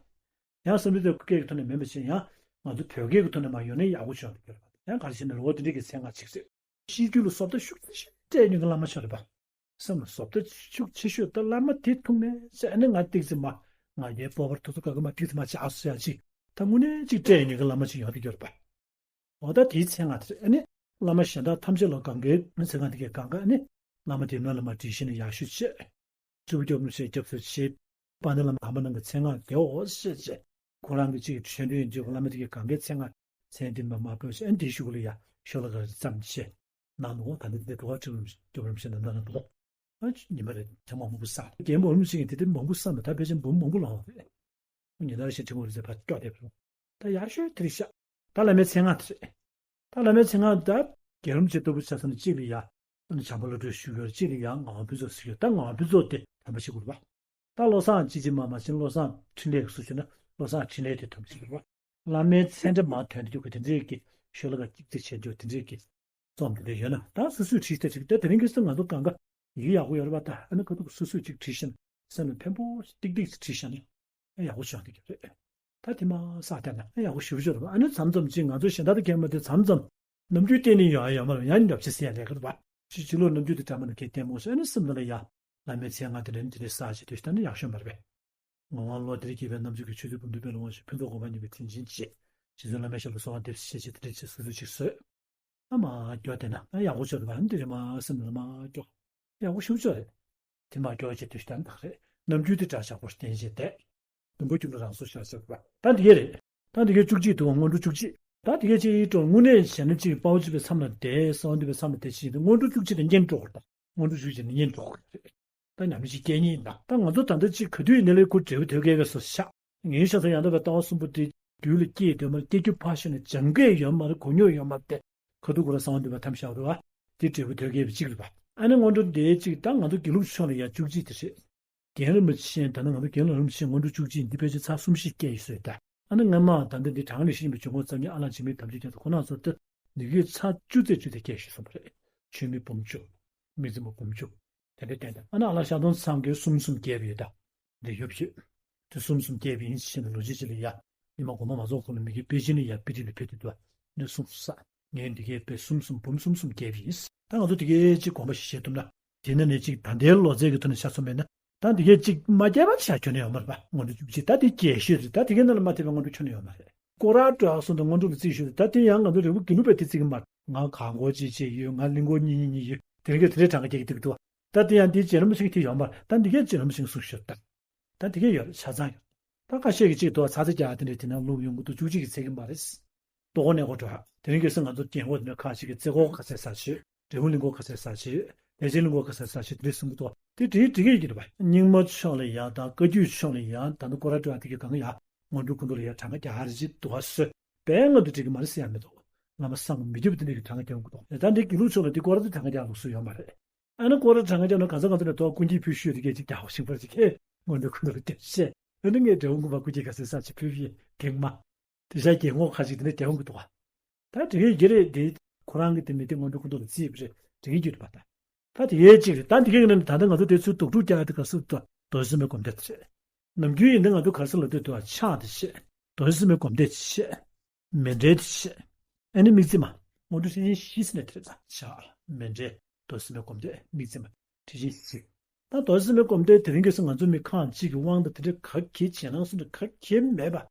ཡང་བསམ་བློ་དེ་སྐད་ཀྱི་ཐོག་ནས་མིན་པ་བྱས། ཡང་ང་ཚོ་བོད་སྐད་ཀྱི་ཐོག་ནས་མ་ཡོང་ན་ཡག་པོ་བྱུང་འདུག་ཡོད་རེད་པ། ཡང་ག་རེ་བྱས་ན་རེད། འོ་དེ་འདྲས་ཀྱི་མཚན་སྔགས་ཅིག་རེད། ཤེས་རྒྱུད་ལ་བཟོ་ལྟ་ཤུགས་ཆེ་ཤོས་སྤྲད་མྱོང་མཁན་བླ་མ་ཆགས་རེད་པ། བསམ་ལ་བཟོ་ལྟ་ཤུགས་ཆེ་ཤོས་ད་བླ་མ་དེ་ཐུག་ནས་བྱས་ནས། ང་ཏིག་ཙི་མ་ང་རྒྱལ་སྤོབས་པར་དུ་ཚོ་ག་གི་མ་ཏིག་ཙི་མ་ཆགས་སོ་ཡ་ཅིག་ད་དངོས་གནས་ཅིག་སྤྲད་མྱོང་མཁན་བླ་མ་ཅིག་ཡོང་འདུག་ཡོད་རེད་པ། འོ་ད་དེའི་མཚན་སྔགས་དེ་རེད། ཨ་ནི་བླ་མ་གཞན་དག་ཐམས་ཅད་ལ་གང་གའི་མི་ཚེ་གང་དེ་གའི་གང་ག་ཨ་ནི་བླ་མ་དེ་ནང་ལ་མ་བྲིས་ཤིང་ནས་ཡག་ཤོས་བྱས། སྤྱི་བོ་སྐྱབས་སུ་མཆི། སྐྱབས་སུ་མཆི། དཔལ་ལྡན་བླ་མ་དམ་པ་རྣམས་ཀྱི་མཚན་སྔགས་དེའོ་ཞེས་བྱས། ཁོ་རང་གི་ཅིག་ཆོས་འདོན་ཡིན་གཅིག་བླ་མ་དེ་གའི་གང་གའི་མཚན་སྔགས་མཚན་དེ་མ་མ་སྤོས་ཤིང་ཨ་ནི་དེའི་གཞུག་ལ་ཡ་ཤོ་ལོ་ཀ་ཙམ་བྱས། ནང་དུ་འོ་ད་འདི་འདི་འདུག་ག་སྤྱི་བོ་སྐྱབས་སུ་མཆི་ནང་ད་ན་འདུག་ཨ་ཉི་མ་རེ་ཐེངས་མ་མང་པོ་བསགས། རྒན་འབུམ་རིན་པོ་ཆེ་གིས་དེ་དེ་མང་པོ་བསགས་མེད། ད་ཕལ་ཆེར་འབུམ་མང་པོ་ལོངས་པ་རེད། ཉི་ཟླ་བཞིན་ཁྲི་མོ་རི་ཟེར་ཕར་སྐྱོག་བསྡད་པ་རེད། ད་ཡག་ཤོས་དེ་རེད་ཤག་ད་བླ་མའི་མཚན་སྔགས་དེ་རེད། ད་བླ་མའི་མཚན་སྔགས་ད་རྒན་རིན་པོ་ཆེ་ལྟ་བུ་ཆ་ཚང་ནས་གཅིག་ལ་ཡ་བྱམས་པ་བློ་གྲོས་ཞུ་གི་ཡོད་རེད། གཅིག་ལ་ཡ་ངག་དབང་ཕུན་ཚོགས་ཟེར་གྱི་ཡོད། ད་ངག་དབང་ཕུན་ཚོགས་དེ་དམ་པ་བྱེད་དགོས་རེད་པ། ད་བློ་བཟང་ཅི་ཅི་མ་མ་ཅི་བློ་བཟང་འཕྲིན་ལས་ཀྱི་སུ་ཞུ་ན་བློ་བཟང་འཕྲིན་ལས་དེ་དམ་པ་བྱེད་དགོས་རེད་པ། བླ་མའི་མཚན་འདྲ་མ་ཐོན་དུས་ཀྱི་དེ་འདྲའི་གི་ཤོ་ལོ་ཀ་གཅིག་ཙམ་བྱས་འཇོག་དེ་འདྲའི་གི་རྩོམ་དེ་འདྲ་ཡོད་ན་ད་སོ་སོས་བྲིས་ཏེ་བྲིས། ད་དེ་རིང་གི་སུ་ང་ཚོ་གང་ག་ཡིག་ཡག་པོ་ཡོད་རེད་པ། ད་ཨ་ནི་ཁ་ཐུག་སོ་སོས་ཅིག་བྲིས་ཤིང་སེམས་ལ་ཕན་པོ་ཏིག་ཏིག་ཅིག་བྲིས་ཤིང་ནས་ཨ་ཡག་པོ་བྱུང་བསྡད་ཀྱི་རེད། ད་དེ་མ་བསགས་བསྡད་ན་ཨ་ཡག་པོ་ཞེ་པོ་ཅིག་རེད་པ། ཨ་ནི་མཚམས་མཚམས་ཅིག་ང་ཚོ་གཞན་དག་ཏུ་མཁྱེན་པ་དེ་མཚམས་མཚམས་ནམ་རྒྱུན་གཏན་ནས་ཡོང་ཡ་ཡོད་མ་རེད། ཡང་ཉོབ་ཆེ་ཟེར་ཡ་ལས་ཀ་རེད་པ། ཕྱི་ཕྱི་ལོགས་ནམ་རྒྱུན་དུ་འདྲ་མ་ནི་གས་ལྟད་མོ་ཟེར་ཨ་ནི་སེམས་ནང་ལ་ཡ་བླ་མའི་མཚན་སྔགས་དེ་འདྲ་འདི་འདྲ་བསགས་བྱས་དུས་ད་ནི་ཡག་ཤོས་མ་རེད་པས། ངག་དབང་བློ་གཏེར་རྒྱས་པའི་རྣམ་འགྱུར་གྱིས། ཆོས་ཚུལ་འབུམ་འདུས་པའི་ལུང་བ་ཞུས། ཕུན་ཚོགས་གོ་འཕང་བརྙེས་པའི་དྲིན་ཅན་གྱིས། རྗེ་བཙུན་བླ་མའི་ཞབས་ལ་གསོལ་བ་འདེབས་ཞེས་བྱས་དེ་འདྲ་བྱས་སོ་སོ་ཅིག་བཟོས། ཨ་མ་སྐྱོ་དེ་ན་ཨ་ཡག་པོ་ཤོར་བ་འདི་རེད་མ་སེམས་ལ་མ་སྐྱོ། ཡག་པོ་ཤོར་ཤོར་རེད། དེ་མ་སྐྱོ་བྱས་དུས་ལྟར་འདག་རེད། ནམ་རྒྱུན་དེ་འདྲ་ཞག་པོ་བསྟན་བྱས་བསྡད། དུམ་བུ་ཁྱུང་དུ་རང་སོར་ཤར་ཤར་བ། ད་འདི་གས་རེད། ད་འདི་གས་བཅུ་གཅིག་འདུག་སྔོན་འགྲོ་བཅུ་གཅིག་ད་འདི་གས་ཅིག་ཡིད་སྤྲོ་དངོས་གནས་བྱས་ན་ཅིག་དཔའ་བོ་གཅིག་པའི་མཚམས་ལ་བསྡད་གསོལ་འདེབས་པའི་མཚམས་ལ་བསྡད་ཅིག་ཡིན་དུས་སྔོན་འགྲོ་བཅུ་གཅིག་དེ་གཉེན་སྤྲོ་དགོས་རེད། ད་སྔོན་འགྲོ་བཅུ་གཅིག་དེ་གཉེན་སྤྲོ་དགོས་རེད། ད་ཉམས་ལེན་ཅིག་སྐྱེལ་མཁན་ཡིན་ན། ད་ང་ཚོ་ད་ལྟ་ཅིག་ག་དུས་ཡིན་ནའི་ཁོ་འབྲས་བུ་ཐོད་རྒལ་བའི་བཟོ་ཤག་ངའི་ཤ་ཚ་ཡང་དག་པའི་ལྟ་བ་གསུམ་པོ་དེ་རྒྱུད་ལ་སྐྱེས་སྡོད་མ་རེད། སྐྱེ་རྒྱུ་ཕར་ཞོག་ནས་སྦྱང་གི་ཡོད་མ་རེད། གོ་མྱོང་ཡོད་མ་རེད་དེ། ཁ་ཐུག་ཁོ་རང་གསོལ་འདེབས་པའི་མཚམས་བཞག་རེད་པ། དེ་འབྲས་བུ་ཐོད་རྒལ་བའི་གཅིག་རེད་པ། ཨ་ནི་སྔོན་འགྲོ་དེའི་གཅིག་ད་ང་ཚོ་དགེ་ལུགས་ཕྱོགས་ལ་ཡ་བཅུ་གཅིག་དེ་རེད། རྒན་རིན་པོ་ཆེ་ད་ནི་ང་ཚོ་རྒན་ལགས་རིན་པོ་ཆེ་སྔོན་འགྲོ་བཅུ་གཅིག་འདི་ཕལ་ཆེར་ཚར་གསུམ་བཞི་བསྐྱལ་ཡོད་ས་རེད་ད། ཨ་ནི་སྔ་མ་ད་ལྟ་འདི་གྲངས་ལས་ཤེས་ཡིན་པའི་འབྱུང་ཁུངས་ཙམ་ཉིད་ཨ་ལགས་འཇིགས་མེད་དམ་ཆོས་རྒྱ་མཚོ་ཁོ་ན་ཚོ་ད་འདི་གའི་ཚར་བཅུ་ཙམ་བཅུ་ཙམ་བསྐྱལ་ཤེས་སོང་བ་རེད། ཆོས་མིན་འབུམ་བཅུ། དམིགས་བརྩེ་མ་འབུམ་བཅུ། དེ་འདྲ་བསྟན་ཏེ་ཨ་ནི་ཨ་ལགས་ཤར་གདོང་ཚང་གིས་གསུམ་གསུམ་བསྐྱལ་བ་ཡོད་ད། འདི་ཡོད་པ་ཡོད། དེ་གསུམ་གསུམ་བསྐྱལ་བ་ཡིན་ཞེས་ནས་ལོ་རྒྱུས་ཅིག་ལ་ཡ། ཉི་མ་དགོང་མོ་མ་རྫོགས་གོང་ལ་མི་དགེ་པེ་ཅིན་ལ་ཡ་དཔེ་ཁྲིད་ལ་ཕེབས་དུས་དུ་བ། འདི་གསུམ་གསུམ་བསགས། ངས་འདི་གའི་དཔེ་གསུམ་གསུམ་འབུམ་གསུམ་གསུམ་བསྐྱལ་བ་ཡིན། ད་ང་ཚོ་འདི་གའི་ཅིག་དགོངས་པ་བཞེས་ཐུབ་ན། དེ་ནས་ནས་ཅིག་ད་ལྟའི་ལོ་ཚད་ཀྱི་ཐོག་ནས་ཆ་མཚོན་པ་ཡིན་ན། ད་འདི་གའི་ཅིག་མ་བསྐྱལ་བ་བྱ་ཁྱོན་ནས་ཡོད་མ་རེད་པ། སྔོན་འགྲོ་བཅུ་གཅིག་ད་དེ་རྒྱས་ཤོས་རེད། ད་དེ་གའི་ནང་ལ་མ་ཐེབས་པའི་སྔོན་འགྲོ་ཁྱོན་ནས་ཡོད་མ་རེད། སྐོར་ར་འགྲོ་ཡག་སོང་དུས་སྔོན་འགྲོ་ལ་རྩིས་ཞུས་ཏེ་ད་དེ་ཡང་ང་ཚོ་འབྲས་བུ་དགེ་ལུགས་པས་དེ་རྩིས་ཀྱི་མ་རེད། ང་གང་སྐོར་གཅིག་བྱས་ཡོད། ང་གླིང་སྐོར་གཉིས་གཉིས་གཉིས་ཡོད། དེ་རིང་གི་དེ་འདྲའི་གྲངས་ཀ་རྒྱག་གི་འདུག་འདུག་ད་དེ་ཡང་འདི་རྗེ་རིན་པོ་ཆེ་གིས་དེ་ཡོད་མ་རེད། ད་འདི་གའི་རྗེ་རིན་པོ་ཆེ་གིས་གསུངས་ཤོད་ད། ད་དེ་གའི་ཡོད་རེད། ཆ་ཚང་ཡོད། ད་ཁ་ཤས་ཀྱིས་ཅིག་འདུག་ཚ་ཚ་རྒྱག་དེ་འདྲའི་དེ་ན་ལུགས་ཡོང་གི་འདུག་བཅུ་གཅིག་གིས་ཚད་ཀྱི་མ་རེད། ལྟོ་གོས་གནས་སྐོར་འགྲོ་ཡག་དེ་རིང་ཁ་སང་ང་ཚོ་རྒན་གོག་དེ་འདྲ་ཁ་ཤས་ཀྱིས་རྩེ་སྐོར་ག་ཚད་ཟ་བྱེད། འབྲས་སྤུངས་གླིང་སྐོར་ག་ཚད་ཟ་བྱེད། བདེ་ཆེན་གླིང་སྐོར་ག་ཚད་ཟ་བྱེད་དེ་འདྲའི་གསུང་གི་འདུག་དེ་འགྲིག་འགྲིག་གི་ཡོད་རེད་པ། རྙིང་མ་ཕྱོགས་ལ་ཡ་དང་བཀའ་བརྒྱུད་ཕྱོགས་ལ་ཡ་ད་ནི་སྐོར་ར་འགྲོ་ཡག་དེ་གའི་གང་ཡ། སྔོན་འགྲོ་སྐུ་མདུན་ལ་ཡ་གྲངས་ཀ་རྒྱག་ཡག་རེ་ཅིག་འདུག་ག་བཟོས་པས་ང་ཚོ་འགྲིག་གི་མ་རེད་ཟེར་ཡག་མི་འདུག་བླ་མ་བསམ་གྱིས་མི་ཁྱབ་པ་དེ་འདྲ་གི་གྲངས་ཀ་རྒྱག་གི་འདུག་ད་འདི་དགེ་ལུགས་ཕྱོགས་ལ་འདི་སྐོར་ར་དེ་གྲངས་ཀ་རྒྱག་ལུགས་སྲོལ་ཡོད་མ་རེད། ཨ་ནི་སྐོར་ར་གྲངས་ཀ་རྒྱག་ན་གང་ཟག་གང་ཟག་ནས་ཐོག་སྐུ་འགྱེད་ཕུལ་ཤོས་དེ་གས་ཅིག་རྒྱག་ཤིང་པར་ཅིག་གས་སྔོན་འགྲོ་སྐུ་མདུན་ལ་སྟེར་བཤད། ཨ་ནི་ངས་འབྲས་སྤུངས་དགོན་པ་སྐུ་འགྱེད་ག་ཚད་ཟ་བྱེད་ཕུལ་བའི་གེགས་མ། དེ་ཤ་རྒྱལ་ངོ་ཁ་ཅིག་དེ་འདྲ་རྒྱལ་ངོ་གི་འདུག་ག་ད་དེ་གའི་རྒྱུ་རེད་དེ། ཁོ་རང་གི་དེ་མི་དེ་སྔོན་འགྲོ་སྐུ་མདུན་ལ་རྩིས་པ་རེད། དེ་གའི་རྒྱུ་རེད་པ་ད། ད་དེ་གའི་གཅིག་རེད། ད་དེ་གའི་ནང་ནས་ད་ལྟ་ང་ཚོ་དེ་ཚོའི་དོགས་སྒྲུག་རྒྱག་དེ་ག་སུ་ད་རྡོ་རྗེ་སེམས་དཔའི་སྒོམ་བཟླས་དེ་རེད། ནམ་རྒྱུན་ཡིན་ན་ང་ཚོ་ག་སུ་ལ་ལྟོས་དུ་བ་ཕྱག་དེ་བྱེད། རྡོ་རྗེ་སེམས་དཔའི་སྒོམ་བཟླས་དེ་བྱེད། མཎྜལ་དེ་བྱེད། ཨ་ནི་དམིགས་བརྩེ་མ། སྔོན་འགྲོ་ཆོས་ཅན་བཞི་ཟེར་ནས་དེ་རེད་ད། ཕྱག་མཎྜལ་རྡོ་རྗེ་སེམས་དཔའི་སྒོམ་བཟླས་དམིགས་བརྩེ་མ། ཆོས་ཅན་བཞི། ད་རྡོ་རྗེ་སེམས་དཔའི་སྒོམ་བཟླས་དེ་རིང་ཁ་སང་ང་ཚོ་མི་ཁག་ཅིག་གི་དབང་དུ་དེ་འདྲའི་ག་གེ་བྱེད་ན་སུ་འདྲ་ག་གེ་མེད་པ།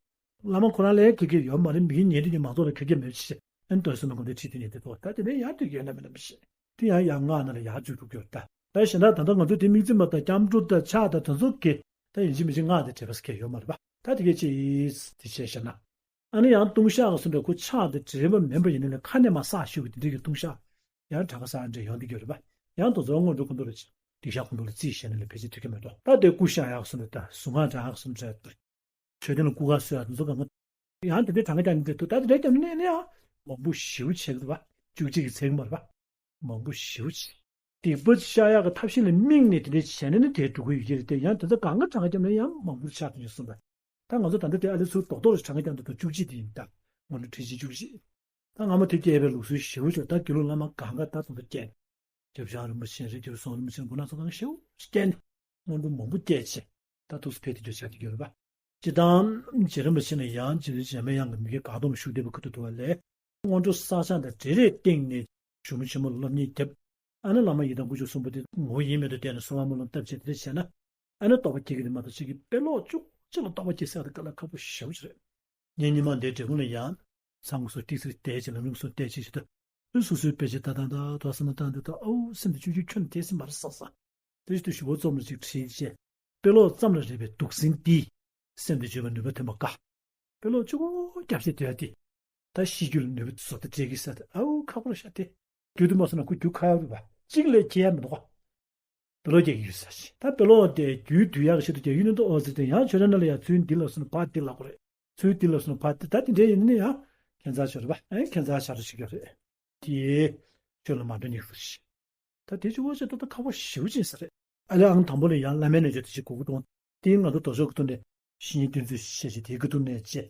བླ་མ་ཁོ་རང་ལ་ག་གེ་ཡོད་མ་རེད། མི་གི་ཉན་དུ་ཉན་མང་ཚོགས་ལ་ག་གེ་མེད་པ་ཞིག་ཨ་ནི་རྡོ་རྗེ་སེམས་དཔའི་སྒོམ་བཟླས་ཁྲིད་དུ་ཉན་དེ་ཐོག་ད་དེ་ནས་ཡར་དུ་ཡོད་ན་མེད་ན་མི་ཤེས། དེ་ཡང་ཡང་ངག་ནང་ལ་ཡར་འཇུག་ཐུབ་ཀྱི་ཡོད་ད། ད་གཞན་དག་ད་ལྟ་ང་ཚོ་དེ་དམིགས་བརྩེ་མ་དང་སྐྱབས་འགྲོ་དང་ཕྱག་དང་དེ་ཚོ་གི་ད་ཡིན་གཅིག་མིན་གཅིག་སྔགས་དེ་བྲིས་པ་ཟེར་མཁན་ཡོད་མ་རེད་པ། ད་དེ་གའི་ཅིག་དེ་བྱས་བཞག་ན། ཨ་ནི་ཡང་ལྟུང་བཤགས་སུ་འདྲ་ཁོ་ཕྱག་དེ་བྲིས་པ་མིན་པ་ཡིན་ན་ལས་ཁ་ནས་མ་བསགས་ཞུ་གི་དེ་འདྲའི་གི་ལྟུང་བཤགས་ ཡང་གྲངས་ཀ་གསར་འདྲ་ཡོང་གི་ཡོད་རེད་པ། ཡང་དེ་ཚོ་སྔོན་འགྲོ་ཁོ་ཚོ་ལ་སྡིག་བཤགས་ཁོ་ཚོ་ལ་རྩིས་བྱས་ནས་ལ་ཕལ་ཆེར་ཐུག་གི་མེད་དོ། ད་དེ་སྐུ་བཤགས་ཡག་སོང་རེད། ད་གཟུངས་སྔགས་འདྲ་ཡག་སོང་རེད། མཆོད་རྟེན་ལ་སྐུ་ག་གསོལ་ཡག་དེ་ཚོ་གང་ག། ཡང་དེ་འདྲའི་གྲངས་ཀ་རྒྱག་ནས་འདྲ་འདུག་ད་དེ་འདྲའི་རྒྱབ་ནས་ནས་ཡང་མང་པོ་ཞེ་པོ་བྱས་འདུག་བ། བཅུ་གཅིག་གི་ཚད་མ་རེད་པ། མང་པོ་ཞེ་པོ་བྱས། སྡིག་པ་བཤགས་ཡག་གི་ཐབས་ཤེས་ལ་དམིགས་ནས་དེ་འདྲའི་བྱས་ནས་ནི་དེ་འགྲོ་གི་ཡོད་ཀྱི་རེད་དེ། ཡང་དེ་ཚོ་གང་ག་གྲངས་ཀ་རྒྱབ་ནས་ཡང་མང་པོ་ཆགས་ཐུབ་ཀྱི་གསུངས་པ། ད་ང་ཚོ་ད་ལྟ་དེ་ཨ་ལེ་ཚུར་རྡོག་རྡོག་རེ་གྲངས་ཀ་རྒྱབ་འདུག་ད་བཅུ་གཅིག་དེ་ཡིན། ད་སྔོན་འགྲོ་ཁྲི་ཆེན་བཅུ་གཅིག་ད་སྔ་མ་དེ་སྐྱེས་པའི་ལུགས་སྲོལ་ཞེ་པོ་ཅིག་ད་དགེ་ལུགས་བླ་མ་གང་ག་ད་དུང་ད་སྐྱེས། རྒྱབ་བྱང་རིན་པོ་ཆེ་རེད། རྒྱབ་སོང་རིན་པོ་ཆེ་མགོ་ནག་ཚོ་གང་ཞེ་པོ་སྐྱེས་ནས་སྔོན་འགྲོ་མང་པོ་སྐྱེས་བྱས། ད་ཐུགས་སུ་ཕེབས་དེ་འདྲ་བྱ་དེ་གྱུར་པ། སྤྱིར་བཏང་རྗེ་རིན་པོ་ཆེ་ནས་ཡང་རྗེ་རིན་པོ་ཆེ་འཇམ་དཔལ་དབྱངས་ཀྱི་མི་ཁའི་དགའ་སྟོན་ཞུ་བདེ་བོ་ཁུ་ཐུག་ཐུབ་པ་ལས། སྔོན་འགྲོ་བསགས་སྦྱང་དང་འབྲེལ་རེས་སྟེང་ནས་ཞུ་མི་ཆེན་མོ་ལ་སློབ་གཉེར་བརྒྱབ། ཨ་ནི་བླ་མ་ཡི་དམ་དཀོན་མཆོག་གསུམ་པོ་དེ་ངོ་བོ་ཡིན་མིན་དུ་བལྟས་ནས་གསོལ་བ་སྨོན་ལམ་བཏབ་བྱས་དེ་འདྲ་བྱས་ན། ཨ་ནི་རྟོགས་པ་སྐྱེ་གི་རེད་མ་གཏོགས་ཅིག་གི་དཔེ་ཀློག་བཅུ་གཅིག་ལ་རྟོགས་པ་སྐྱེ་ཟེར་ཡག་དེ་དཀའ་ལས་ཁག་པོ་ཞེ་པོ་ཅིག་རེད། ངས་ཉི་མ་འདིའི་འབྲས་སྤུངས་ལ་ཡང་ཚང་སོ་ཏིག་ཙི་བལྟས་བྱས་ལམ་རིམ་སོ་བལྟས་བྱས་ཞུ་ད། སོ་སོའི་དཔེ་ཆ་ད་ད་ད་དོ་སེམས་ལ་བཏང་དུས་ད་ཨོ་སེམས་དེ་ཆུང་ཆུང་ཁྱོན་ནས་དེ་སེམས་མ་རེད་བསམ་བསམ། དེ་བཞིན་དུ་ཞུ་བོ་རྩོམ་རེ་ཅིག་བྲིས་བྱས། དཔེ་ཀློག་ཙམ་ལ་རེ་བའི་སྡུག་སྲན་འདིས་སེམས་དེ་བརྗོད་པའི་ནུས་པ་ཐོན་པ་དཀའ། དཔེ་ཀློག་ཆུ་བོ་རྒྱབ་བྱས་སྡོད་ཡ་དེ། ད་ཤེས་རྒྱུད་ལ་ནུས་པ་བཟོ་ལྟ་སྤྲད་ཀྱི་ས་དེ་ཨའུ་ཁག་པོ་རེད་ཤག་དེ། རྒྱུད་དུ་མ་སོང་ན་ཁོ་རྒྱུ་ཁ་ཡོད་རེད་པ། གཅིག་ལས་ཁྱད་ཡ་མི་འདུག་ག་དཔེ་ཀློག་རྒྱག་གི་ཡོད་ས་ཞིག་ད་དཔེ་ཀློག་དེ་རྒྱུད་སྡུད་ཡག་གི་ཆེད་དུ་རྒྱག་ཡུལ་ནི་འདུག་ཨོ་ཟེར་ཏེ། ཡང་ཆོས་ར་ན་ལ་ཡ་ཚུལ་འདི་ལ་སོང་ན་ཕར་འདི་ལ་གོ་རེད། ཚུལ་འདི་ལ་སོང་ན་ཕར་འདི། ད་དེ་འདྲའི་ཡིན་ནི་ཡང་ཁྱད་མཚར་ཆོས་རེད་པ། ཨེ་ཁྱད་མཚར་ཆ་རུ་ཞིག་ཡོད་རེད། དེ་ཆོས་ལ་མ་འགྲོ་ཉིག་ཟེར་ཞིག་ད་དེ་ཆུ་བོ་ཆེ་ཏོག་ཏོག་ཁག་པོ་ཞེ་པོ་ཅིག་ས་རེད། ཨ་ལས་ཨང་དང་པོ་ལ་ཡང་བླ་མའི་རྣལ་འབྱོར་དེ་ཞིག་གོ་གི་འདུག་དེ་ང་ཚོ་དོ་ཅོག་གི་ཐོག་ནས་བཤེས་གཉེན་བསྟེན་ཚུལ་ཤེས་བྱས་དེའི་གི་ཐོག་ནས་བཅས།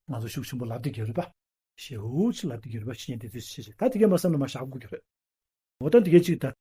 ང་ཚོ་ཤུགས་ཆེན་པོ་ལབ་བསྡད་ཀྱི་རེད་པ། ཞེ་པོ་ཅིག་ལབ་བསྡད་ཀྱི་རེད་པ། བཤེས་གཉེན་བསྟེན་ཚུལ་ཤེས་བྱས། ད་དེ་གས་མ་བསམ་ན་མ་བཞག་དགོས་ཀྱི་རེད། འོ་ད་དེ་གས་ཅིག་ད་